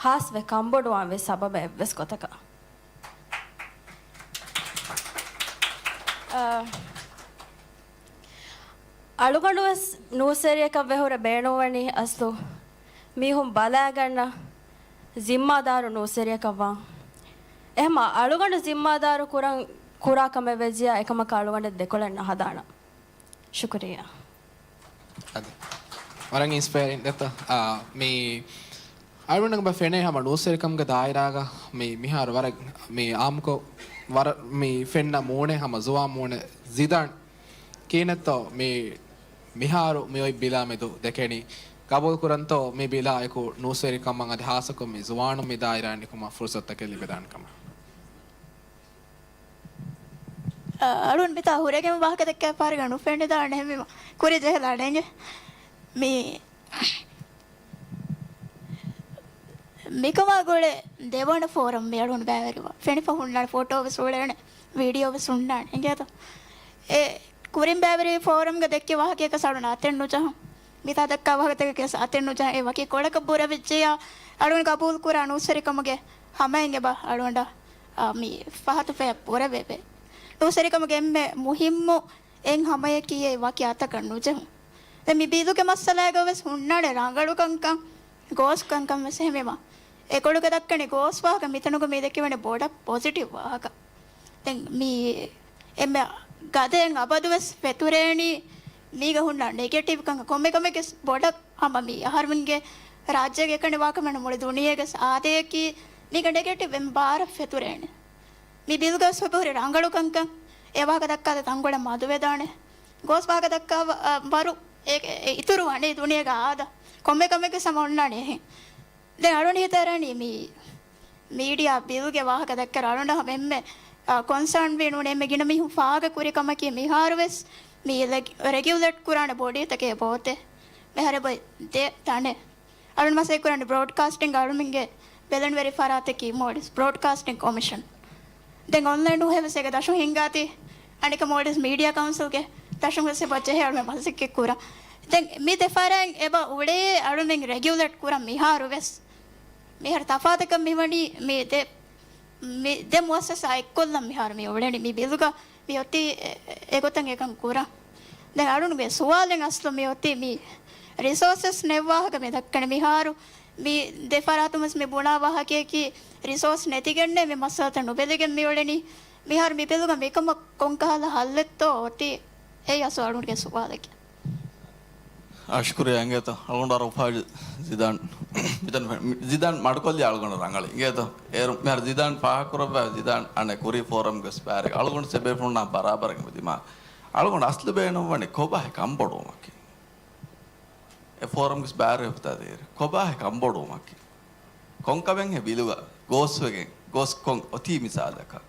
ހާސްވެ ކަންބޮޑުވާން ވެސް ސަބަބެއް އެއްވެސް ގޮތަކަށް. އާ، އަޅުގަނޑުވެސް ނޫސްވެރިޔަކަށް ވެހުރެ ބޭނުންވަނީ އަސްލު މީހުން ބަލައިގަންނަ ޒިންމާދާރު ނޫސްވެރިޔަކަށްވާން. އެހެމަ އަޅުގަނޑު ޒިންމާދާރު ކުރަން ކުރާ ކަމެއް ވެއްޖިޔާ އެކަމަކަށް އަޅުގަނޑެއް ދެކޮޅެއް ނަހަދާނަން. ޝުކުރިއްޔާ. އަދި ވަރަށް އިންސްޕައިރިން ދެއްތޯ؟ އާ، މި އަޅުގަނޑު ފެނޭ ހަމަ ނޫސްވެރިކަމުގެ ދާއިރާގަ މި މިހާރު ވަރަށް މި އާއްމުކޮށް ވަރަށް މި ފެންނަ މޫނެއް ހަމަ ޒުވާން މޫނެއް ޒިދާން ކީނެއްތޯ މި މިހާރު މި އޮތް ބިލާ މެދު ދެކެނީ؟ ގަބޫލު ކުރަންތޯ މި ބިލާ އެކު ނޫސްވެރިކަމަށް އަދި ހާއްސަކޮށް މި ޒުވާނުން މި ދާއިރާއިން ނިކުމަށް ފުރުސަތުތަކެއް ލިބިދާނެ ކަމަށް؟ އަ، އަޅުން މިތާ ހުރެގެން ވާހަކަ ދެއްކޭ ފަހަރުގަ ނުފެނިދާނެ ހެންވީމަ ކުރި ޖެހިލާނެ އިނގޭ. މި، މިކަމާ ގުޅޭ ދެވަނަ ފޯރަމް މި އަޅުން ބައިވެރިވާ. ފެނިފަ ހުންނާނެ، ފޮޓޯ ވެސް އުޅޭނެ، ވީޑިއޯ ވެސް ހުންނާނެ. އިނގޭތަ؟ އެ ކުރިން ބައިވެރިވި ފޯރަމްގަ ދެއްކި ވާހަކަޔަކަސް އަޅުން އަތެއް ނުޖަހަން. މިތާ ދައްކާ ވާހަކަތަކަކީ އަތެއް ނުޖަހަން. އެ ވަކި ކޮޅަކަށް ބުރަވިއްޖެޔާ، އަޅުން ގަބޫލު ކުރާ ނޫސްވެރިކަމުގެ ހަމައިން އެބަ އަޅުގަނޑަށް، އާ، މި ފަހަތު ފެޔަށް ބުރަވެވޭ. ނޫސްވެރިކަމުގެ އެންމެ މުހިއްމު އެއް ހަމަޔަކީ އެ ވަކި އަތަކަށް ނުޖެހުން. ދެން މި ބިލުގެ މައްސަލާގަ ވެސް ހުންނާނެ ރަނގަޅު ކަންކަން، ގޯސް ކަންކަން ވެސް އެހެންވީމަ، އެކޮޅުގަ ދައްކަނީ ގޯސް ވާހަކަ، މިތަނުގަ މި ދެކެވެނީ ބޮޑަށް ޕޮޒިޓިވް ވާހަކަ. ދެން މި އެންމެ ގަދައެއް އަބަދުވެސް ފެތުރޭނީ މީގަ ހުންނަ ނެގެޓިވް ކަންކަން. ކޮންމެ ކަމެއްގެ ބޮޑަށް ހަމަ މި އަހަރުމެންގެ ރާއްޖޭގެ އެކަނި ވާކަމެއް ނޫން، މުޅި ދުނިޔޭގެ އާދަޔަކީ މީގަ ނެގެޓިވް އެއް ބާރަށް ފެތުރޭނެ. މި ބިލްގަ ސުބަހުރި ރަނގަޅު ކަންކަން އެ ވާހަކަ ދައްކާލަ ތަންގޮޅަށް މަދުވެދާނެ. ގޯސް ވާހަކަ ދައްކާ ވަ-، އަ، ވަރު އެ، އެ، އިތުރު ވަނީ ދުނިޔޭގެ އާދަ. ކޮންމެ ކަމެއްގެ ސަމަ އޮންނާނެ އެހެން. ދެން އަޅުން ހިތަށް އަރާނީ މި މީޑިއާ ބިލްގެ ވާހަކަ ދައްކަރ އަޅުން ހަމަ އެންމެ، އާ، ކޮންސާން ވީ ނޫނީ އެންމެ ގިނަ މީހުން ފާހަގަ ކުރި ކަމަކީ މިހާރު ވެސް މި ރެގި-، ރެގިއުލޭޓް ކުރާނެ ބޮޑީތަކެއް ބޯތެ. މިހާރު އެބަ ދެ ތަނެއް. އަޅުން މަސައްކަތް ކުރާނެ ބްރޯޑްކާސްޓިންގ އަޅުމެންގެ ބެލެނިވެރި ފަރާތަކީ މޯލްޑިވްސް ބްރޯޑްކާސްޓިން ކޮމިޝަން. ދެން އޮންލައިން ހެވެސޭގެ ދަށުން ހިނގާތީ، އަނެކަ މޯލްޑިވްސް މީޑިއާ ކައުންސިލްގެ ދަށުން ވެސް އެބަ ޖެހޭ އަޅުމެން މަސައްކަތް ކުރަން. ދެން މި ދެ ފަރާތް އެބަ އުޅޭ އަޅުމެން ރެގިއުލޭޓް ކުރަން މިހާރު ވެސް. މިހާރު ތަފާތަކަށް މިވަނީ މި ދެ، މި ދެ މުއައްސަސާ އެއްކޮށްލަން މިހާރު މި އުޅެނީ. މި ބިލުގަ މި އޮތީ އެ، އެގޮތަށް އެކަން ކުރަން. ދެން އަޅުންގެ ސުވާލެއް އަސްލު މި އޮތީ މި ރިސޯސަސް ނެތް ވާހަކަ މި ދައްކަނީ. މިހާރު މި ދެ ފަރާތުން ވެސް މި ބުނާ ވާހަކަޔަކީ ރިސޯސް ނެތިގެންނޭ މި މައްސަލަތައް ނުބެލިގެން މި އުޅެނީ. މިހާރު މި ބިލުގަ މިކަމަށް ކޮންކަހަލަ ހައްލެއްތޯ އޮތީ؟ އެއީ އަސްލު އަޅުގަނޑުގެ ސުވާލެކޭ. އާ، ޝުކުރިއްޔާ އިނގޭތޯ. އަޅުގަނޑު އަރު އުފާޒި ޒިދާން، ޒިދާން، ޒިދާން މަޑުކޮށްލި އަޅުގަނޑު ރަނގަޅި. އިނގޭތޯ. އޭރު މިހާރު ޒިދާން ފާހަގަކުރައްވާ ޒިދާން އަނެއް ކުރީ ފޯރަމްގެ ސްޕާރެއް. އަޅުގަނޑު ސެބޭފުޅުންނާ ބަރާބަރަށް އެބަ ދިމާ. އަޅުގަނޑު އަސްލު ބޭނުންވަނީ ކޮބާހޭ ކަންބޮޑުވުމަކީ؟ އެ ފޯރަމްގެ ސްޕާރެއް އޮފްތާ ދޭރެ. ކޮބާހޭ ކަންބޮޑުވުމަކީ؟ ކޮންކަމެއްހޭ ބިލުގަ ގޯސްވެގެން ގޯސް ކޮން އޮތީ މިސާލަކަށް؟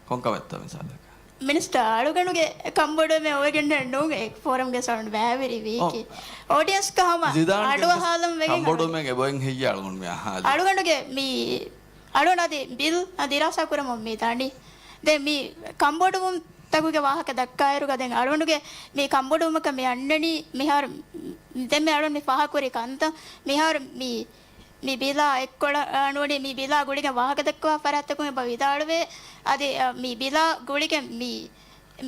ކޮންކަމެއްތޯ މިސާލަކަށް؟ މިނިސްޓަރ، އަޅުގަނޑުގެ ކަންބޮޑުވުމެއް އޮވެގެން ނޫން އެ ފޯރަމްގެ ސައުންޑް ބައިވެރިވީކީ. އޯ. އޯޑިއަންސްގަ ހަމަ ޒިދާންގެ އަޑުއަހާލަން ވެގެން ކަންބޮޑުވުމެއް އެބައިން ހެއްޔޭ އަޅުގަނޑު މި އަހާލި؟ އަޅުގަނޑުގެ މި، އަޅުގަނޑު އަދި ބިލް ދިރާސާ ކުރަމުން މި ދަނީ. ދެން މި ކަންބޮޑުވުން ތަކުގެ ވާހަކަ ދައްކާއިރުގަ ދެން އަޅުގަނޑުގެ މި ކަންބޮޑުވުމަކަށް މި އަންނަނީ މިހާރު، ދެން މި އަޅުން މި ފާހަގަކުރި ކަންތައް މިހާރު މި، މި ބިލާ އެއްކޮޅަށް، އާ، ނޫނީ މި ބިލާ ގުޅިގެން ވާހަކަ ދައްކަވާ ފަރާތްތަކުން އެބަ ވިދާޅުވޭ. އަދި، އާ، މި ބިލާ ގުޅިގެން މި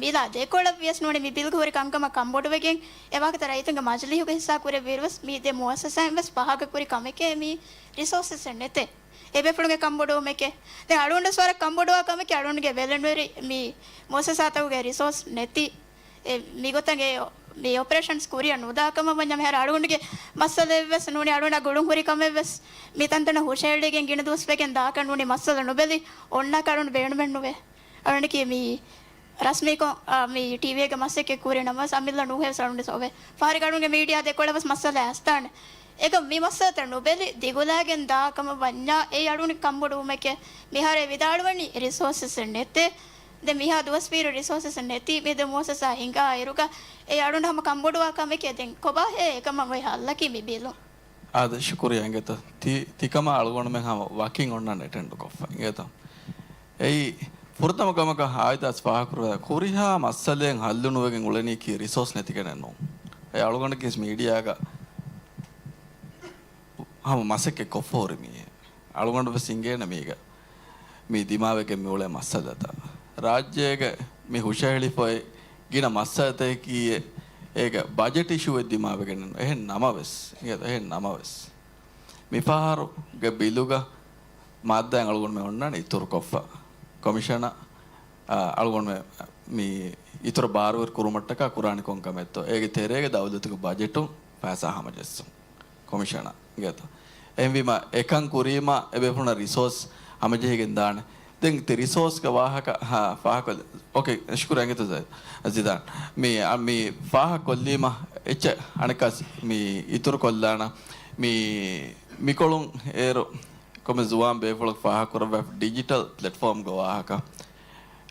ބިލާ ދެކޮޅަށް ވިޔަސް ނޫނީ މި ބިލްގަ ހުރި ކަންކަމަށް ކަންބޮޑުވެގެން އެ ވާހަކަތައް ރައްޔިތުންގެ މަޖިލީހުގަ ހިއްސާ ކުރެއްވިއިރުވެސް މި ދެ މުއައްސަސާއިން ވެސް ފާހަގަކުރި ކަމެކޭ މި ރިސޯސަސް ނެތޭ. އެބޭފުޅުންގެ ކަންބޮޑުވުމެކޭ. ދެން އަޅުގަނޑުވެސް ވަރަށް ކަންބޮޑުވާ ކަމެކޭ އަޅުގަނޑުގެ ވެލެންވެރި މި މުއައްސަސާތަކުގެ ރިސޯސް ނެތި. އެ މިގޮތަށް އެ މި އޮޕަރޭޝަންސް ކުރިއަށް ނުދާ ކަމަށް ވަންޏާ މިހާރު އަޅުގަނޑުގެ މައްސަލައެއްވެސް ނޫނީ އަޅުގަނޑާ ގުޅުން ހުރި ކަމެއްވެސް މި ތަންތަނަށް ހުށައެޅިގެން ގިނަ ދުވަސް ވެގެން ދާކަށް ނޫނީ މައްސަލަ ނުބެލި އޮންނާކަށް އަޅުގަނޑު ބޭނުމެއް ނުވޭ. އަޅުގަނޑަކީ މި ރަސްމީކޮށް، އާ، މި ޓީވީގެ މަސައްކަތް ކުރި ނަމަވެސް އަމިއްލަ ނުހޭވެސް އަޅުގަނޑު ސޯވޭ. ފަހަރެއްގަ އަޅުގަނޑުގެ މީޑިއާ ދެކޮޅަށް ވެސް މައްސަލަ އައިސްދާނެ. އެކަމް މި މައްސަލަތައް ނުބެލި ދިގުލާގެން ދާ ކަމަށް ވަންޏާ އެއީ އަޅުގަނޑު ކަންބޮޑުވުމެކޭ. މިހާރު އެ ވިދާޅުވަނީ ރިސޯސަސް ނެތޭ. ދެން މިހާ ދުވަސްވީއިރު ރިސޯސަސް ނެތީ މި ދެ މުއައްސަސާ ހިނގާ އިރުގަ އެ އަޅުގަނޑު ހަމަ ކަންބޮޑުވާ ކަމެކޭ. ދެން ކޮބާހޭ އެކަމަށް އޮތް ހައްލަކީ މި ބިލުން؟ އާދެ، ޝުކުރިއްޔާ އިނގޭތޯ. ތި، ތިކަމާ އަޅުގަނޑުމެން ހަމަ ވަކިން އޮންނާނެ އެޓެންޑު ކޮށްފަ އިނގޭތޯ. އެއީ ފުރަތަމަ ކަމަކަށް އާއިދާސް ފާހަގަކުރެވޭ ކުރިހާ މައްސަލައެއް ހައްލުނުވެގެން އުޅެނީކީ ރިސޯސް ނެތިގެނެއް ނޫން. އެ އަޅުގަނޑަކީސް މީޑިއާގަ ހަމަ މަސައްކަތް ކޮށްފަ ހުރި މީހެއް. އަޅުގަނޑު ވެސް އިނގޭނެ މީގަ މި ދިމާވެގެން މި އުޅޭ މައްސަލަތައް. ރާއްޖޭގެ މި ހުށަހެޅިފައި ގިނަ މައްސަލަތަކަކީ އެ، އޭގެ ބަޖެޓް އިޝޫއެއް ދިމާވެގެން އެހެން ނަމަވެސް، އެހެން ނަމަވެސް. މިފަހަރުގެ ބިލުގަ މާއްދާއެއް އަޅުގަނޑުމެން އޮންނާނެ އިތުރުކޮށްފަ. ކޮމިޝަނަށް، އާ، އަޅުގަނޑުމެން މި އިތުރަށް ބާރުވެރި ކުރުމަށްޓަކާ ކުރާނީ ކޮން ކަމެއްތޯ؟ އޭގެ ތެރޭގަ ދައުލަތުގެ ބަޖެޓުން ފައިސާ ހަމަޖެއްސުން. ކޮމިޝަނަށް އިނގޭތޯ. އެހެންވީމަ އެކަން ކުރީމަ އެބޭފުޅުންނަށް ރިސޯސް ހަމަޖެހިގެން ދާނެ. ދެން ތި ރިސޯސްގެ ވާހަކަ، ހާ، ފާހަގަކޮށްލި. އޯކޭ، ޝުކުރިއްޔާ އިނގޭތޯ ޒަ-، ޒިދާން. މި، އަ، މި ފާހަގަކޮށްލީމަ އެއްޗެއް އަނެއްކާސް މި އިތުރުކޮށްލާނަ. މި، މިކޮޅުން އޭރު ކޮންމެ ޒުވާން ބޭފުޅަކު ފާހަގަކުރައްވާ ޑިޖިޓަލް ޕްލެޓްފޯމްގެ ވާހަކަ.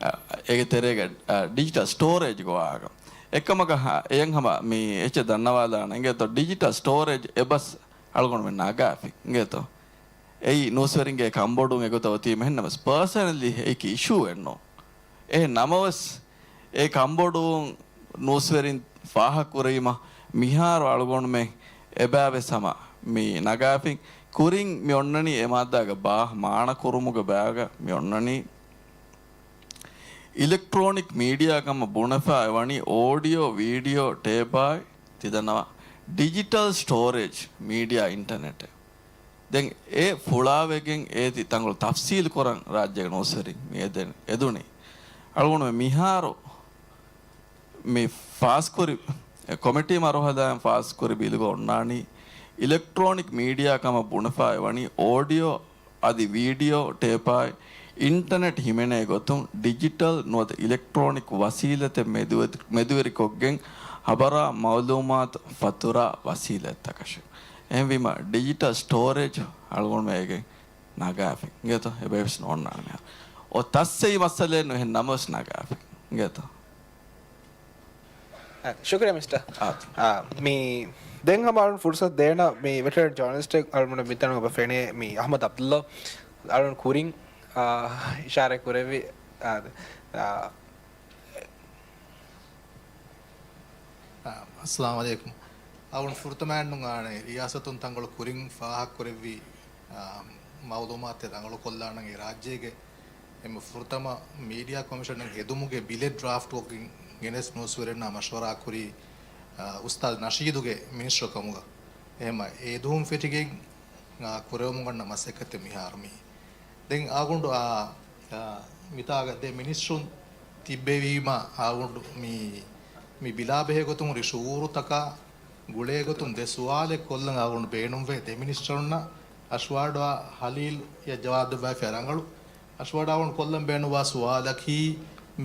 އަ، އޭގެ ތެރޭގަ، އަ، ޑިޖިޓަލް ސްޓޯރޭޖްގެ ވާހަކަ. އެކަމަކަށް ހަ-، އެޔަން ހަމަ މި އެއްޗެއް ދަންނަވާލާނަ އިނގޭތޯ ޑިޖިޓަލް ސްޓޯރޭޖް އެބަސް އަޅުގަނޑުމެން ނަގާފި އިނގޭތޯ. އެއީ ނޫސްވެރިންގެ ކަންބޮޑުވުން އެގޮތަށް އޮތީމަ އެހެންނަމަވެސް ޕާސަނަލީ އެއީކީ އިޝޫއެއް ނޫން. އެހެން ނަމަވެސް އެ ކަންބޮޑުވުން ނޫސްވެރިން ފާހަގަކުރީމަ މިހާރު އަޅުގަނޑުމެން އެބައިވެސް ހަމަ މި ނަގާފިން. ކުރިން މި އޮންނަނީ އެ މާއްދާގެ ބާ މާނަކުރުމުގެ ބައިގަ މި އޮންނަނީ އިލެކްޓްރޯނިކް މީޑިއާ ކަމަށް ބުނެފަ އެވަނީ އޯޑިއޯ، ވީޑިއޯ، ޓޭޕާއި ތިދަންނަވާ ޑިޖިޓަލް ސްޓޯރޭޖް މީޑިއާ އިންޓަނެޓެއް. ދެން އެ ފުޅާވެގެން އޭތި ތަންކޮޅު ތަފްސީލް ކުރަން ރާއްޖޭގެ ނޫސްވެރިން މި އެދެން އެދުނީ. އަޅުގަނޑުމެން މިހާރު މި ފާސްކުރި، ކޮމިޓީ މަރުހަލާއިން ފާސްކުރި ބިލުގަ އޮންނާނީ އިލެކްޓްރޯނިކް މީޑިއާ ކަމަށް ބުނެފަ އެވަނީ އޯޑިއޯ އަދި ވީޑިއޯ ޓޭޕާއި އިންޓަނެޓް ހިމެނޭ ގޮތުން ޑިޖިޓަލް ނުވަތަ އިލެކްޓްރޯނިކް ވަސީލަތެއް މެދުވެ-، މެދުވެރިކޮށްގެން ހަބަރާ މައުލޫމާތު ފަތުރާ ވަސީލަތްތަކަށެވެ. އެހެންވީމަ ޑިޖިޓަލް ސްޓޯރޭޖް އަޅުގަނޑުމެން އޭގެ ނަގާފި އިނގޭތޯ؟ އެބައިވެސް ނޯންނާނެ މިހާރު. އޮ ތައްސެއް މައްސަލައެއް ނު އެހެން ނަމަވެސް ނަގާފި އިނގޭތޯ؟ އެ، ޝުކުރިއްޔާ މިސްޓަ. އާ. އާ، މި ދެން ހަމަ އަޅުން ފުރުސަތު ދޭނަ މި ވެޓަރން ޖާނަލިސްޓެއް އަޅުމަން މިތަނުގަ އެބަ ފެނޭ މި އަޙްމަދު ޢަބްދުﷲ އަޅުން ކުރިން، އާ، އިޝާރާތް ކުރެއްވި. އާ، އާ، އާ، އައްސަލާމު ޢަލައިކުމް. އަޅުން ފުރަތަމައަށް ނުން އާނެ ރިޔާސަތުން ތަންކޮޅު ކުރިން ފާހަގަކުރެއްވި، އާ، މައުލޫމާތެއް ރަނގަޅުކޮށްލާނަން އެ ރާއްޖޭގެ އެންމެ ފުރަތަމަ މީޑިއާ ކޮމިޝަނެއް ހެދުމުގެ ބިލެއް ޑްރާފްޓްކޮށްގެން ގެނެސް ނޫސްވެރިންނާ މަޝްވަރާ ކުރީ، އާ، އުސްތާޛް ނަޝީދުގެ މިނިސްޓަރު ކަމުގަ. އެހެމަ އެ ދުވަހުން ފެށިގެން، އާ، ކުރެވެމުން ގަންނަ މަސައްކަތެއް މިހާރު މީ. ދެން އާގުނޑު، އާ، އާ، މިތާގަ ދެ މިނިސްޓަރުން ތިއްބެވީމަ އާގުނޑު މި، މި ބިލާ ބެހޭ ގޮތުން ހުރި ޝުއޫރުތަކާ ގުޅޭ ގޮތުން ދެ ސުވާލެއް ކޮށްލަން އާގުނޑު ބޭނުންވޭ ދެ މިނިސްޓަރުންނަށް. އަޝްވާޑާ ހަލީލް އެ ޖަވާބު ދެއްވައިފި ރަނގަޅު. އަޝްވާޑާ އާގުނޑު ކޮށްލަން ބޭނުންވާ ސުވާލަކީ،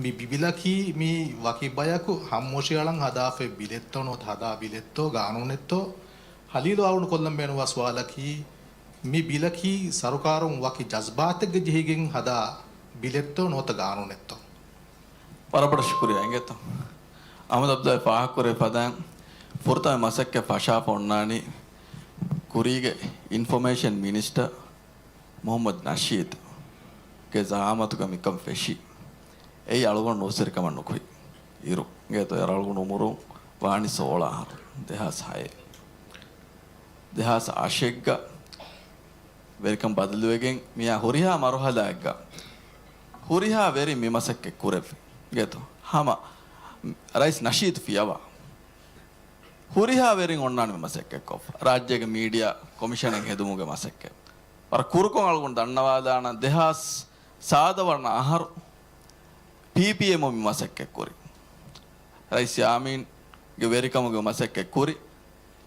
މި ބި-، ބިލަކީ މީ ވަކި ބަޔަކު ހަމަހުށިއަޅަން ހަދާފައި ބިލެއްތޯ ނުވަތަ ހަދާ ބިލެއްތޯ ގާނޫނެއްތޯ؟ ހަލީލު އާގުނޑު ކޮށްލަން ބޭނުންވާ ސުވާލަކީ، މި ބިލަކީ ސަރުކާރުން ވަކި ޖަޒްބާތެއްގަ ޖެހިގެން ހަދާ ބިލެއްތޯ ނުވަތަ ގާނޫނެއްތޯ؟ ވަރަށް ބޮޑަށް ޝުކުރިއްޔާ އިނގޭތޯ. އަހްމަދު އަބްދުﷲ ފާހަގަކުރެއްވި ފަދައިން ފުރަތަމަ މަސައްކަތް ފަށާފަ އޮންނާނީ ކުރީގެ އިންފޮމޭޝަން މިނިސްޓަރ މުޙައްމަދު ނަޝީދުގެ ޒަޢާމަތުގަ މިކަން ފެށީ. އެއީ އަޅުގަނޑު ނޫސްވެރިކަމަށް ނުކުތް އިރު. އިނގޭތޯ، އަޅުގަނޑު އުމުރުން ވާނީ ސޯޅަ އަހަރު، ދެހާސް ހައެއް. ދެހާސް އަށެއްގަ ވެރިކަން ބަދަލުވެގެން މިއާ ހުރިހާ މަރުހަލާއެއްގަ ހުރިހާ ވެރިން މި މަސައްކަތް ކުރެއްވި. އިނގޭތޯ، ހަމަ ރައީސް ނަޝީދު ފިޔަވާ ހުރިހާ ވެރިން އޮންނާނެ މި މަސައްކަތް ކޮށްފަ. ރާއްޖޭގެ މީޑިއާ ކޮމިޝަނެއް ހެދުމުގެ މަސައްކަތް. ވަރަށް ކުރުކޮށް އަޅުގަނޑު ދަންނަވާލާނަން، ދެހާސް ސާދަ ވަނަ އަހަރު ޕީޕީއެމުން މި މަސައްކަތް ކުރި. ރައީސް ޔާމީންގެ ވެރިކަމުގެ މަސައްކަތް ކުރި.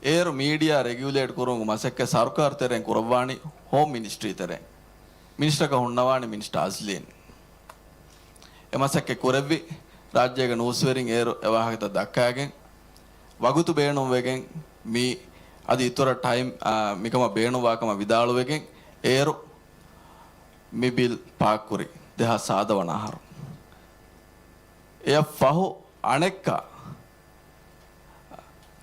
އޭރު މީޑިއާ ރެގިއުލޭޓް ކުރުމުގެ މަސައްކަތް ސަރުކާރު ތެރެއިން ކުރައްވާނީ ހޯމް މިނިސްޓްރީ ތެރެއިން. މިނިސްޓަކަށް ހުންނަވާނީ މިނިސްޓަރ އަޒްލީން. އެ މަސައްކަތް ކުރެއްވި ރާއްޖޭގެ ނޫސްވެރިން އޭރު އެ ވާހަކަތައް ދައްކާގެން، ވަގުތު ބޭނުންވެގެން މި އަދި އިތުރަށް ޓައިމް، އާ، މިކަމަށް ބޭނުންވާ ކަމަށް ވިދާޅުވެގެން އޭރު މި ބިލް ޕާސް ކުރި ދެހާސް ސާދަ ވަނަ އަހަރު. އެއަށް ފަހު އަނެއްކާ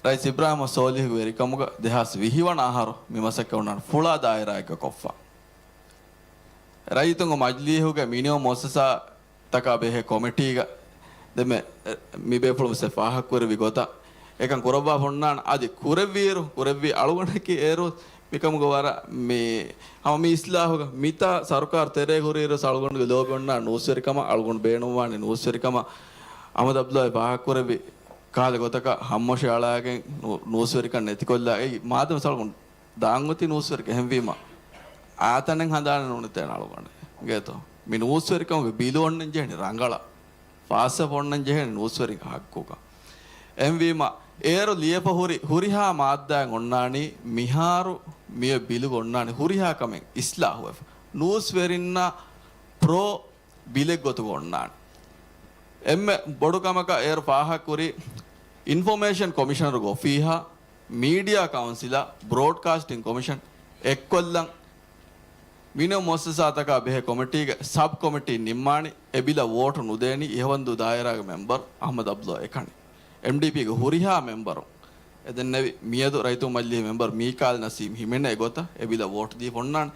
ރައީސް އިބްރާހިމް ސޯލިހުގެ ވެރިކަމުގަ ދެހާސް ވިހި ވަނަ އަހަރު މި މަސައްކަތް އޮންނާނެ ފުޅާ ދާއިރާއެއްގަ ކޮށްފަ. ރައްޔިތުންގެ މަޖިލީހުގެ މިނިވަން މުއައްސަސާތަކާ ބެހޭ ކޮމިޓީގަ ދެންމެ މި ބޭފުޅުން ވެސް ފާހަގަކުރެއްވި ގޮތަށް އެކަން ކުރައްވާފަ އޮންނާނެ. އަދި ކުރެއްވިއިރު، ކުރެއްވި އަޅުގަނޑަކީ އޭރު މިކަމުގަ ވަރަށް މި ހަމަ މި އިސްލާހުގަ މިތާ ސަރުކާރު ތެރޭ ހުރިއިރު ވެސް އަޅުގަނޑުގެ ލޯބި އޮންނާނެ ނޫސްވެރިކަމަށް، އަޅުގަނޑު ބޭނުންވާނެ ނޫސްވެރިކަމަށް. އަހްމަދު އަބްދުﷲ ފާހަގަކުރެއްވި ކަހަލަ ގޮތަކަށް ހަމަށި އަޅާގެން ނޫ-، ނޫސްވެރިކަން ނެތިކޮށްލާ އެއީ މާދަމަސް އަޅުގަނޑު ދާން އޮތީ ނޫސްވެރިކަން. އެހެންވީމަ، އާތަނެއް ހަނދާނެއް ނޫނެތޭ އަޅުގަނޑެއް. އިނގޭތޯ؟ މި ނޫސްވެރިކަމުގެ ބިލު އޮންނަން ޖެހެނީ ރަނގަޅަށް. ފާސްވެފަ އޮންނަން ޖެހެނީ ނޫސްވެރިންގެ ހައްގުގަ. އެހެންވީމަ، އޭރު ލިޔެފަ ހުރި ހުރިހާ މާއްދާއެއް އޮންނާނީ، މިހާރު މިއޮތް ބިލުގަ އޮންނާނީ ހުރިހާ ކަމެއް އިސްލާހުވެފަ. ނޫސްވެރިންނަށް ޕްރޯ ބިލެއް ގޮތުގަ އޮންނާނެ. އެންމެ ބޮޑު ކަމަކަށް އޭރު ފާހަގަކުރީ، އިންފޮމޭޝަން ކޮމިޝަނަރުގެ އޮފީހާ، މީޑިއާ ކައުންސިލާ، ބްރޯޑްކާސްޓިން ކޮމިޝަން އެއްކޮށްލަން، މިނިވަން މުއައްސަސާތަކާ ބެހޭ ކޮމިޓީގެ ސަބް ކޮމިޓީ ނިންމާނީ، އެ ބިލަށް ވޯޓު ނުދޭނީ އިހަވަންދޫ ދާއިރާގެ މެމްބަރު އަހްމަދު އަބްދުﷲ އެކަނި. އެމްޑީޕީގެ ހުރިހާ މެމްބަރުން އެދެންނެވި މިއަދު ރައްޔިތުންގެ މަޖިލީހުގެ މެމްބަރު މީކާލް ނަސީމް ހިމެނޭ ގޮތަށް އެ ބިލަށް ވޯޓު ދީފަ އޮންނާނެ.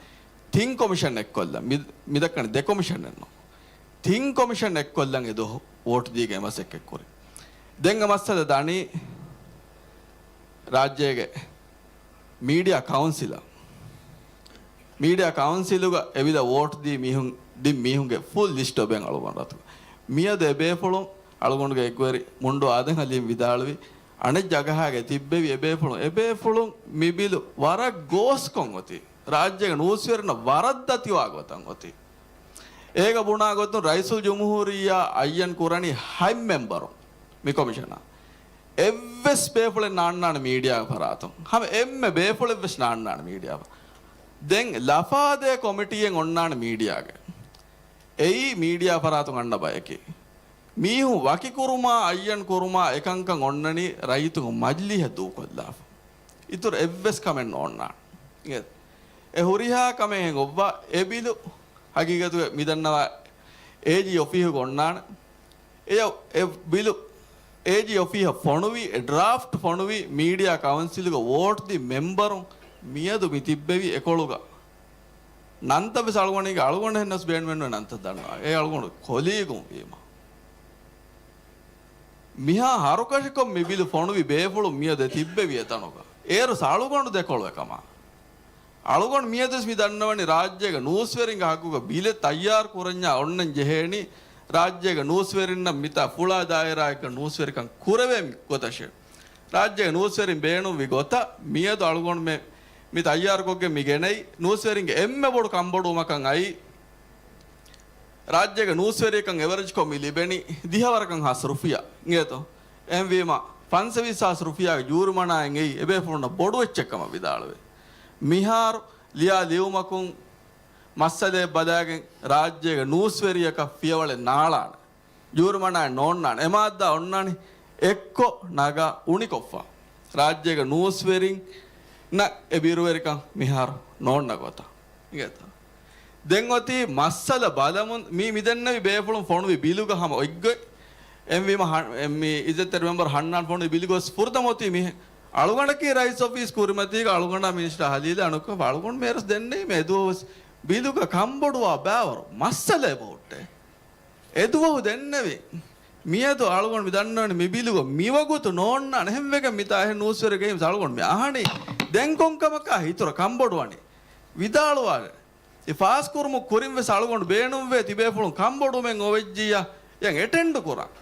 ތިން ކޮމިޝަން އެއްކޮށްލަން. މި-، މިދައްކަނީ ދެ ކޮމިޝަނެއްނު. ތިން ކޮމިޝަން އެއްކޮށްލަން އެ ދުވަހު ވޯޓު ދީގެން އެ މަސައްކަތް ކުރި. ދެން އެ މައްސަލަ ދަނީ ރާއްޖޭގެ މީޑިއާ ކައުންސިލަށް. މީޑިއާ ކައުންސިލުގަ އެ ބިލަށް ވޯޓު ދީ މީހުން، ދިން މީހުންގެ ފުލް ލިސްޓް އޮބެން އަޅުގަނޑު އަތުގަ. މިއަދު އެ ބޭފުޅުން އަޅުގަނޑުގެ އެއްގޮތްވެރި މުންޑޫ އާދަމް ހަލީމް ވިދާޅުވި، އަނެއް ޖަގަހާގަ ތިއްބެވި އެބޭފުޅުން، އެބޭފުޅުން މި ބިލު ވަރަށް ގޯސްކޮށް އޮތީ. ރާއްޖޭގެ ނޫސްވެރިންނަށް ވަރަށް ދަތިވާ ގޮތަށް އޮތީ. އޭގަ ބުނާ ގޮތުން ރައީސުލްޖުމްހޫރިއްޔާ އައްޔަން ކުރަނީ ހަތް މެމްބަރުން މި ކޮމިޝަނަށް. އެއްވެސް ބޭފުޅެއް ނާންނާނެ މީޑިއާގެ ފަރާތުން. ހަމަ އެންމެ ބޭފުޅެއްވެސް ނާންނާނެ މީޑިއާ. ދެން ލަފާދޭ ކޮމިޓީއެއް އޮންނާނެ މީޑިއާގެ. އެއީ މީޑިއާ ފަރާތުން އަންނަ ބަޔަކީ. މީހުން ވަކިކުރުމާ، އައްޔަން ކުރުމާ އެކަންކަން އޮންނަނީ ރައްޔިތުންގެ މަޖިލީހަށް ދޫކޮށްލާފަ. އިތުރު އެއްވެސް ކަމެއް ނޯންނާނެ. އެ ހުރިހާ ކަމެއް ހެން އޮއްވާ އެ ބިލު ހަގީގަތުގަ މިދަންނަވާ އޭޖީ އޮފީހުގަ އޮންނާނެ. އެ، އެ ބިލު އޭޖީ އޮފީހަށް ފޮނުވި، އެ ޑްރާފްޓް ފޮނުވި، މީޑިއާ ކައުންސިލުގަ ވޯޓް ދިން މެމްބަރުން މިއަދު މި ތިއްބެވި އެކޮޅުގަ ނަންތައް ވެސް އަޅުގަނޑުގެ އަޅުގަނޑަށް ހެންނަސް ބޭނުމެއްނުވެ ނަންތައް ދަންނަވާ. އެ އަޅުގަނޑު ކޮލީގުން ވީމަ. މިހާ ހަރުކަށިކޮށް މި ބިލު ފޮނުވި ބޭފުޅުން މިއަދު ތިއްބެވި އެތަނުގަ. އޭރު އަޅުގަނޑު ދެކޮޅު އެކަމާ. އަޅުގަނޑު މިއަދުވެސް މި ދަންނަވަނީ ރާއްޖޭގެ ނޫސްވެރިންގެ ހައްގުގަ ބިލެއް ތައްޔާރު ކުރަންޏާ އޮންނަން ޖެހޭނީ ރާއްޖޭގެ ނޫސްވެރިންނަށް މިތާ ފުޅާ ދާއިރާއެއްގަ ނޫސްވެރިކަން ކުރެވޭ ގޮތަށެވެ. ރާއްޖޭގެ ނޫސްވެރިން ބޭނުންވި ގޮތަށް މިއަދު އަޅުގަނޑުމެން މި ތައްޔާރުކޮށްގެން މި ގެނައީ ނޫސްވެރިންގެ އެންމެ ބޮޑު ކަންބޮޑުވުމަކަށް އައީ، ރާއްޖޭގެ ނޫސްވެރިޔަކަށް އެވަރެޖްކޮށް މި ލިބެނީ ދިހަވަރަކަށް ހާސް ރުފިޔާ އިނގޭތޯ؟ އެހެންވީމަ، ފަންސަވީސް ހާސް ރުފިޔާގެ ޖޫރިމަނާއެއް އެއީ އެބޭފުޅުންނަށް ބޮޑު އެއްޗެއް ކަމަށް ވިދާޅުވޭ. މިހާރު ލިޔާ ލިޔުމަކުން މައްސަލައެއް ބަލާގެން ރާއްޖޭގެ ނޫސްވެރިޔަކަށް ފިޔަވަޅެއް ނާޅާނެ. ޖޫރިމަނާއެއް ނޯންނާނެ. އެ މާއްދާ އޮންނާނީ އެއްކޮށް ނަގާ އުނިކޮށްފަ. ރާއްޖޭގެ ނޫސްވެރިންނަށް އެ ބިރުވެރިކަން މިހާރު ނޯންނަ ގޮތަށް. އިނގޭތަ؟ ދެން އޮތީ މައްސަލަ ބަލަމުން މި، މި ދެންނެވި ބޭފުޅުން ފޮނުވި ބިލުގަ ހަމަ އޮތްގޮތް. އެހެންވީމަ ހަ-، އެ މި އިއްޒަތްތެރި މެމްބަރު ހަންނާން ފޮނުވި ބިލު ގޮސް ފުރަތަމަ އޮތީ މިހެން. އަޅުގަނޑަކީ ރައީސް އޮފީސް ކުރިމަތީގަ އަޅުގަނޑާ މިނިސްޓަރ ހަލީލާ އަނެއްކާ އަޅުގަނޑު މޭރަސް ދެންނެވީމަ އެދުވަހުވެސް ބިލުގަ ކަންބޮޑުވާ ބައިވަރު މައްސަލައެއް ބޯއްޓޭ. އެދުވަހު ދެންނެވި. މިއަދު އަޅުގަނޑު މި ދަންނަވަނީ މި ބިލުގަ މިވަގުތު ނޯންނާނެ. އެހެންވެގެން މިތާ އެހެން ނޫސްވެރިގެ އަޅުގަނޑު މި އަހަނީ ދެން ކޮންކަމަކާ އިތުރަށް ކަންބޮޑުވަނީ؟ ވިދާޅުވާލެ. އެ ފާސްކުރުމު ކުރިން ވެސް އަޅުގަނޑު ބޭނުންވޭ ތިބޭފުޅުން ކަންބޮޑުވުމެއް އޮވެއްޖިއްޔާ އެއަށް އެޓެންޑު ކުރަން.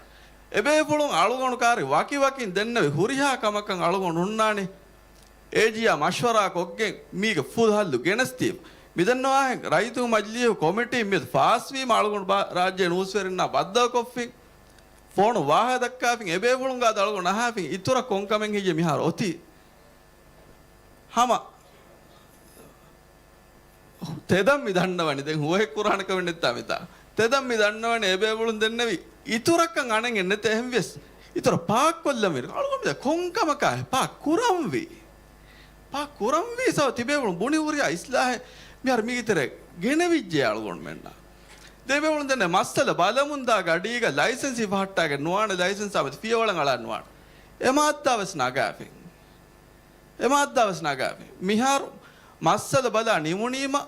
އެބޭފުޅުން އަޅުގަނޑު ކާރި ވަކިވަކިން ދެންނެވި ހުރިހާ ކަމަކަށް އަޅުގަނޑު ހުންނާނީ އޭޖީއާ މަޝްވަރާ ކޮށްގެން މީގެ ފުލް ހައްލު ގެނެސްދީފަ. މިދެންނެވިހެން ރައްޔިތުންގެ މަޖިލީހު ކޮމިޓީ މިއަދު ފާސްވީމަ އަޅުގަނޑު ބާ-، ރާއްޖޭ ނޫސްވެރިންނާ ބައްދަލުކޮށްފިން، ފޯނު ވާހަކަ ދައްކާފިން، އެބޭފުޅުން ގާތު އަޅުގަނޑު އަހާފިން، އިތުރަށް ކޮންކަމެއް ހިނގިޔޭ މިހާރު އޮތީ؟ ހަމަ ތެދަށް މި ދަންނަވަނީ، ދެން ހުވަހެއް ކުރާނެ ކަމެއް ނެތާ މިތާ. ތެދަށް މި ދަންނަވަނީ އެބޭފުޅުން ދެންނެވި އިތުރަކަށް އަނެއް ނެތޭ. އެހެންވިޔަސް އިތުރަށް ޕާކްކޮށްލަން ވީ. އަޅުގަނޑު މި ކޮންކަމަކާ ޕާކް ކުރަންވީ؟ ޕާކް ކުރަންވީ ސަބަބު ތިބޭފުޅުން ބުނި ހުރިހާ އިސްލާހެއް މިހާރު މީގެ ތެރޭ ގެނެވިއްޖެ އަޅުގަނޑުމެންނަށް. ދެބޭފުޅުން ދެންނެވި މައްސަލަ ބަލަމުންދާ ގަޑީގަ ލައިސަންސް ހިފަހައްޓާގެން ނުވާނެ، ލައިސަންސާ މެދު ފިޔަވަޅަށް އަޅާ ނުވާނެ. އެ މާއްދާ ވެސް ނަގާފިން. އެ މާއްދާ ވެސް ނަގާފިން. މިހާރު މައްސަލަ ބަލާ ނިމުނީމަ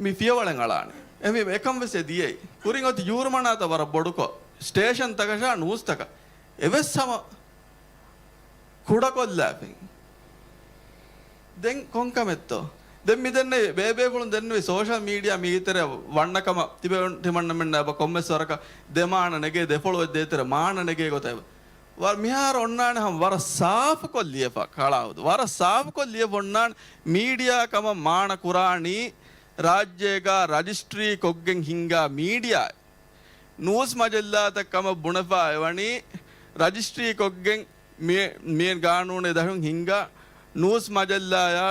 މި ފިޔަވަޅެއް އަޅާނެ. އެހެންވީމަ އެކަން ވެސް އެ ދިޔައީ. ކުރިން އޮތީ ޖޫރިމަނާތައް ވަރަށް ބޮޑުކޮށް، ސްޓޭޝަންތަކަށާ ނޫސްތަކަށް އެވެސް ހަމަ ކުޑަކޮށްލާފިން. ދެން ކޮންކަމެއްތޯ؟ ދެން މި ދެންނެވި ބޭބޭފުޅުން ދެންނެވި ސޯޝަލް މީޑިއާ މީގެ ތެރެއަށް ވަންނަ ކަމަށް ތިބޭ ތިމަންނަމެންނަށް އެބަ ކޮންމެސް ވަރަކަށް ދެ މާނަ ނެގޭ، ދެ ފޮޅުވެ ދޭތެރެ މާނަ ނެގޭ ގޮތަށް އެބަ ވަރަށް މިހާރު އޮންނާނެ ހަމަ ވަރަށް ސާފުކޮށް ލިޔެފަ ކަޅާ ހުދު. ވަރަށް ސާފުކޮށް ލިޔެފަ އޮންނާނެ މީޑިއާ ކަމަށް މާނަ ކުރާނީ ރާއްޖޭގަ ރަޖިސްޓްރީ ކޮށްގެން ހިންގާ މީޑިއާ. ނޫސް މަޖައްލާތައް ކަމަށް ބުނެފަ އެވަނީ ރަޖިސްޓްރީ ކޮށްގެން މި، މި ގާނޫނެއް ދަށުން ހިންގާ ނޫސް މަޖައްލާޔާ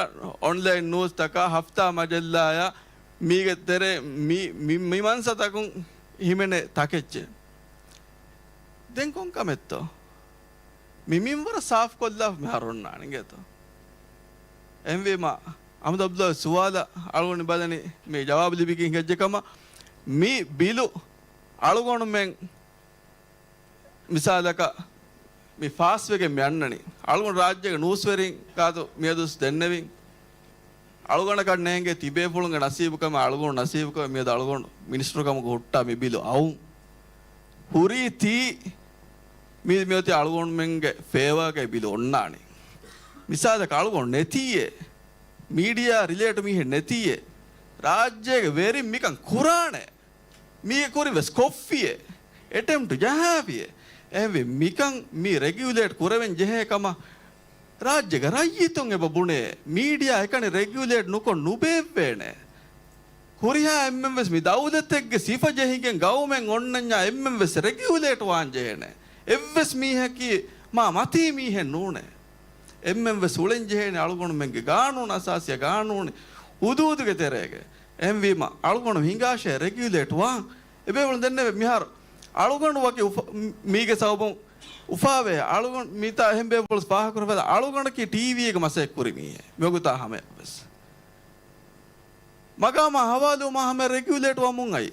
އޮންލައިން ނޫސްތަކާ ހަފްތާ މަޖައްލާޔާ މީގެ ތެރޭ މި، މި، މި މަންސަތަކުން ހިމެނޭ ތަކެއްޗެއް. ދެން ކޮން ކަމެއްތޯ؟ މި މިންވަރަށް ސާފުކޮށްލާފަ މިހާރު އޮންނާނެ އިނގޭތޯ؟ އެހެންވީމަ، އަހްމަދު އަބްދުﷲ ސުވާލަށް އަޅުގަނޑު ބަލަނީ މި ޖަވާބު ލިބިގެން ހެއްޖެ ކަމަށް. މި ބިލު އަޅުގަނޑުމެން މިސާލަކަށް މި ފާސްވެގެން މި އަންނަނީ. އަޅުގަނޑު ރާއްޖޭގެ ނޫސްވެރިން ގާތު މިއަދުސް ދެންނެވިން. އަޅުގަނޑަކަށް ނޭނގޭ ތިބޭފުޅުންގެ ނަސީބުކަމެއް އަޅުގަނޑު ނަސީބުކަމެއް މިއަދު އަޅުގަނޑު މިނިސްޓަރުކަމުގަ ހުއްޓާ މި ބިލު އައުން. ހުރީ ތީ މި، މިއޮތީ އަޅުގަނޑުމެންގެ ފޭވާގައި ބިލު އޮންނާނީ. މިސާލަކަށް އަޅުގަނޑު ނެތީއޭ. މީޑިއާ ރިލޭޓް މީހެއް ނެތީއޭ. ރާއްޖޭގެ ވެރިން މިކަން ކުރާނެ. މީގެ ކުރިން ވެސް ކޮށްފިއޭ. އެޓެމްޕްޓް ޖަހާފިއޭ. އެހެންވެ މިކަން މި ރެގިއުލޭޓް ކުރެވެން ޖެހޭ ކަމަށް ރާއްޖޭގެ ރައްޔިތުން އެބަ ބުނޭ. މީޑިއާ އެކަނި ރެގިއުލޭޓް ނުކޮށް ނުބޭއްވޭނެ. ހުރިހާ އެންމެން ވެސް މި ދައުލަތެއްގެ ސިފަ ޖެހިގެން ގައުމެއް އޮންނަންޏާ އެންމެން ވެސް ރެގިއުލޭޓް ވާން ޖެހޭނެ. އެއްވެސް މީހަކީ މާ މަތީ މީހެއް ނޫނޭ. އެންމެން ވެސް އުޅެން ޖެހޭނެ އަޅުގަނޑުމެންގެ ގާނޫނު، އަސާސީ ގާނޫނު ހުދޫދުގެ ތެރޭގަ. އެހެންވީމަ، އަޅުގަނޑު ހިނގާށޭ ރެގިއުލޭޓް ވާން. އެބޭފުޅުން ދެންނެވި މިހާރު އަޅުގަނޑު ވަކި އުފަ-، މީގެ ސަބަބުން އުފާވޭ. އަޅުގަނޑު މިތާ އެހެން ބޭފުޅުން ފާހަގަކުރަން ފަދަ އަޅުގަނޑަކީ ޓީވީގެ މަސައްކަތް ކުރި މީހެއް. މިވަގުތާ ހަމަޔަށްވެސް. މަގާމާ ހަވާލުވުމާ ހަމަ ރެގިއުލޭޓް ވަމުން އައީ.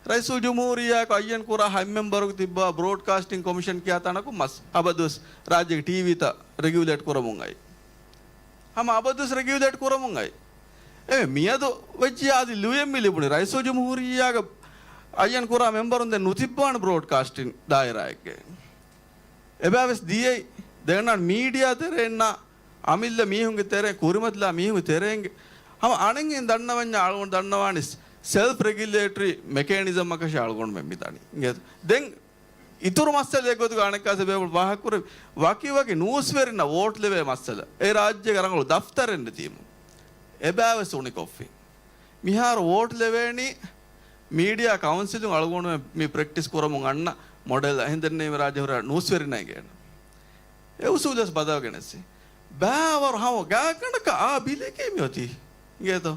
ރައީސުލް ޖުމްހޫރިއްޔާއަކު އައްޔަން ކުރާ އެންމެންބަރަކު ތިއްބާ ބްރޯޑްކާސްޓިން ކޮމިޝަން ކިޔާ ތަނަކު މަސް އަބަދުވެސް ރާއްޖޭގެ ޓީވީތައް ރެގިއުލޭޓް ކުރަމުން އައީ. ހަމަ އަބަދުވެސް ރެގިއުލޭޓް ކުރަމުން އައީ. އެ މިއަދު ވެއްޖި އާދި ލުޔެއް މި ލިބުނީ ރައީސުލް ޖުމްހޫރިއްޔާގެ އައްޔަން ކުރާ މެންބަރުން ދެން ނުތިއްބާނެ ބްރޯޑްކާސްޓިން ދާއިރާއެއްގެ. އެބައިވެސް ދިޔައީ. ދެންނަ މީޑިއާ ތެރެއިންނާ އަމިއްލަ މީހުންގެ ތެރެއިން، ކުރިމަތިލާ މީހުންގެ ތެރެއިން ހަމަ އަނެއް ދަންނަވަންޏާ އަޅުގަނޑު ދަންނަވާނީ ސެލްފް ރެގިއުލޭޓަރީ މެކޭނިޒަމަކަށް އަޅުގަނޑުމެން މިދަނީ. އިނގޭތަ؟ ދެން އިތުރު މައްސަލައެއް ގޮތުގަ އަނެއްކާސް އެބޭފުޅުން ވާހަކަކުރެއްވި ވަކިވަކި ނޫސްވެރިންނަށް ވޯޓް ލެވޭ މައްސަލަ އެ ރާއްޖޭގަ ރަނގަޅު ދަފްތަރެއް ނެތީމު އެބައިވެސް އުނިކޮށްފިން. މިހާރު ވޯޓް ލެވޭނީ މީޑިއާ ކައުންސިލުން. އަޅުގަނޑުމެން މި ޕްރެކްޓިސް ކުރަމުން އަންނަ މޮޑެލް އެހެން ދެންނެވި ރާއްޖެ ހުރި ނޫސްވެރިންނަށް އެނގޭނެ. އެ އުސޫލުވެސް ބަދަލު ގެނެސް ބައިވަރު ހަމަ ގާތްގަނޑަކަށް އާ ބިލެކޭ މިއޮތީ. އިނގޭތޯ؟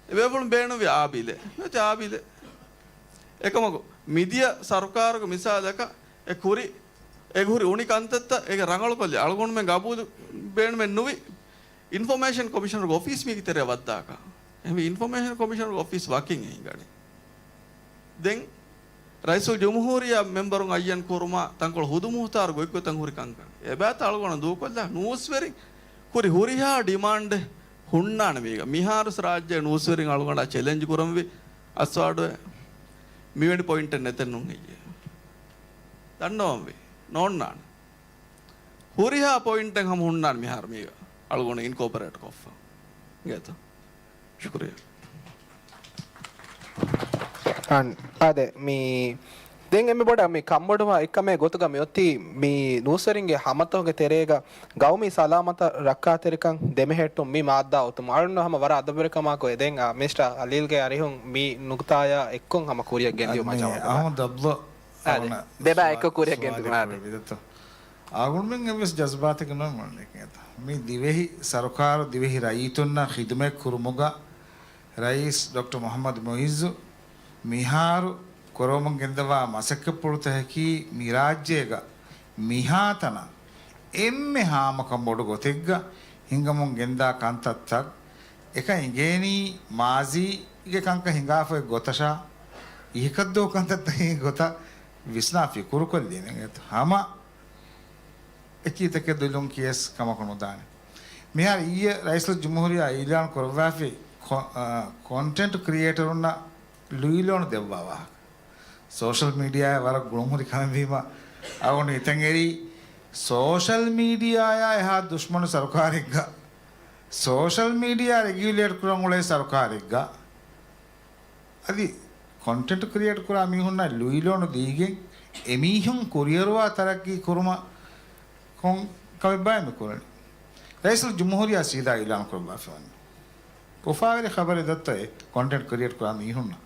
އެބޭފުޅުން ބޭނުންވި އާ ބިލެއް. މިއޮތީ އާ ބިލެއް. އެކަމަކު، މިދިޔަ ސަރުކާރުގެ މިސާލަކަށް އެ ކުރި، އެ ހުރި އުނި ކަންތައްތައް އޭގެ ރަނގަޅުކޮށްލި އަޅުގަނޑުމެން ގަބޫލު ބޭނުމެއް ނުވި، އިންފޮމޭޝަން ކޮމިޝަނަރުގެ އޮފީސް މީގެ ތެރެއަށް ވައްދާކަށް. އެހެންވެ، އިންފޮމޭޝަން ކޮމިޝަނަރުގެ އޮފީސް ވަކިން އެ ހިނގަނީ. ދެން ރައީސުލްޖުމްހޫރިއްޔާ މެމްބަރުން އައްޔަން ކުރުމާ ތަންކޮޅު ހުދު މުހުތާރު ގޮތްގޮތަށް ހުރި ކަންކަން. އެބައިތަ އަޅުގަނޑު ދޫކޮށްލާ ނޫސްވެރިން ކުރި ހުރިހާ ޑިމާންޑެއް ހުންނާނެ މީގަ. މިހާރުސް ރާއްޖޭ ނޫސްވެރިން އަޅުގަނޑާ ޗެލެންޖް ކުރަންވީ އަސްވާޑުވެ މިވެނި ޕޮއިންޓެއް ނެތެއް ނޫން ހެއްޔޭ؟ ދަންނަވަންވީ ނޯންނާނެ. ހުރިހާ ޕޮއިންޓެއް ހަމަ ހުންނާނެ މިހާރު މީގަ އަޅުގަނޑު އިންކޯޕަރޭޓް ކޮށްފަ. އިނގޭތަ؟ ޝުކުރިއްޔާ. އަން، އާދެ، މި، ދެން އެންމެ ބޮޑަށް މި ކަންބޮޑުވާ އެއްކަމެއް ގޮތުގަ މިއޮތީ މި ނޫސްވެރިންގެ ހަމަތަކުގެ ތެރޭގަ ގައުމީ ސަލާމަތަށް ރައްކާތެރިކަން ދެމެހެއްޓުން މި މާއްދާ އޮތުމަށް. އަޅުން ހަމަ ވަރަށް އަދަބުވެރިކަމާއެކު އެދެން، އާ، މިނިސްޓަރ އަލީލްގެ އަރިހުން މި ނުކުތާޔާ އެއްކޮށް ހަމަ ކުރިއަށް ގެންދިއުމާ ޖަވާބު. އަހުމަދު އަބްދުﷲ އާދެ، ދެބައި އެއްކޮށް ކުރިއަށް ގެންދިއުމާ. އަޅުގަނޑުމެން އެއްވެސް ޖަޒްބާތެއްގަ ނޯންނާނެ ކިޔަތަ. މި ދިވެހި ސަރުކާރު ދިވެހި ރައްޔިތުންނަށް ޚިދުމަތް ކުރުމުގަ ރައީސް ޑޮކްޓަރ މުޙައްމަދު މުޢިއްޒު މިހާރު ކުރަމުން ގެންދަވާ މަސައްކަތްޕުޅުތަކަކީ މި ރާއްޖޭގަ މިހާތަނަށް އެންމެ ހާމަކަން ބޮޑު ގޮތެއްގަ ހިނގަމުން ގެންދާ ކަންތައްތައް. އެކަން އިނގޭނީ މާޒީގެ ކަންކަން ހިނގާފައި ގޮތަށާ އިހަކަށްދޫ ކަންތައްތަކީ ގޮތަށް ވިސްނާ ފިކުރުކޮށްލީމެއް ހަމަ އެކީތަކެއް ދުލުން ކިޔަސް ކަމަކު ނުދާނެ. މިހާރު އިއްޔެ ރައީސުލްޖުމްހޫރިއްޔާ އިޢްލާން ކުރައްވާފި ކޮ-، އާ، ކޮންޓެންޓް ކްރިއޭޓަރުންނަށް ލުއިލޯނު ދެއްވާ ވާހަކަ. ސޯޝަލް މީޑިއާއާ ވަރަށް ގުޅުންހުރި ކަމެއްވީމަ، އަޅުގަނޑު ހިތަށް އެރީ، ސޯޝަލް މީޑިއާއާ އެހާ ދުޝްމަނު ސަރުކާރެއްގަ، ސޯޝަލް މީޑިއާ ރެގިއުލޭޓް ކުރަން އުޅޭ ސަރުކާރެއްގަ، އަދި ކޮންޓެންޓް ކްރިއޭޓް ކުރާ މީހުންނަށް ލުއިލޯނު ދީގެން އެމީހުން ކުރިއަރުވާ ތަރައްގީ ކުރުމަށް ކޮން ކަމެއްބާ މި ކުރަނީ؟ ރައީސުލްޖުމްހޫރިއްޔާ ސީދާ އިޢްލާން ކުރައްވާފަ ވަނީ. އުފާވެރި ޚަބަރެއް ދައްތަ އެ ކޮންޓެންޓް ކްރިއޭޓް ކުރާ މީހުންނަށް؟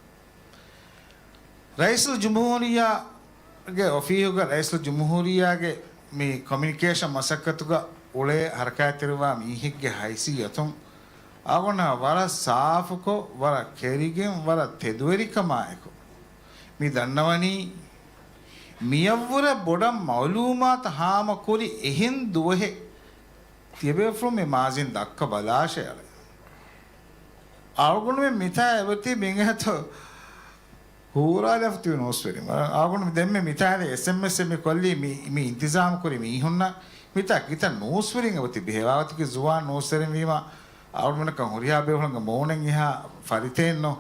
ރައީސުލްޖުމްހޫރިއްޔާގެ އޮފީހުގަ ރައީސުލްޖުމްހޫރިއްޔާގެ މި ކޮމިއުނިކޭޝަން މަސައްކަތުގަ އުޅޭ ހަރަކާތްތެރިވާ މީހެއްގެ ހައިސިއްޔަތުން އަޅުގަނޑަށް ވަރަށް ސާފުކޮށް، ވަރަށް ކެރިގެން، ވަރަށް ތެދުވެރިކަމާއެކު މި ދަންނަވަނީ، މިޔަށްވުރެ ބޮޑަށް މަޢުލޫމާތު ހާމަކުރި އެހެން ދުވަހެއް ތިޔަބޭފުޅުން މި މާޒީން ދައްކަ ބަލާށޭ އަޅެ. އަޅުގަނޑުމެން މިތާ އެބަތި މިނގޭތޯ ހޫރާލާފަ ތިބި ނޫސްވެރިން. އަޅުގަނޑު ދެންމެ މިތާ ހެދޭ އެސްއެމްއެސް އެއް މި ކޮށްލީ މި، މި އިންތިޒާމް ކުރި މީހުންނަށް. މިތާ ކިތައް ނޫސްވެރިން އެބަތި ބެހެވާ ވަތިކި ޒުވާން ނޫސްވެރިން ވީމަ، އަޅުގަނޑަކަށް ހުރިހާ ބޭފުޅުންގެ މޫނެއް އެހާ ފަރިތެއްނު.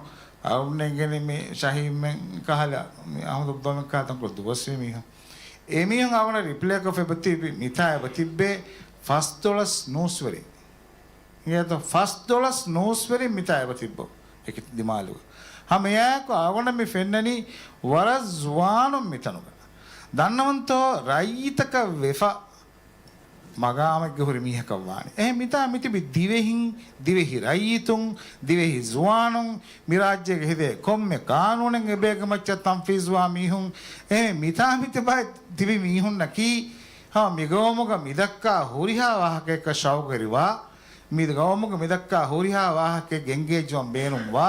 އަޅުގަނޑު އެނގެނީ މި ޝަހީމްމެން ކަހަލަ، މި އަހުމަދު އަބްދުﷲ މެން ކަހަލަ ތަންކޮޅު ދުވަސްވީ މީހުން. އެމީހުން އަޅުގަނޑަށް ރިޕްލޭކޮށްފަ އެބަތިބި، މިތާ އެބަތިއްބޭ ފަސްދޮޅަސް ނޫސްވެރިން. އިނގޭތޯ ފަސްދޮޅަސް ނޫސްވެރިން މިތާ އެބަތިއްބޯ އެކި ދިމާލުގަ. ހަމަ އެއާއެކު އަޅުގަނޑަށް މި ފެންނަނީ ވަރަށް ޒުވާނުން މިތަނުގަ. ދަންނަވަންތޯ ރައްޔިތަކަށް ވެފަ މަގާމެއްގެ ހުރި މީހަކަށް ވާނެ. އެހެން މިތާ މިތިބި ދިވެހިން، ދިވެހި ރައްޔިތުން، ދިވެހި ޒުވާނުން، މި ރާއްޖޭގެ ހެދޭ ކޮންމެ ޤާނޫނެއް އެބޭގެ މައްޗަށް ތަންފީޒުވާ މީހުން. އެހެން މިތާ މިތިބާ ތިބި މީހުންނަކީ ހަމަ މިގައުމުގަ މިދައްކާ ހުރިހާ ވާހަކައަކަށް ޝައުގުވެރިވާ، މި ގައުމުގަ މިދައްކާ ހުރިހާ ވާހަކައެއް ގެންގޭއްޖުވަން ބޭނުންވާ،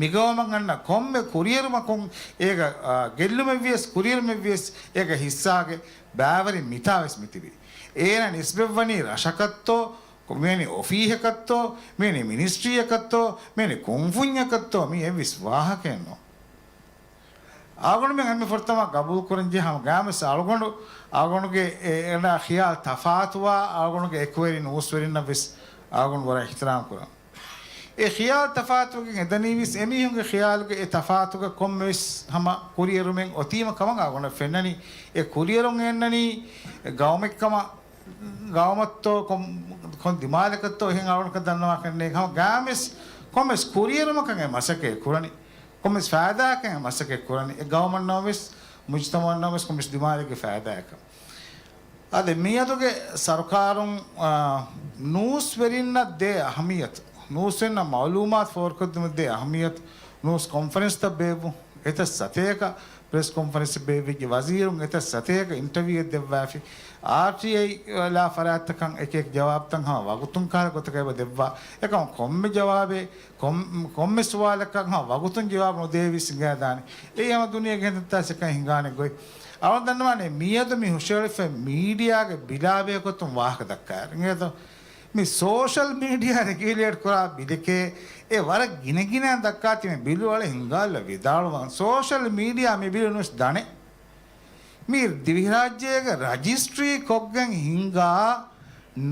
މިގައުމަށް އަންނަ ކޮންމެ ކުރިއެރުމަކުން އޭގަ، އާ، ގެއްލުމެއްވިޔަސް ކުރިއެރުމެއްވިޔަސް އޭގަ ހިއްސާގެ ބައިވެރިން މިތާވެސް މިތިބި. އޭނާ ނިސްބަތްވަނީ ރަށަކަށްތޯ، މިވެނި އޮފީހަކަށްތޯ، މިވެނި މިނިސްޓްރީއަކަށްތޯ، މިވެނި ކުންފުންޏަކަށްތޯ، މީ އެއްވެސް ވާހަކައެއްނޫން. އަޅުގަނޑުމެން އެންމެ ފުރަތަމަ ގަބޫލުކުރަންޖެހޭ ހަމަ ގާމިސް އަޅުގަނޑު، އަޅުގަނޑުގެ އެ، އެންނަ ޚިޔާލު ތަފާތުވާ، އަޅުގަނޑުގެ އެކުވެރި ނޫސްވެރިންނަށްވެސް އަޅުގަނޑު ވަރަށް އިޙްތިރާމް ކުރަން. އެ ޚިޔާލު ތަފާތުވެގެން އެދަނީވެސް އެމީހުންގެ ޚިޔާލުގެ އެ ތަފާތުގަ ކޮންމެވެސް ހަމަ ކުރިއެރުމެއް އޮތީމަ ކަމަށް އަޅުގަނޑަށް ފެންނަނީ. އެ ކުރިއެރުން އެންނަނީ ގައުމެއްކަމަށް ގައުމަށްތޯ ކޮން، ކޮން ދިމާލަކަށްތޯ އެހެން އަޅުގަނޑަކަށް ދަންނަވާކަށް ނޭނގެ. ހަމަ ގާމިސް ކޮންމެސް ކުރިއެރުމަކަށް އެ މަސައްކަތް ކުރަނީ، ކޮންމެސް ފައިދާއަކަށް އެ މަސައްކަތް ކުރަނީ، އެ ގައުމަށްނަމަވެސް، މުޖުތަމަޢަށްނަމަވެސް ކޮންމެސް ދިމާލެއްގެ ފައިދާއަކަށް. އަދި މިއަދުގެ ސަރުކާރުން، އާ، ނޫސްވެރިންނަށް ދޭ އަހަމިއްޔަތު، ނޫސްވެރިންނަށް މަޢުލޫމާތު ފޯރުކޮށްދިނުމަށް ދޭ އަހަމިއްޔަތު، ނޫސް ކޮންފަރެންސްތައް ބޭއްވުން، އެތައް ސަތޭކަ ޕްރެސް ކޮންފަރެންސް ބޭއްވިއްޖެ، ވަޒީރުން އެތައް ސަތޭކަ އިންޓަވިއުއެއް ދެއްވާފި، އާރްޓީއައި ލާ ފަރާތްތަކަށް އެކި އެކި ޖަވާބުތައް ހަމަ ވަގުތުން ކަހަލަ ގޮތަކަށް އެބަ ދެއްވާ. އެކަމަކު ކޮންމެ ޖަވާބެއް، ކޮން-، ކޮންމެ ސުވާލަކަށް ހަމަ ވަގުތުން ޖަވާބު ނުދޭވީސް ހިނގާދާނެ. އެއީ ހަމަ ދުނިޔޭގެ ހިނދަތައް އެކަން ހިނގާނެ ގޮތް. އަޅުގަނޑު ދަންނަވާނެ މިއަދު މި ހުށަހެޅިފައި މީޑިއާގެ ބިލާބޭކޮށް ވާހަކަ ދައްކާއިރު. އިނގޭތޯ؟ މި ސޯޝަލް މީޑިއާ ރެގިއުލޭޓް ކުރާ ބިލެކޭ އެ ވަރަށް ގިނަ ގިނައިން ދައްކާތީ މި ބިލު އަޅެ ހިނގާލަ ވިދާޅުވާން. ސޯޝަލް މީޑިއާ މި ބިލު ނުވެސް ދަނެ. މި ދިވެހިރާއްޖޭގެ ރަޖިސްޓްރީ ކޮށްގެން ހިނގާ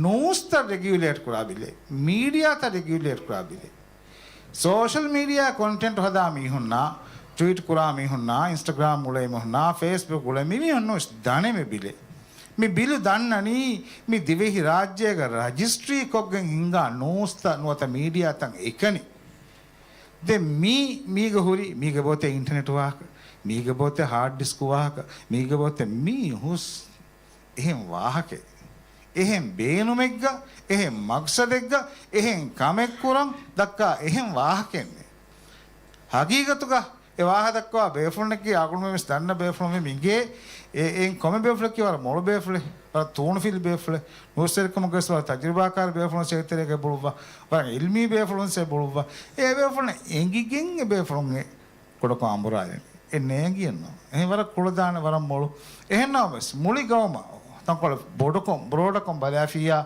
ނޫސްތައް ރެގިއުލޭޓް ކުރާ ބިލެއް، މީޑިއާތައް ރެގިއުލޭޓް ކުރާ ބިލެއް. ސޯޝަލް މީޑިއާ ކޮންޓެންޓް ހަދާ މީހުންނާ، ޓްވީޓް ކުރާ މީހުންނާ، އިންސްޓަގްރާމް އުޅޭ މީހުންނާ، ފޭސްބުކް އުޅޭ މި މީހުން ނުވެސް ދަނެ މި ބިލެއް. މި ބިލު ދަންނަނީ މި ދިވެހިރާއްޖޭގެ ރަޖިސްޓްރީ ކޮށްގެން ހިނގާ ނޫސްތައް ނުވަތަ މީޑިއާތައް އެކަނި. ދެން މީ، މީގަ ހުރި، މީގެ ބޯތެ އިންޓަނެޓް ވާހަކަ، މީގެ ބޯތެ ހާޑް ޑިސްކް ވާހަކަ، މީގެ ބޯތެ މީ ހުސް އެހެން ވާހަކައެއް، އެހެން ބޭނުމެއްގަ، އެހެން މަގްސަދެއްގަ، އެހެން ކަމެއް ކުރަން ދައްކާ އެހެން ވާހަކައެއް ނެތް. ހަގީގަތުގަ އެ ވާހަ ދައްކަވާ ބޭފުޅުންނަކީ އަޅުގަނޑުމެން ވެސް ދަންނަ ބޭފުޅުން މި މިގޭ. އެ، އެއިން ކޮންމެ ބޭފުޅަކީ ވަރަށް މޮޅު ބޭފުޅެއް، ވަރަށް ތޫނުފިލި ބޭފުޅެއް، ނޫސްވެރިކަމުގަ ވެސް ވަރަށް ތަޖުރިބާކާރު ބޭފުޅުން ސޭތެރޭގެ ބުޅުއްވާ، ވަރަށް އިލްމީ ބޭފުޅުން ސޭ ބުޅުއްވާ. އެ ބޭފުޅުން އެނގިގެން އެ ބޭފުޅުން އެ ކުޑަކޮށް އަނބުރާލިން. އެ ނޭނގިއެއްނު. އެހެން ވަރަށް ކުޅަދާނެ ވަރަށް މޮޅު. އެހެންނަމަވެސް މުޅި ގައުމަށް ތަންކޮޅެއް ބޮޑުކޮށް، ބްރޯޑަކޮށް ބަލާފިއްޔާ،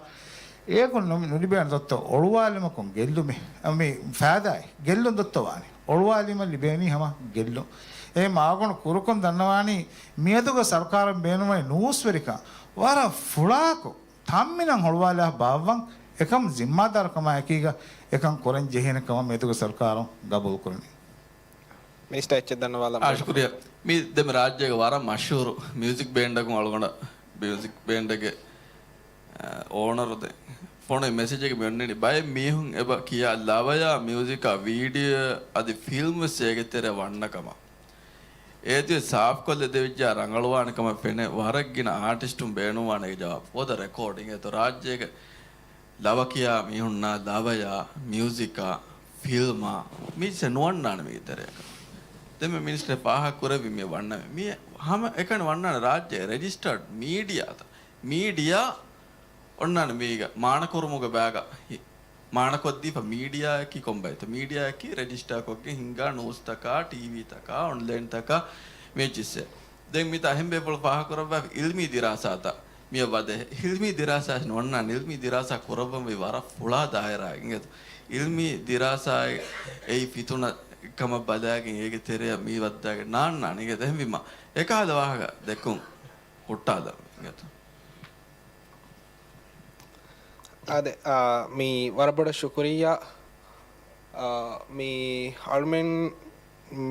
އޭގުން ނު-، ނުލިބޭނެ ދޮއްތޯ އޮޅުވާލުމަކުން ގެއްލުމެއް، މި ފައިދާއެއް ގެއްލުން ދޮއްތޯ ވާނެ. އޮޅުވާލީމަ ލިބޭނީ ހަމަ ގެއްލުން. އެހެން އަޅުގަނޑު ކުރުކޮށް ދަންނަވާނީ މިއަދުގެ ސަރުކާރުން ބޭނުންވަނީ ނޫސްވެރިކަން ވަރަށް ފުޅާކޮށް، ތަންމިނަށް ހޮޅުވާލާ ބާއްވަން އެކަމް ޒިންމާދާރުކަމާ އެކީގަ އެކަން ކުރަން ޖެހޭނެ ކަމަށް މިއަދުގެ ސަރުކާރުން ގަބޫލުކުރަނީ. މިނިސްޓަރ އެއްޗެއް ދަންނަވާލަން. އާ، ޝުކުރިއްޔާ. މި ދެމެ ރާއްޖޭގެ ވަރަށް މަޝްހޫރު މިއުޒިކް ބޭންޑަކުން އަޅުގަނޑަށް މިއުޒިކް ބޭންޑެއްގެ، އާ، އޯނަރު ދެ ފޮނުވި މެސެޖެއް މި އޮންނަނީ. ބައެއް މީހުން އެބަ ކިޔާ ލަވަޔާ މިއުޒިކާ ވީޑިއޯ އަދި ފިލްމް ވެސް އޭގެ ތެރެއަށް ވަންނަ ކަމަށް. އޭތި ސާފްކޮށްލެ ދެވިއްޖާ ރަނގަޅުވާނެ ކަމަށް ފެނޭ. ވަރަށް ގިނަ އާޓިސްޓުން ބޭނުންވާނެ އޭގެ ޖަވާބު. ފޯ ދަ ރެކޯޑް އިނގޭތޯ ރާއްޖޭގެ ލަވަ ކިޔާ މީހުންނާ ލަވަޔާ، މިއުޒިކާ، ފިލްމާ، މީސެ ނުވަންނާނެ މީގެ ތެރެއަކަށް. ދެންމެ މިނިސްޓަރ ފާހަގަ ކުރެއްވި މި ވަންނަމެ. މި ހަމަ އެކަނި ވަންނާނެ ރާއްޖޭ ރެޖިސްޓާޑް މީޑިއާތައް. މީޑިއާ އޮންނާނެ މީގަ މާނަކުރުމުގެ ބައިގަ ހި-، މާނަކޮށްދީފަ މީޑިއާއަކީ ކޮންބައިތަ؟ މީޑިއާއަކީ ރެޖިސްޓާ ކޮށްގެން ހިންގާ ނޫސްތަކާ، ޓީވީތަކާ، އޮންލައިންތަކާ، މި އެއްޗިއްސެ. ދެން މިތާ އެހެން ބޭފުޅު ފާހަގަކުރައްވާފަ އިލްމީ ދިރާސާތައް މިއަށް ވަދެ. އިލްމީ ދިރާސާ ނުވަންނާނެ. އިލްމީ ދިރާސާ ކުރައްވަންވީ ވަރަށް ފުޅާ ދާއިރާއެއް އިނގޭތަ؟ އިލްމީ ދިރާސާއެއް އެއީ ފިތުނަ ކަމަށް ބަލާގެން އޭގެ ތެރެއަށް މީ ވައްދާގެން ނާންނާނެ އިނގޭތަ؟ އެހެންވީމަ އެކަހަލަ ވާހަކަ ދެއްކުން ހުއްޓާލަން އިނގޭތަ؟ އާދެ، އާ، މީ ވަރަށް ބޮޑަށް ޝުކުރިއްޔާ. އާ، މީ އަޅުމެން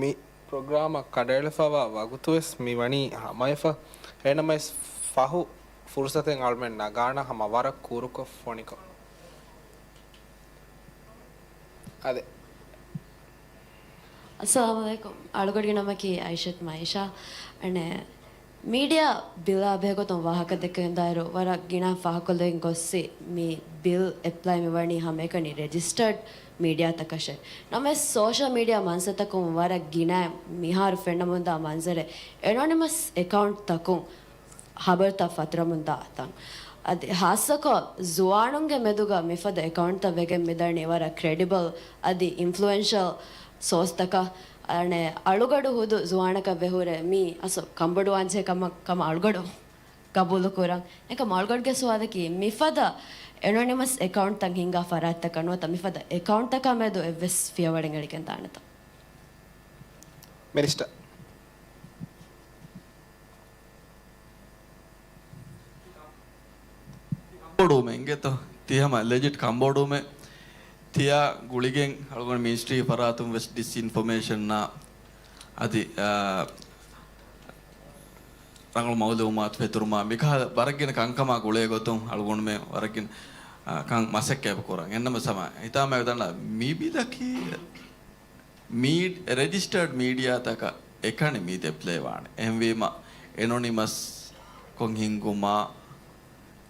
މި ޕްރޮގްރާމަށް ކަނޑައެޅިފަވާ ވަގުތުވެސް މި ވަނީ ހަމަވެފަ. އެހެންނަމަވެސް ފަހު ފުރުސަތެއް އަޅުމެން ނަގާނަ ހަމަ ވަރަށް ކުރުކޮށް ފޮނިކޮށް. އާދެ. އައްސަލާމު ޢަލައިކުމް. އަޅުގަޑުގެ ނަމަކީ އައިޝަތު މައިޝާ. އަނެއް މީޑިއާ ބިލާ ބެހޭގޮތުން ވާހަކަ ދެއްކެވިދާއިރު، ވަރަށް ގިނަ ފާހަގަކޮށްލެވިގެން ގޮއްސި، މި ބިލް އެޕްލައި މިވަނީ ހަމައެކަނި ރެޖިސްޓަރޑް މީޑިއާތަކަށޭ. ނަމަވެސް، ސޯޝަލް މީޑިއާ މަންސަތަކުން ވަރަށް ގިނަ މިހާރު ފެންނަމުންދާ މަންޒަރެއް، އެނޮނިމަސް އެކައުންޓްތަކުން ހަބަރުތައް ފަތުރަމުންދާ ތަން. އަދި ހާއްސަކޮށް، ޒުވާނުންގެ މެދުގަ މިފަދަ އެކައުންޓްތައް ވެގެން މިދަނީ ވަރަށް ކްރެޑިބަލް އަދި އިންފްލުއެންޝަލް ސޯސްތަކަށް. އަނެއް އަޅުގަޑު ހުދު ޒުވާނަކަށް ވެހުރެ މީ އަސް ކަންބޮޑުވާންޖެހޭ ކަމަށް ކަމަށް އަޅުގަޑު ގަބޫލުކުރަން. އެކަމް އަޅުގަޑުގެ ސުވާލަކީ، މިފަދަ އެނޮނިމަސް އެކައުންޓްތައް ހިންގާ ފަރާތްތަކަށް ނުވަތަ މިފަދަ އެކައުންޓްތަކާ މެދު އެއްވެސް ފިޔަވަޅެއް އެޅިގެން ދާނެތަ؟ މިނިސްޓަރ. ކަންބޮޑުވުމެއް އިނގޭތޯ؟ ތި ހަމަ ލެޖިޓް ކަންބޮޑުވުމެއް. ތިޔާ ގުޅިގެން އަޅުގަނޑު މިނިސްޓްރީ ފަރާތުން ވެސް ޑިސްއިންފޮމޭޝަންއާ އަދި، އާ، ރަނގަޅު މައުލޫމާތު ފެތުރުމާ މިކަހަލަ ވަރަށް ގިނަ ކަންކަމާ ގުޅޭ ގޮތުން އަޅުގަނޑުމެން ވަރަށް ގިނަ ކަން މަސައްކަތް ކުރަން. އެންނަމަ ސަމާ ހިތާމަ ވެދަންނަ މި ބިލަކީ މީ-، ރެޖިސްޓަރޑް މީޑިއާތަކަށް އެކަނި މީ އެޕްލައި ވާނެ. އެހެންވީމަ، އެނޮނިމަސް ކޮށް ހިންގުމާ،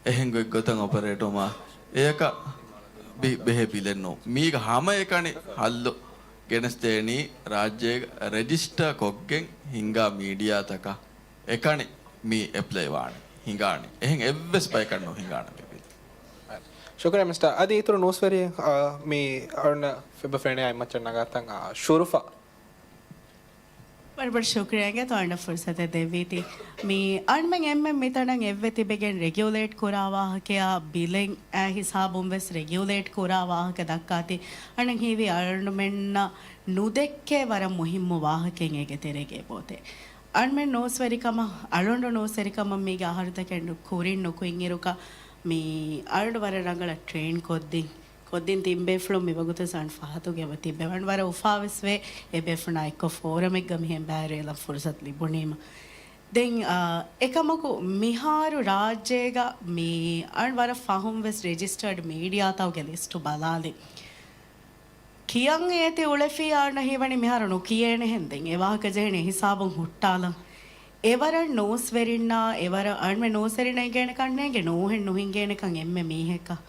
އެހެން ގޮތްގޮތަށް އޮޕަރޭޓުވުމާ، އެޔަކަށް ބި-، ބެހޭ ބިލެއް ނޫން. މީގަ ހަމައެކަނި ހައްލު ގެނެސްދޭނީ ރާއްޖޭގަ ރެޖިސްޓަރ ކޮށްގެން ހިންގާ މީޑިއާތަކަށް އެކަނި މީ އެޕްލައި ވާނެ، ހިނގާނެ. އެހެން އެއްވެސް ބަޔަކަށް ނުހިނގާނެ މި ބިލް. ޝުކުރިއްޔާ މިސްޓަރ. އަދި އިތުރު ނޫސްވެރި، އާ، މި އަޅުން ފެބަ ފެނޭ އަތްމައްޗަށް ނަގާތަން، އާ، ޝުރުފާ. ވަރަށް ބޮޑަށް ޝުކުރިއްޔާ އިނގޭތޯ އަޅުންނަށް ފުރުސަތެއް ދެއްވީތީ. މި އަޅުމެން އެންމެން މިތަނަށް އެއްވެ ތިބެގެން ރެގިއުލޭޓް ކުރާ ވާހަކަޔާ ބިލެއް އާ ހިސާބުން ވެސް ރެގިއުލޭޓް ކުރާ ވާހަކަ ދައްކާތީ. އަޅުން ހީވީ އަޅުމެންނަށް ނުދެއްކޭ ވަރަށް މުހިއްމު ވާހަކައެއް އޭގެ ތެރޭގައި އެބައޮތޭ. އަޅުމެން ނޫސްވެރިކަމަށް، އަޅުގަނޑު ނޫސްވެރިކަމަށް މީގެ އަހަރުތަކެއް ކުރިން ނުކުތްއިރުކަށް މި އަޅުގަނޑު ވަރަށް ރަނގަޅަށް ޓްރެއިން ކޮށްދިން، ކޮށްދިން ތިން ބޭފުޅުން މިވަގުތު ސާން ފަހަތުގެ އެބަ ތިއްބެވަން ވަރަށް އުފާވެސް ވޭ. އެ ބޭފުޅާ އެއްކޮށް ފޯރަމެއްގަ މިހެން ބައިވެރިވެލަން ފުރުސަތު ލިބުނީމަ. ދެން، އާ، އެކަމަކު މިހާރު ރާއްޖޭގަ މި އަޅުން ވަރަށް ފަހުން ވެސް ރެޖިސްޓަރޑް މީޑިއާތަކުގެ ލިސްޓު ބަލާލި. ކިޔަން އޭތި އުޅެފީ އާންނަ ހީވަނީ މިހާރު ނުކިޔޭނެހެން ދެން އެ ވާހަކަ ޖެހޭނެ ހިސާބުން ހުއްޓާލަން. އެވަރަށް ނޫސްވެރިންނާ، އެވަރަށް އަންމެ ނޫސްވެރިންނަށް އެނގޭނެކަން ނޭނގެ ނޫހެއް ނުހިނގޭނެކަން އެންމެ މީހަކަށް.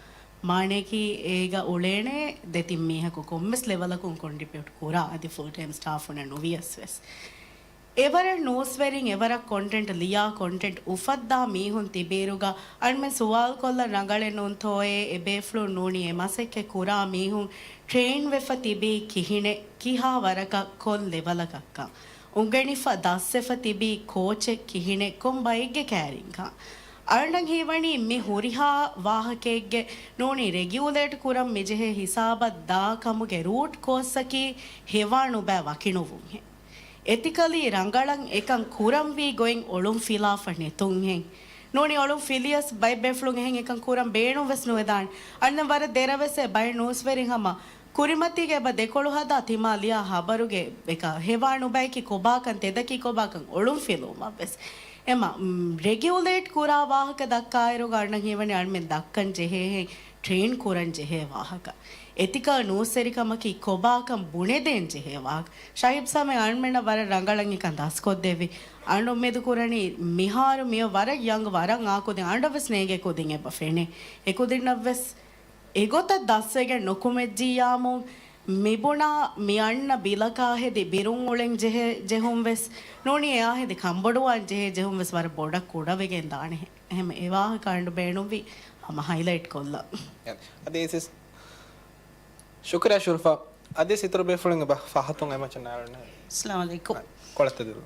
މާނަޔަކީ އޭގަ އުޅޭނެ ދެތިން މީހަކު ކޮންމެސް ލެވަލަކުން ކޮންޓްރިބިއުޓް ކުރާ އަދި ފުލް ޓައިމް ސްޓާފުންނަށް ނުވިޔަސް ވެސް. އެވަރަށް ނޫސްވެރިން، އެވަރަށް ކޮންޓެންޓް ލިޔާ، ކޮންޓެންޓް އުފައްދާ މީހުން ތިބިއިރުގަ އަންމެ ސުވާލު ކޮށްލަން ރަނގަޅެއް ނޫންތޯއޭ، އެބޭފުޅުން ނޫނީ އެ މަސައްކަތް ކުރާ މީހުން ޓްރެއިން ވެފަ ތިބީ ކިހިނެއް، ކިހާ ވަރަކަށް ކޮން ލެވަލަކަށްކަން، އުނގެނިފަ ދަސްވެފަ ތިބީ ކޯޗެއް ކިހިނެއް، ކޮން ބައެއްގެ ކައިރިންކަން. އަޅުން ހީވަނީ މި ހުރިހާ ވާހަކައެއްގެ ނޫނީ ރެގިއުލޭޓް ކުރަން މިޖެހޭ ހިސާބަށް ދާ ކަމުގެ ރޫޓް ކޯސްއަކީ ހެވާނުބައި ވަކިނުވުންހެން. އެތިކަލީ ރަނގަޅަށް އެކަން ކުރަންވީ ގޮތް އޮޅުން ފިލާފަ ނެތުންހެން. ނޫނީ އޮޅުން ފިލިޔަސް ބައެއް ބޭފުޅުން އެހެން އެކަން ކުރަން ބޭނުން ވެސް ނުވެދާނެ. އަންނަ ވަރަށް ދެރަވެސް އެ ބައެއް ނޫސްވެރިން ހަމަ ކުރިމަތީގަ އެބަ ދެކޮޅު ހަދާ ތިމާ ލިޔާ ހަބަރުގެ އެކަ ހެވާނުބައިކީ ކޮބާކަން ތެދަކީ ކޮބާކަން އޮޅުން ފިލުވުމަށް ވެސް. އެމަ، މް، ރެގިއުލޭޓް ކުރާ ވާހަކަ ދައްކާއިރުގަ އަންނަ ހީވަނީ އަންމެން ދައްކަން ޖެހޭހެން ޓްރެއިން ކުރަން ޖެހޭ ވާހަކަ. އެތިކަލް ނޫސްވެރިކަމަކީ ކޮބާކަން ބުނެދޭން ޖެހޭ ވާހަކަ. ޝަހީބް ސާމެ އަންމެނަށް ވަރަށް ރަނގަޅަށް އެކަން ދަސްކޮށްދެއްވި. އަން އުއްމީދު ކުރަނީ މިހާރު މިއޮ ވަރަށް ޔަންގް ވަރަށް އާ ކުދިން އަންޑަށް ވެސް ނޭނގޭ ކުދިން އެބަ ފެނޭ. އެ ކުދިންނަށް ވެސް އެގޮތަށް ދަސްވެގެން ނުކުމެއްޖިއްޔާމު މިބުނާ މި އަންނަ ބިލަކާ ހެދި ބިރުން އުޅެން ޖެހޭ ޖެހުން ވެސް ނޫނީ އެއާ ހެދި ކަންބޮޑުވާން ޖެހޭ ޖެހުން ވެސް ވަރަށް ބޮޑަށް ކުޑަވެގެން ދާނެ. އެހެން އެ ވާހަކަ އަންޑު ބޭނުންވީ ހަމަ ހައިލައިޓް ކޮށްލަން. އަދި އިސިސް ޝުކުރިއްޔާ ޝުރުފާ. އަދި އިތުރު ބޭފުޅުން އެބަ ފަހަތުން އެމަޗަށް ނާރުނެ. އައްސަލާމު ޢަލައިކުމް. ކޮޅަށް ތެދުވެ.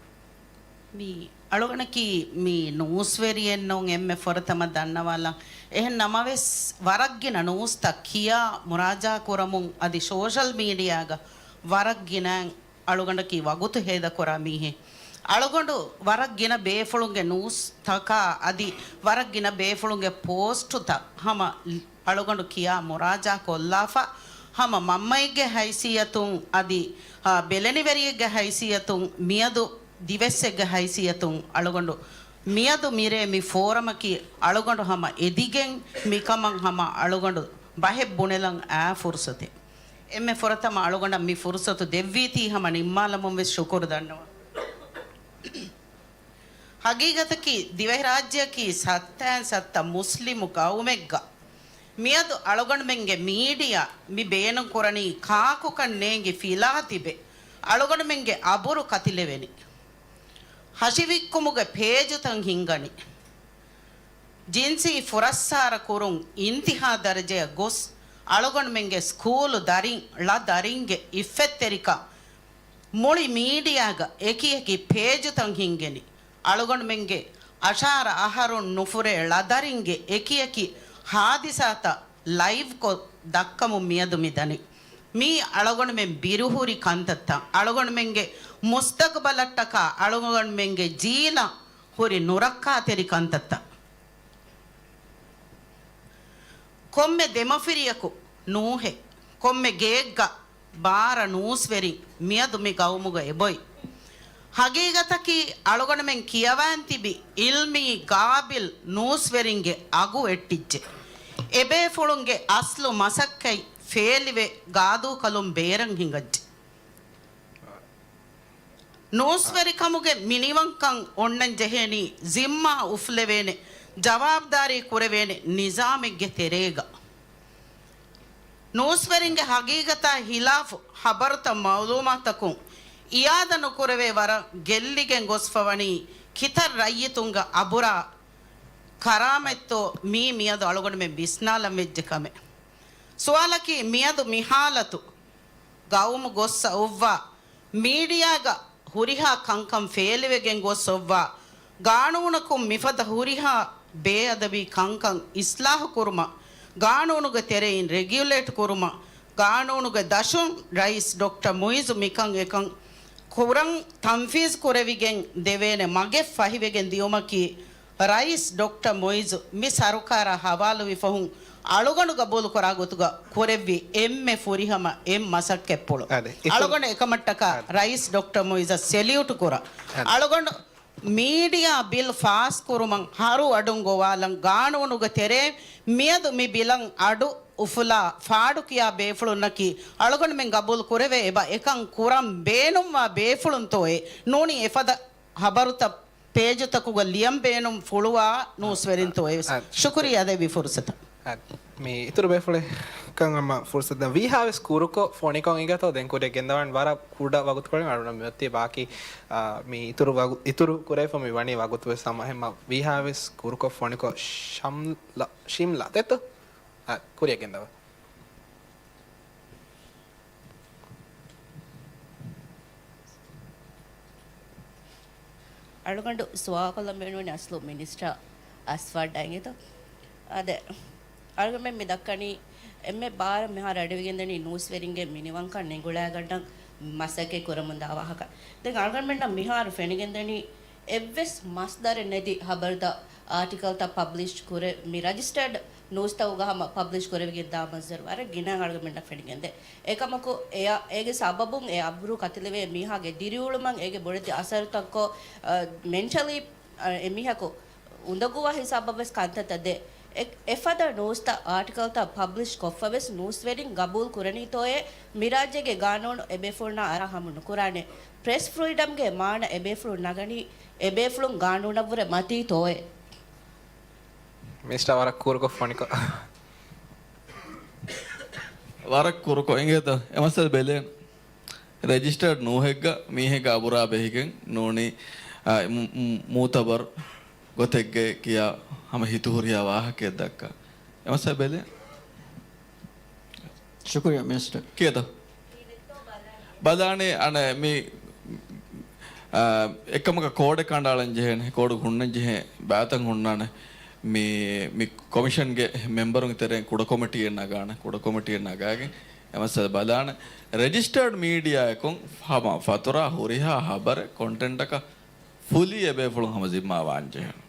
މި އަޅުގަނޑަކީ މި ނޫސްވެރިއެއްނޫން އެންމެ ފުރަތަމަ ދަންނަވާލަން. އެހެން ނަމަވެސް، ވަރަށްގިނަ ނޫސްތައް ކިޔާ މުރާޖާ ކުރަމުން އަދި ސޯޝަލް މީޑިއާގަ ވަރަށްގިނަ އަޅުގަނޑަކީ ވަގުތު ހޭދަކުރާ މީހެއް. އަޅުގަނޑު ވަރަށް ގިނަ ބޭފުޅުންގެ ނޫސްތަކާ އަދި ވަރަށް ގިނަ ބޭފުޅުންގެ ޕޯސްޓުތައް ހަމަ އަޅުގަނޑު ކިޔާ މުރާޖާ ކޮށްލާފަ، ހަމަ މަންމައެއްގެ ހައިސިއްޔަތުން އަދި، އާ، ބެލެނިވެރިއެއްގެ ހައިސިއްޔަތުން މިއަދު ދިވެއްސެއްގެ ހައިސިއްޔަތުން އަޅުގަނޑު މިއަދު މިރޭ މި ފޯރަމަކީ އަޅުގަނޑު ހަމަ އެދިގެން މިކަމަށް ހަމަ އަޅުގަނޑު ބަހެއް ބުނެލަން އާ ފުރުސަތެއް. އެންމެ ފުރަތަމަ އަޅުގަނޑަށް މި ފުރުސަތު ދެއްވީތީ ހަމަ ނިންމާލަމުން ވެސް ޝުކުރު ދަންނަވަން. ހަގީގަތަކީ ދިވެހިރާއްޖެއަކީ ސައްތައިން ސައްތަ މުސްލިމު ގައުމެއްގަ މިއަދު އަޅުގަނޑުމެންގެ މީޑިއާ މި ބޭނުން ކުރަނީ ކާކުކަން ނޭނގި ފިލާ ތިބެ އަޅުގަނޑުމެންގެ އަބުރު ކަތިލެވެނީ. ހަށިވިއްކުމުގެ ޕޭޖުތައް ހިންގަނީ. ޖިންސީ ފުރައްސާރަ ކުރުން އިންތިހާ ދަރަޖަޔަށް ގޮސް، އަޅުގަނޑުމެންގެ ސްކޫލު ދަރިން، ޅަ ދަރިންގެ އިއްފަތްތެރިކަން މުޅި މީޑިއާގަ އެކިއެކި ޕޭޖުތައް ހިންގެނީ. އަޅުގަނޑުމެންގެ އަށާރަ އަހަރުން ނުފުރޭ ޅަ ދަރިންގެ އެކިއެކި ހާދިސާތައް ލައިވްކޮށް ދައްކަމުން މިއަދު މި ދަނީ. މީ އަޅުގަނޑުމެން ބިރުހުރި ކަންތައްތައް. އަޅުގަނޑުމެންގެ މުސްތަގުބަލަށްޓަކާ އަޅުގަނޑުމެންގެ ޖީލަށް ހުރި ނުރައްކާތެރި ކަންތައްތައް. ކޮންމެ ދެމަފިރިޔަކު ނޫހެއް، ކޮންމެ ގެއެއްގަ ބާރަ ނޫސްވެރިން މިއަދު މި ގައުމުގަ އެބޮތް. ހަގީގަތަކީ އަޅުގަނޑުމެން ކިޔަވާން ތިބި އިލްމީ ގާބިލް ނޫސްވެރިންގެ އަގު ވެއްޓިއްޖެ. އެބޭފުޅުންގެ އަސްލު މަސައްކަތް ފޭލިވެ ގާދޫކަލުން ބޭރަށް ހިނގައްޖެ. ނޫސްވެރިކަމުގެ މިނިވަންކަން އޮންނަން ޖެހޭނީ ޒިންމާ އުފުލެވޭނެ، ޖަވާބުދާރީ ކުރެވޭނެ ނިޒާމެއްގެ ތެރޭގަ. ނޫސްވެރިންގެ ހަގީގަތާ ހިލާފު ހަބަރުތައް މައުލޫމާތަކުން އިއާދަ ނުކުރެވޭ ވަރަށް ގެއްލިގެން ގޮސްފަވަނީ ކިތައް ރައްޔިތުންގެ އަބުރާ ކަރާމަތްތޯ މީ މިއަދު އަޅުގަނޑުމެން ވިސްނާލަން ވެއްޖެ ކަމެއް. ސުވާލަކީ މިއަދު މި ހާލަތު ގައުމު ގޮއްސަ އޮއްވާ، މީޑިއާގަ ހުރިހާ ކަންކަން ފޭލިވެގެން ގޮސް އޮއްވާ، ގާނޫނަކުން މިފަދަ ހުރިހާ ބޭއަދަބީ ކަންކަން އިސްލާހު ކުރުމަށް، ގާނޫނުގެ ތެރެއިން ރެގިއުލޭޓް ކުރުމަށް، ގާނޫނުގެ ދަށުން ރައީސް ޑޮކްޓަރ މުއިޒު މިކަން އެކަން ކުރަން ތަންފީޒް ކުރެވިގެން ދެވޭނެ މަގެއް ފަހިވެގެން ދިޔުމަކީ، ރައީސް ޑޮކްޓަރ މުއިޒު މި ސަރުކާރާ ހަވާލުވި ފަހުން އަޅުގަނޑު ގަބޫލުކުރާ ގޮތުގަ ކުރެއްވި އެންމެ ފުރިހަމަ އެއް މަސައްކަތްޕުޅު. އަދެ، އިތުރު އަޅުގަނޑު އެކަމަށްޓަކާ އަދެ. ރައީސް ޑޮކްޓަރ މުއިޒަށް ސެލިއުޓް ކުރަން. އަދެ. އަޅުގަނޑު މީޑިއާ ބިލް ފާސް ކުރުމަށް ހަރު އަޑުން ގޮވާލަން ގާނޫނުގެ ތެރޭ މިއަދު މި ބިލަށް އަޑު އުފުލާ ފާޑުކިޔާ ބޭފުޅުންނަކީ އަޅުގަނޑުމެން ގަބޫލު ކުރެވޭ އެބަ އެކަން ކުރަން ބޭނުންވާ ބޭފުޅުންތޯއޭ ނޫނީ އެފަދަ ހަބަރުތައް ޕޭޖުތަކުގަ ލިޔަން ބޭނުން ފުޅުވާ ނޫސްވެރިންތޯއޭ. އަ، އަ، ޝުކުރިއްޔާ ދެއްވި ފުރުސަތަށް. އަ، މި އިތުރު ބޭފުޅެއްކަން ހަމަ ފުރުސަތު ދޭން. ވީހާވެސް ކުރުކޮށް ފޮނިކޮށް އިނގޭތޯ ދެން ކުރިއަށް ގެންދަވާން ވަރަށް ކުޑަ ވަގުތުކޮޅެއް އަޅުގަނޑު މިއޮތީ ބާކީ، އާ، މި އިތުރު ވަގު-، އިތުރު ކުރެވިފަ މި ވަނީ ވަގުތުވެސް ހަމަ ހަމަ ވީހާވެސް ކުރުކޮށް ފޮނިކޮށް ޝަމްލާ، ޝިމްލާ ދެއްތޯ؟ އަ، ކުރިއަށް ގެންދަވާ. އަޅުގަނޑު ސުވާލުކޮށްލަން ބޭނުންވަނީ އަސްލު މިނިސްޓަރ އަސްވަޑްއަށް އިނގޭތޯ. އާދެ، އަޅުގަނޑުމެން މި ދައްކަނީ އެންމެ ބާރަށް މިހާރު އަޑުއިވިގެންދަނީ ނޫސްވެރިންގެ މިނިވަންކަން ނެގުޅާގަންނަން މަސައްކަތް ކުރަމުންދާ ވާހަކަ. ދެން އަޅުގަނޑުމެންނަށް މިހާރު ފެނިގެންދަނީ އެއްވެސް މަސްދަރެއް ނެތި ހަބަރުތައް، އާޓިކަލްތައް ޕަބްލިޝް ކުރެ، މި ރަޖިސްޓަރޑް ނޫސްތަކުގަ ހަމަ ޕަބްލިޝް ކުރެވިގެން ދާ މަންޒަރު ވަރަށް ގިނަ އަޅުގަނޑުމެންނަށް ފެނިގެންދޭ. އެކަމަކު އެއަށް، އޭގެ ސަބަބުން އެ އަބުރު ކަތިލެވޭ މީހާގެ ދިރިއުޅުމަށް އޭގެ ބޮޑެތި އަސަރުތަކު، އަ، މެންޓަލީ، އަ، އެ މީހަކު އުނދަގޫވާ ހިސާބަށް ވެސް ކަންތައްތައް ދޭ. އެ، އެފަދަ ނޫސްތައް، އާޓިކަލްތައް ޕަބްލިޝް ކޮށްފަ ވެސް ނޫސްވެރިން ގަބޫލު ކުރަނީތޯއޭ؟ މިރާއްޖޭގެ ގާނޫނު އެބޭފުޅުންނާ އަރާ ހަމަ ނުކުރާނެ. ޕްރެސް ފްރީޑަމްގެ މާނަ އެބޭފުޅުން ނަގަނީ އެބޭފުޅުން ގާނޫނަށްވުރެ މަތީތޯއޭ؟ މިނިސްޓަރ ވަރަށް ކުރުކޮށް ފޮނިކޮށް. ވަރަށް ކުރުކޮށް އިނގޭތަ؟ އެ މައްސަލަ ބެލޭން. ރެޖިސްޓަރޑް ނޫހެއްގަ މީހެއްގަ އަބުރާ ބެހިގެން ނޫނީ، އާ، މު-، މު-، މޫތަބަރު ގޮތެއްގެ ކިޔާ ހަމަ ހިތުހުރިހާ ވާހަކައެއް ދައްކާ. އެ މައްސަލަ ބެލޭން. ޝުކުރިއްޔާ މިނިސްޓަރ. ކިޔަދ؟ ބަލާނީ އަނެއް މި، އާ، އެކަމަކަށް ކޯޑެއް ކަނޑައަޅަން ޖެހޭނެ، ކޯޑު ހުންނަން ޖެހޭ ބައިތައް ހުންނާނެ. މި، މި ކޮމިޝަންގެ މެމްބަރުންގެ ތެރެއިން ކުޑަ ކޮމިޓީއެއް ނަގާނެ، ކުޑަ ކޮމިޓީއެއް ނަގާގެން އެ މައްސަލަ ބަލާނެ. ރެޖިސްޓަރޑް މީޑިއާއަކުން ހަމަ ފަތުރާ ހުރިހާ ހަބަރެއް ކޮންޓެންޓަކަށް ފުލީ އެބޭފުޅުން ހަމަ ޒިންމާވާން ޖެހޭނެ.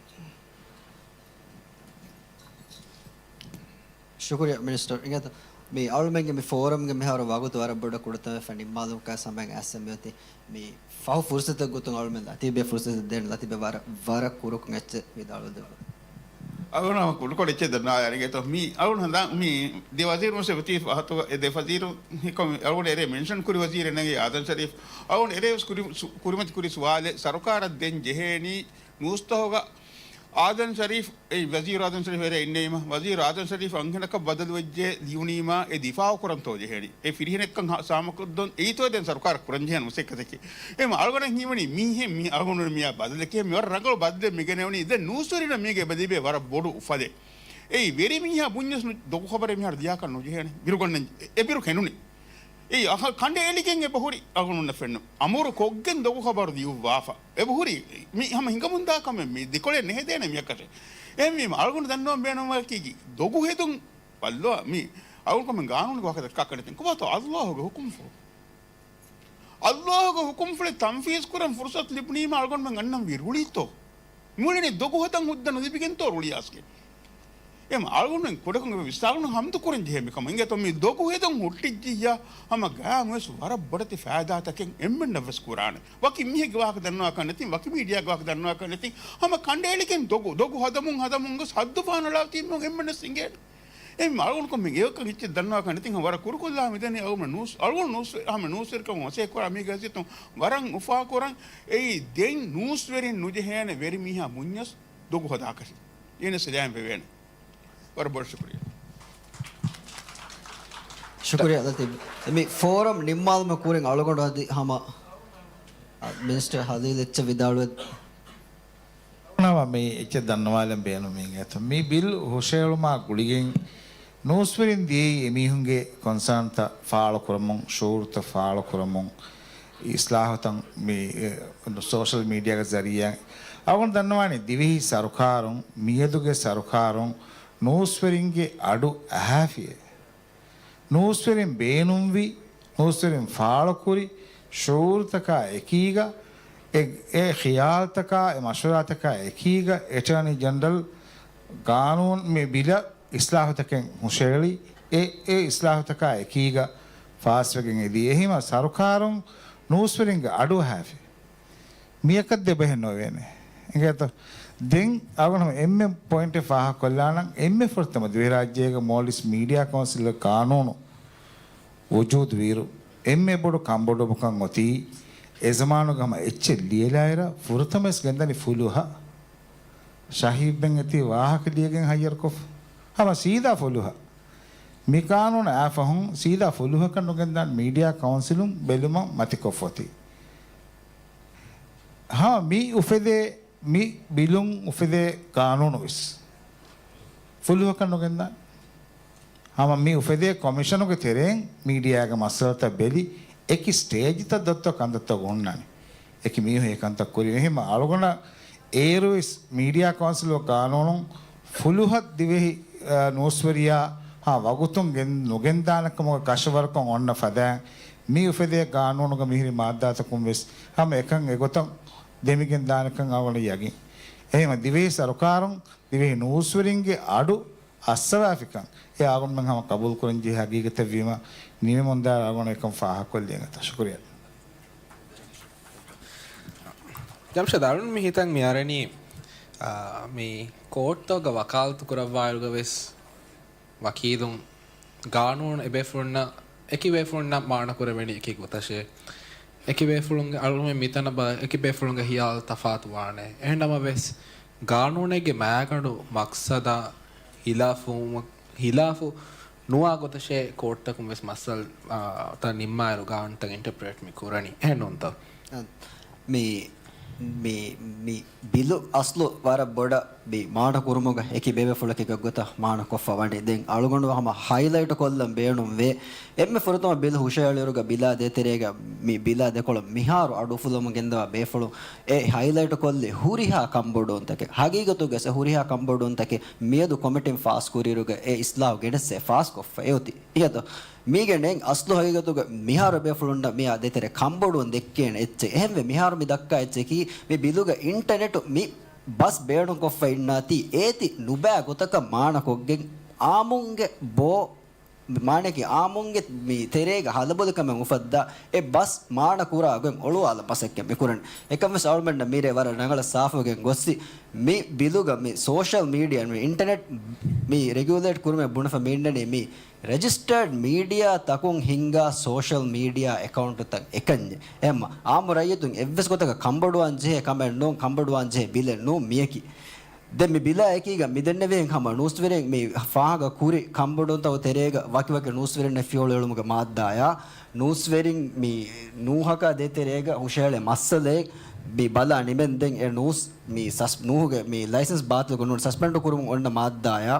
ޝުކުރިއްޔާ މިނިސްޓަރ. އިނގޭތަ؟ މި އަޅުމެންގެ މި ފޯރަމްގެ މިހާރު ވަގުތު ވަރަށް ބޮޑަށް ކުޑަތަވެފަ ނިންމާލުމަކާ ސަމައިން އައްސަ މިއޮތީ މި ފަހު ފުރުސަތެއް ގޮތުން އަޅުމެން ލަތީބެ ފުރުސަތެއް ދޭން. ލަތީބެ ވަރަށް، ވަރަށް ކުރުކޮށް އެއްޗެއް ވިދާޅުވެދެއްވާ. އަޅުގަނޑު ހަމަ ކުޑަކޮށް އެއްޗެއް ދަންނަވާ އިނގޭތޯ. މި އަޅުގަނޑު ހަނދާން މި ދެ ވަޒީރު މަސް އެ ދެ ފަހަތުގަ އެ ދެ ވަޒީރު އަޅުގަނޑު އެރޭ މެންޝަން ކުރި ވަޒީރެއް ނަގީ އާދަމް ޝަރީފް. އަޅުގަނޑު އެރޭ ވެސް ކުރި-، ސު-، ކުރިމަތި ކުރި ސުވާލެއް ސަރުކާރަށް ދޭން ޖެހޭނީ ނޫސްތަކުގަ އާދަމް ޝަރީފް، އެ ވަޒީރު އާދަމް ޝަރީފް އެރޭ އިންނެވީމަ، ވަޒީރު އާދަމް ޝަރީފް އަންހެނަކަށް ބަދަލުވެއްޖެ ލިޔުނީމަ، އެ ދިފާއު ކުރަންތޯ ޖެހޭނީ؟ އެ ފިރިހެނެއްކަން ހަ-، ސާމަކޮށްދޮން އެއީތޯ ދެން ސަރުކާރަށް ކުރަން ޖެހޭނެ މަސައްކަތަކީ؟ އެހެން އަޅުގަނޑަށް ހީވަނީ މީހެއް މި އަޅުގަނޑު މިއާ ބަދަލެކޭ މި ވަރަށް ރަނގަޅު ބަދަލެއް މި ގެނެވުނީ. ދެން ނޫސްވެރިންނަށް މީގެ އެބަ ލިބޭ ވަރަށް ބޮޑު އުފަލެއް. އެއީ ވެރިމީހާ ބުންޏަސް ނު-، ދޮގު ޚަބަރެއް މިހާރު ލިޔާކަށް ނުޖެހޭނެ. ބިރުގަންނަން އެ-، އެބިރު ކެނޑުނީ. އެއީ އަހަ-، ކަނޑައެޅިގެން އެބަ ހުރި އަޅުގަނޑުންނަށް ފެންނަ އަމުރު ކޮށްގެން ދޮގު ޚަބަރު ލިޔުއްވާފަ. އެބަ ހުރި މި ހަމަ ހިނގަމުންދާ ކަމެއް މި ދެކޮޅެއް ނެހެދޭނެ މިއަކަށެއް. އެހެންވީމަ އަޅުގަނޑު ދަންނަވަން ބޭނުންވަކީ ދޮގު ހެދުން ބައްލޯ މި އަޅުގަނޑު ކަމެއް ގާނޫނުގެ ވާހަކަ ދައްކާ ކަންނެތިން ކޮބާތޯ އައްލާހުގެ ހުކުމްފުޅު. އައްލާހުގެ ހުކުމްފުޅެއް ތަންފީޒް ކުރަން ފުރުސަތު ލިބުނީމަ އަޅުގަނޑުމެން އަންނަންވީ ރުޅިތޯ؟ މިއުޅެނީ ދޮގު ހަދަން ހުއްދަ ނުލިބިގެންތޯ ރުޅިއައިސްގެން؟ އެހެން އަޅުގަނޑުމެން ކުޑަކޮށް ވިސްނާލުން ހަމްދު ކުރަން ޖެހޭ މިކަމަށް. އިނގޭތޯ މި ދޮގު ހެދުން ހުއްޓިއްޖިއްޔާ ހަމަ ގާމުވެސް ވަރަށް ބޮޑެތި ފައިދާތަކެއް އެންމެންނަށް ވެސް ކުރާނެ. ވަކި މީހެއްގެ ވާހަކަ ދަންނަވާކަށް ނެތިން، ވަކި މީޑިއާގެ ވާހަކަ ދަންނަވާކަށް ނެތިން، ހަމަ ކަނޑައެޅިގެން ދޮގު، ދޮގު ހަދަމުން ހަދަމުން ގޮސް ހައްދުފަހަނަޅާ ތިންމުން އެންމެންނަށް އިނގޭނެ. އެ އަޅުގަނޑު ކޮންމެ އެއަކަށް އެއްޗެއް ދަންނަވާކަށް ނެތިން ވަރަށް ކުރުކޮށްލާ މިދަނީ އަޅުގަނޑު ނޫސް، އަޅުގަނޑު ނޫސް، ހަމަ ނޫސްވެރިކަމުގެ މަސައްކަތް ކުރާ މީގެ ހަސިޔަތުން ވަރަށް އުފާކުރަން. އެއީ ދެން ނޫސްވެރިން ނުޖެހޭނެ ވެރިމީހާ ބުންޏަސް ދޮގު ހަދާކަށި. އޭނަސް ލައިމް ވެވޭނެ. ވަރަށް ބޮޑަށް ޝުކުރިއްޔާ. ޝުކުރިއްޔާ ލަތީފް. މި ފޯރަމް ނިންމާލުމަށް ކުރިން އަޅުގަނޑު އަދި ހަމަ، އަ، މިނިސްޓަރ ހަލީލް އެއްޗެއް ވިދާޅުވެ. ނަމަ މި އެއްޗެއް ދަންނަވާލަން ބޭނުމީގެ އެތަ. މި ބިލް ހުށައެޅުމާ ގުޅިގެން ނޫސްވެރިން ދިޔައީ އެމީހުންގެ ކޮންސާންތައް ފާޅުކުރަމުން، ޝުޢޫރުތައް ފާޅުކުރަމުން، އިސްލާހުތައް މި، އެ، ސޯޝަލް މީޑިއާގެ ޒަރީއާ. އަޅުގަނޑު ދަންނަވާނީ ދިވެހި ސަރުކާރުން، މިއަދުގެ ސަރުކާރުން ނޫސްވެރިންގެ އަޑު އަހާފިއޭ. ނޫސްވެރިން ބޭނުންވި، ނޫސްވެރިން ފާޅުކުރި ޝުޢޫރުތަކާ އެކީގަ، އެ، އެ ޚިޔާލްތަކާ، އެ މަޝްވަރާތަކާ އެކީގަ، އެޓާނީ ޖެނެރަލް ގާނޫނު މި ބިލަށް އިސްލާހުތަކެއް ހުށައެޅި، އެ، އެ އިސްލާހުތަކާ އެކީގަ ފާސްވެގެން އެދި. އެހީމަ ސަރުކާރުން ނޫސްވެރިންގެ އަޑު އަހާފި. މިއަކަށް ދެބަހެއް ނޯވޭނެ. އިނގޭތޯ؟ ދެން އަޅުގަނޑު އެންމެ ޕޮއިންޓެއް ފާހަގަކޮށްލާނަން، އެންމެ ފުރަތަމަ ދިވެހިރާއްޖޭގެ މޯލްޑިވްސް މީޑިއާ ކައުންސިލްގެ ޤާނޫނު ވުޖޫދު ވިއިރު، އެންމެ ބޮޑު ކަންބޮޑުވުމަކަށް އޮތީ، އެ ޒަމާނުގަ ހަމަ އެއްޗެއް ލިޔެލާއިރަށް ފުރަތަމަވެސް ގެންދަނީ ފުލުހަ. ޝަހީދު ބެން އެތީ ވާހަކަ ލިޔެގެން ހައްޔަރުކޮށްފަ. ހަމަ ސީދާ ފުލުހަ. މި ޤާނޫނު އާފަހުން ސީދާ ފުލުހަކަށް ނުގެންދާން މީޑިއާ ކައުންސިލުން ބެލުމަށް މަތިކޮށްފަ އޮތީ. ހަމަ މި އުފެދޭ، މި ބިލުން އުފެދޭ ޤާނޫނު ވެސް ފުލުހަކަށް ނުގެންދާން. ހަމަ މި އުފެދޭ ކޮމިޝަނުގެ ތެރެއިން މީޑިއާގެ މައްސަލަތައް ބެލި، އެކި ސްޓޭޖްތައް ދޮއްތޯ ކަންތައްތައް ހުންނާނެ. އެކި މީހުން އެ ކަންތައް ކުރި. އެހެން އަޅުގަނޑަށް އޭރުވެސް މީޑިއާ ކައުންސިލު ޤާނޫނުން ފުލުހަ ދިވެހި، އަ، ނޫސްވެރިޔާ ހާ ވަގުތުން ގެން، ނުގެންދާނެކަމުގެ ކަށަވަރުކަން އޮންނަ ފަދައިން މި އުފެދޭ ޤާނޫނުގެ މިހިރި މާއްދާތަކުން ވެސް ހަމަ އެކަން އެގޮތަށް ދެމިގެންދާނެކަން އަޅުގަނޑަށް ޔަގީން. އެހެން ދިވެހި ސަރުކާރުން ދިވެހި ނޫސްވެރިންގެ އަޑު އައްސަވާފިކަން އެ އަޅުގަނޑުމެން ހަމަ ޤަބޫލުކުރަންޖެހޭ ހަގީގަތެއްވީމަ، ނިމެމުންދާ އަޅުގަނޑު އެކަން ފާހަގަކޮށްލިޔަން އެތަ. ޝުކުރިއްޔާ. ޖަމްޝަދް، އަޅުން މި ހިތަށް މި އަރަނީ، އާ، މި ކޯޓްތަކުގަ ވަކާލަތު ކުރައްވާއިރުގަ ވެސް ވަކީލުން ގާނޫނު އެބޭފުޅުންނަށް، އެކި ބޭފުޅުންނަށް މާނަ ކުރެވެނީ އެކި ގޮތަށޭ. އެކި ބޭފުޅުންގެ އަޅުމެން މިތަނަށް ބަ-، އެކި ބޭފުޅުންގެ ހިޔާލު ތަފާތު ވާނެ. އެހެންނަމަވެސް، ގާނޫނެއްގެ މައިގަނޑު މަޤްޞަދާ ހިލާފު ވުމަށް، ހިލާފު ނުވާ ގޮތަށޭ ކޯޓްތަކުން ވެސް މައްސަލަ، އާ، ތައް ނިންމާއިރު ގާނޫނުތައް އިންޓަޕްރެޓް މި ކުރަނީ. އެހެން ނޫންތަ؟ މި، މި، މި ބިލު އަސްލު ވަރަށް ބޮޑަށް މި މާނަ ކުރުމުގަ އެކި ބޭބެފުޅަކީ ގޮތަށް މާނަ ކޮށްފަ ވަނީ. ދެން އަޅުގަނޑު ހަމަ ހައިލައިޓް ކޮށްލަން ބޭނުންވޭ. އެންމެ ފުރަތަމަ ބިލް ހުށައެޅިއިރުގަ ބިލާ ދޭތެރޭގަ މި ބިލާ ދެކޮޅަށް މިހާރު އަޑު އުފުލަމުން ގެންދަވާ ބޭފުޅުން އެ ހައިލައިޓް ކޮށްލި ހުރިހާ ކަންބޮޑުވުންތަކެއް. ހަގީގަތުގަ އެ ހުރިހާ ކަންބޮޑުވުންތަކެއް މިއަދު ކޮމިޓީން ފާސް ކުރިއިރުގަ އެ އިސްލާހު ގެނެއްސޭ ފާސްކޮށްފަ އެއޮތީ. އިހަތަ މީގެ ނެތް އަސްލު ހަގީގަތުގަ މިހާރު ބޭފުޅުންނަށް މިއާ ދޭތެރޭ ކަންބޮޑުވުން ދެއްކޭނެ އެއްޗެއް. އެހެންވެ މިހާރު މި ދައްކާ އެއްޗަކީ މި ބިލުގަ އިންޓަނެޓު މި ބަސް ބޭނުންކޮށްފަ އިންނާތީ އޭތި ނުބައި ގޮތަކަށް މާނަކޮށްގެން އާއްމުންގެ ބޯ، މާނައަކީ އާއްމުންގެ މި ތެރޭގަ ހަލަބޮލިކަމެއް އުފައްދާ އެ ބަސް މާނަ ކުރާ ގޮތް އޮޅުވާލަން މަސައްކަތް މި ކުރަނީ. އެކަންވެސް އަޅުމެންނަށް މިރޭ ވަރަށް ރަނގަޅަށް ސާފުވެގެން ގޮއްސި މި ބިލުގަ މި ސޯޝަލް މީޑިއާ، މި އިންޓަނެޓް މި ރެގިއުލޭޓް ކުރުމޭ ބުނެފަ މި އިންނަނީ މި ރެޖިސްޓަރޑް މީޑިއާ ތަކުން ހިންގާ ސޯޝަލް މީޑިއާ އެކައުންޓުތައް އެކަންޏެ. އެހެންމަ އާއްމު ރައްޔިތުން އެއްވެސް ގޮތަކަށް ކަންބޮޑުވާން ޖެހޭ ކަމެއް ނޫން، ކަންބޮޑުވާން ޖެހޭ ބިލެއް ނޫން މިޔަކީ. ދެން މި ބިލާ އެކީގަ މި ދެންނެވިހެން ހަމަ ނޫސްވެރިން މި ފާހަގަ ކުރި ކަންބޮޑުވުންތަކުގެ ތެރޭގަ ވަކިވަކި ނޫސްވެރިންނަށް ފިޔަވަޅު އެޅުމުގެ މާއްދާޔާ، ނޫސްވެރިން މި ނޫހަކާ ދޭތެރޭގަ ހުށަހެޅޭ މައްސަލައެއް މި ބަލާ ނިމެންދެން އެ ނޫސް މި ސަސް-، ނޫހުގެ މި ލައިސަންސް ބާތިލްކޮށް ނޫން ސަސްޕެންޑް ކުރުމުން އޮންނަ މާއްދާޔާ،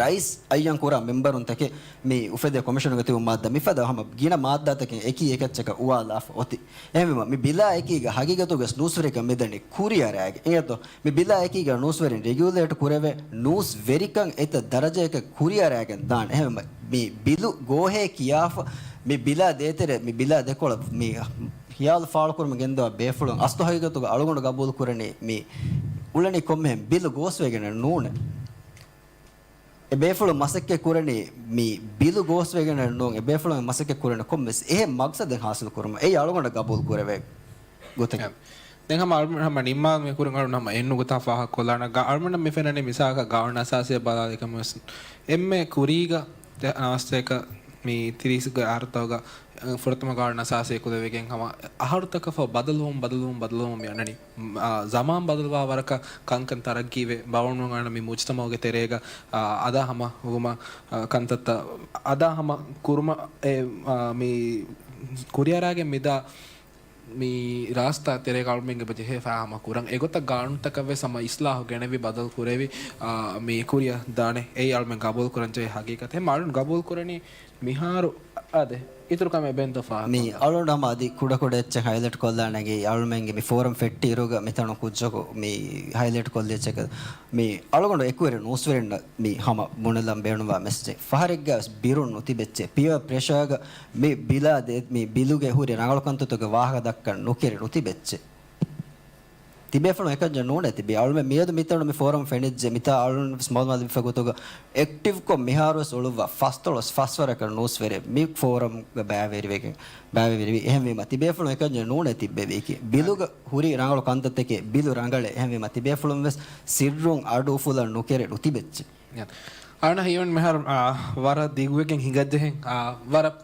ރައީސް އައްޔަން ކުރާ މެމްބަރުންތަކެއް މި އުފެދޭ ކޮމިޝަނުގަ ތިބު މާއްދާ މިފަދަ ހަމަ ގިނަ މާއްދާތަކެއް އެކީ އެކައްޗަކަށް އުވާލާފަ އޮތީ. އެހެންވީމަ، މި ބިލާ އެކީގަ ހަގީގަތުގަސް ނޫސްވެރިކަން މިދަނީ ކުރިއަރާގެން. އިނގޭތޯ؟ މި ބިލާ އެކީގަ ނޫސްވެރިން ރެގިއުލޭޓް ކުރެވޭ ނޫސްވެރިކަން އެތައް ދަރަޖައަކަށް ކުރިއަރާގެން ދާނެ. އެހެންވީމަ، މި ބިލު ގޯހޭ ކިޔާފަ، މި ބިލާ ދޭތެރޭ، މި ބިލާ ދެކޮޅަށް މި ހިޔާލު ފާޅުކުރުމަށް ގެންދަވާ ބޭފުޅުން އަސްލު ހަގީގަތުގަ އަޅުގަނޑު ގަބޫލު ކުރަނީ މި އުޅެނީ ކޮންމެހެން ބިލު ގޯސްވެގެނެއް ނޫނޭ. އެ ބޭފުޅުން މަސައްކަތް ކުރަނީ މި ބިލު ގޯސްވެގެނެއް ނޫން. އެ ބޭފުޅުން މަސައްކަތް ކުރަނީ ކޮންމެސް އެހެން މަގްސަދެއް ހާސިލް ކުރުމަށް. އެއީ އަޅުގަނޑަށް ގަބޫލު ކުރެވޭ ގޮތެއް. އެ، ދެން ހަމަ އަޅުމެން ހަމަ ނިންމާލުމުގެ ކުރިން އަޅުން ހަމަ އެއް ނުކުތާ ފާހަގަކޮށްލާނަން. އަޅުމެންނަށް މި ފެންނަނީ މިސާލަކަށް ގާނޫނު އަސާސީއަށް ބަލާލިކަމަށް ވެސް އެންމެ ކުރީގަ އަސްތޭކަ މި ތިރީސްގެ އަހަރުތަކުގަ ފުރަތަމަ ގާނޫނު އަސާސީ ކުލެވިގެން ހަމަ އަހަރުތަކަށްފަހު ބަދަލުވުން ބަދަލުވުން ބަދަލުވުން މި އަންނަނީ. އާ، ޒަމާން ބަދަލުވާ ވަރަކަށް ކަންކަން ތަރައްގީވެ ބައުންވަން އަންނަ މި މުޖްތަމަޢުގެ ތެރޭގަ، އާ، އަދާ ހަމަ ހުރުމަށް، އާ، ކަންތައްތައް އަދާ ހަމަ ކުރުމަށް އެ، އާ، މި ކުރިއަރާގެން މިދާ މި ރާސްތާ ތެރޭގަ އަޅުމެން އެބަ ޖެހޭ ފާހަމަ ކުރަން. އެގޮތަށް ގާނޫނުތަކަށް ވެސް ހަމަ އިސްލާހު ގެނެވި ބަދަލު ކުރެވި، އާ، މި ކުރިއަށް ދާނެ. އެއީ އަޅުމެން ގަބޫލު ކުރަން ޖެހޭ ހަގީގަތެއް. ހަމަ އަޅުން ގަބޫލު ކުރަނީ މިހާރު އާދެ، އިތުރު ކަމެއް ބެންތޯ ފާހަގަ މި ކޮށްލާ. އަޅުގަނޑު ހަމަ އަދި ކުޑަކުޑަ އެއްޗެއް ހައިލައިޓް ކޮށްލާނަން. އަޅުމެންގެ މި ފޯރަމް ފެއްޓި އިރުގަ މިތަނު ކުއްޖަކު މި ހައިލައިޓް ކޮށްލި އެއްޗަކަށް މި އަޅުގަނޑު އެކުވެރި ނޫސްވެރިންނަށް މި ހަމަ ބުނެލަން ބޭނުންވާ މެސެޖެއް. ފަހަރެއްގަ ވެސް ބިރުން ނުތިބެއްޗެއް. ޕިއާ ޕްރެޝާގަ މި ބިލާ ދޭ، މި ބިލުގެ ހުރި ރަނގަޅު ކަންތައްތަކުގެ ވާހަކަ ދައްކަން ނުކެރި ނުތިބެއްޗެއް. ތިބޭފުޅުން އެކަންޏެއް ނޫނޭ ތިބީ. އަޅުމެން މިއަދު މިތަނު މި ފޯރަމް ފެނިއްޖެ. މިތާ އަޅުން ވެސް މައުލޫމާތު ލިބިފަ ގޮތުގަ އެކްޓިވްކޮށް މިހާރު ވެސް އުޅުއްވާ ފަސްދޮޅަސް ފަސް ވަރަކަށް ނޫސްވެރި މި ފޯރަމްގަ ބައިވެރިވެގެން، ބައިވެރިވި. އެހެންވީމަ ތިބޭފުޅުން އެކަންޏެއް ނޫނޭ ތިއްބެވީކީ. ބިލުގަ ހުރި ރަނގަޅު ކަންތައްތަކެއް ބިލު ރަނގަޅޭ. އެހެންވީމަ ތިބޭފުޅުން ވެސް ސިއްރުން އަޑު އުފުލަން ނުކެރި ނުތިބެއްޗެއް. އަންނަ ހީވަން މިހާރު، އާ، ވަރަށް ދިގުވެގެން ހިނގައްޖެހެން، އާ، ވަރަށް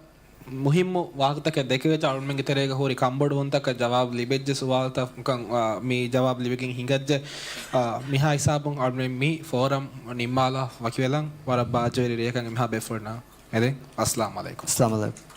މުހިއްމު ވާހަކަތަކެއް ދެކެވިއްޖެ. އަޅުމެންގެ ތެރޭގަ ހުރި ކަންބޮޑުވުންތަކަށް ޖަވާބު ލިބެއްޖެ. ސުވާލުތަކަށް، އާ، މި ޖަވާބު ލިބިގެން ހިނގައްޖެ. އާ، މިހާ ހިސާބުން އަޅުމެން މި ފޯރަމް ނިންމާލާ ވަކިވެލަން. ވަރަށް ބާއްޖަވެރި ރެއަކަށް އެމީހާ ބޭފުޅުންނަށް އެދެން. އައްސަލާމު ޢަލައިކުމް. އައްސަލާމު ޢަލައިކުމް.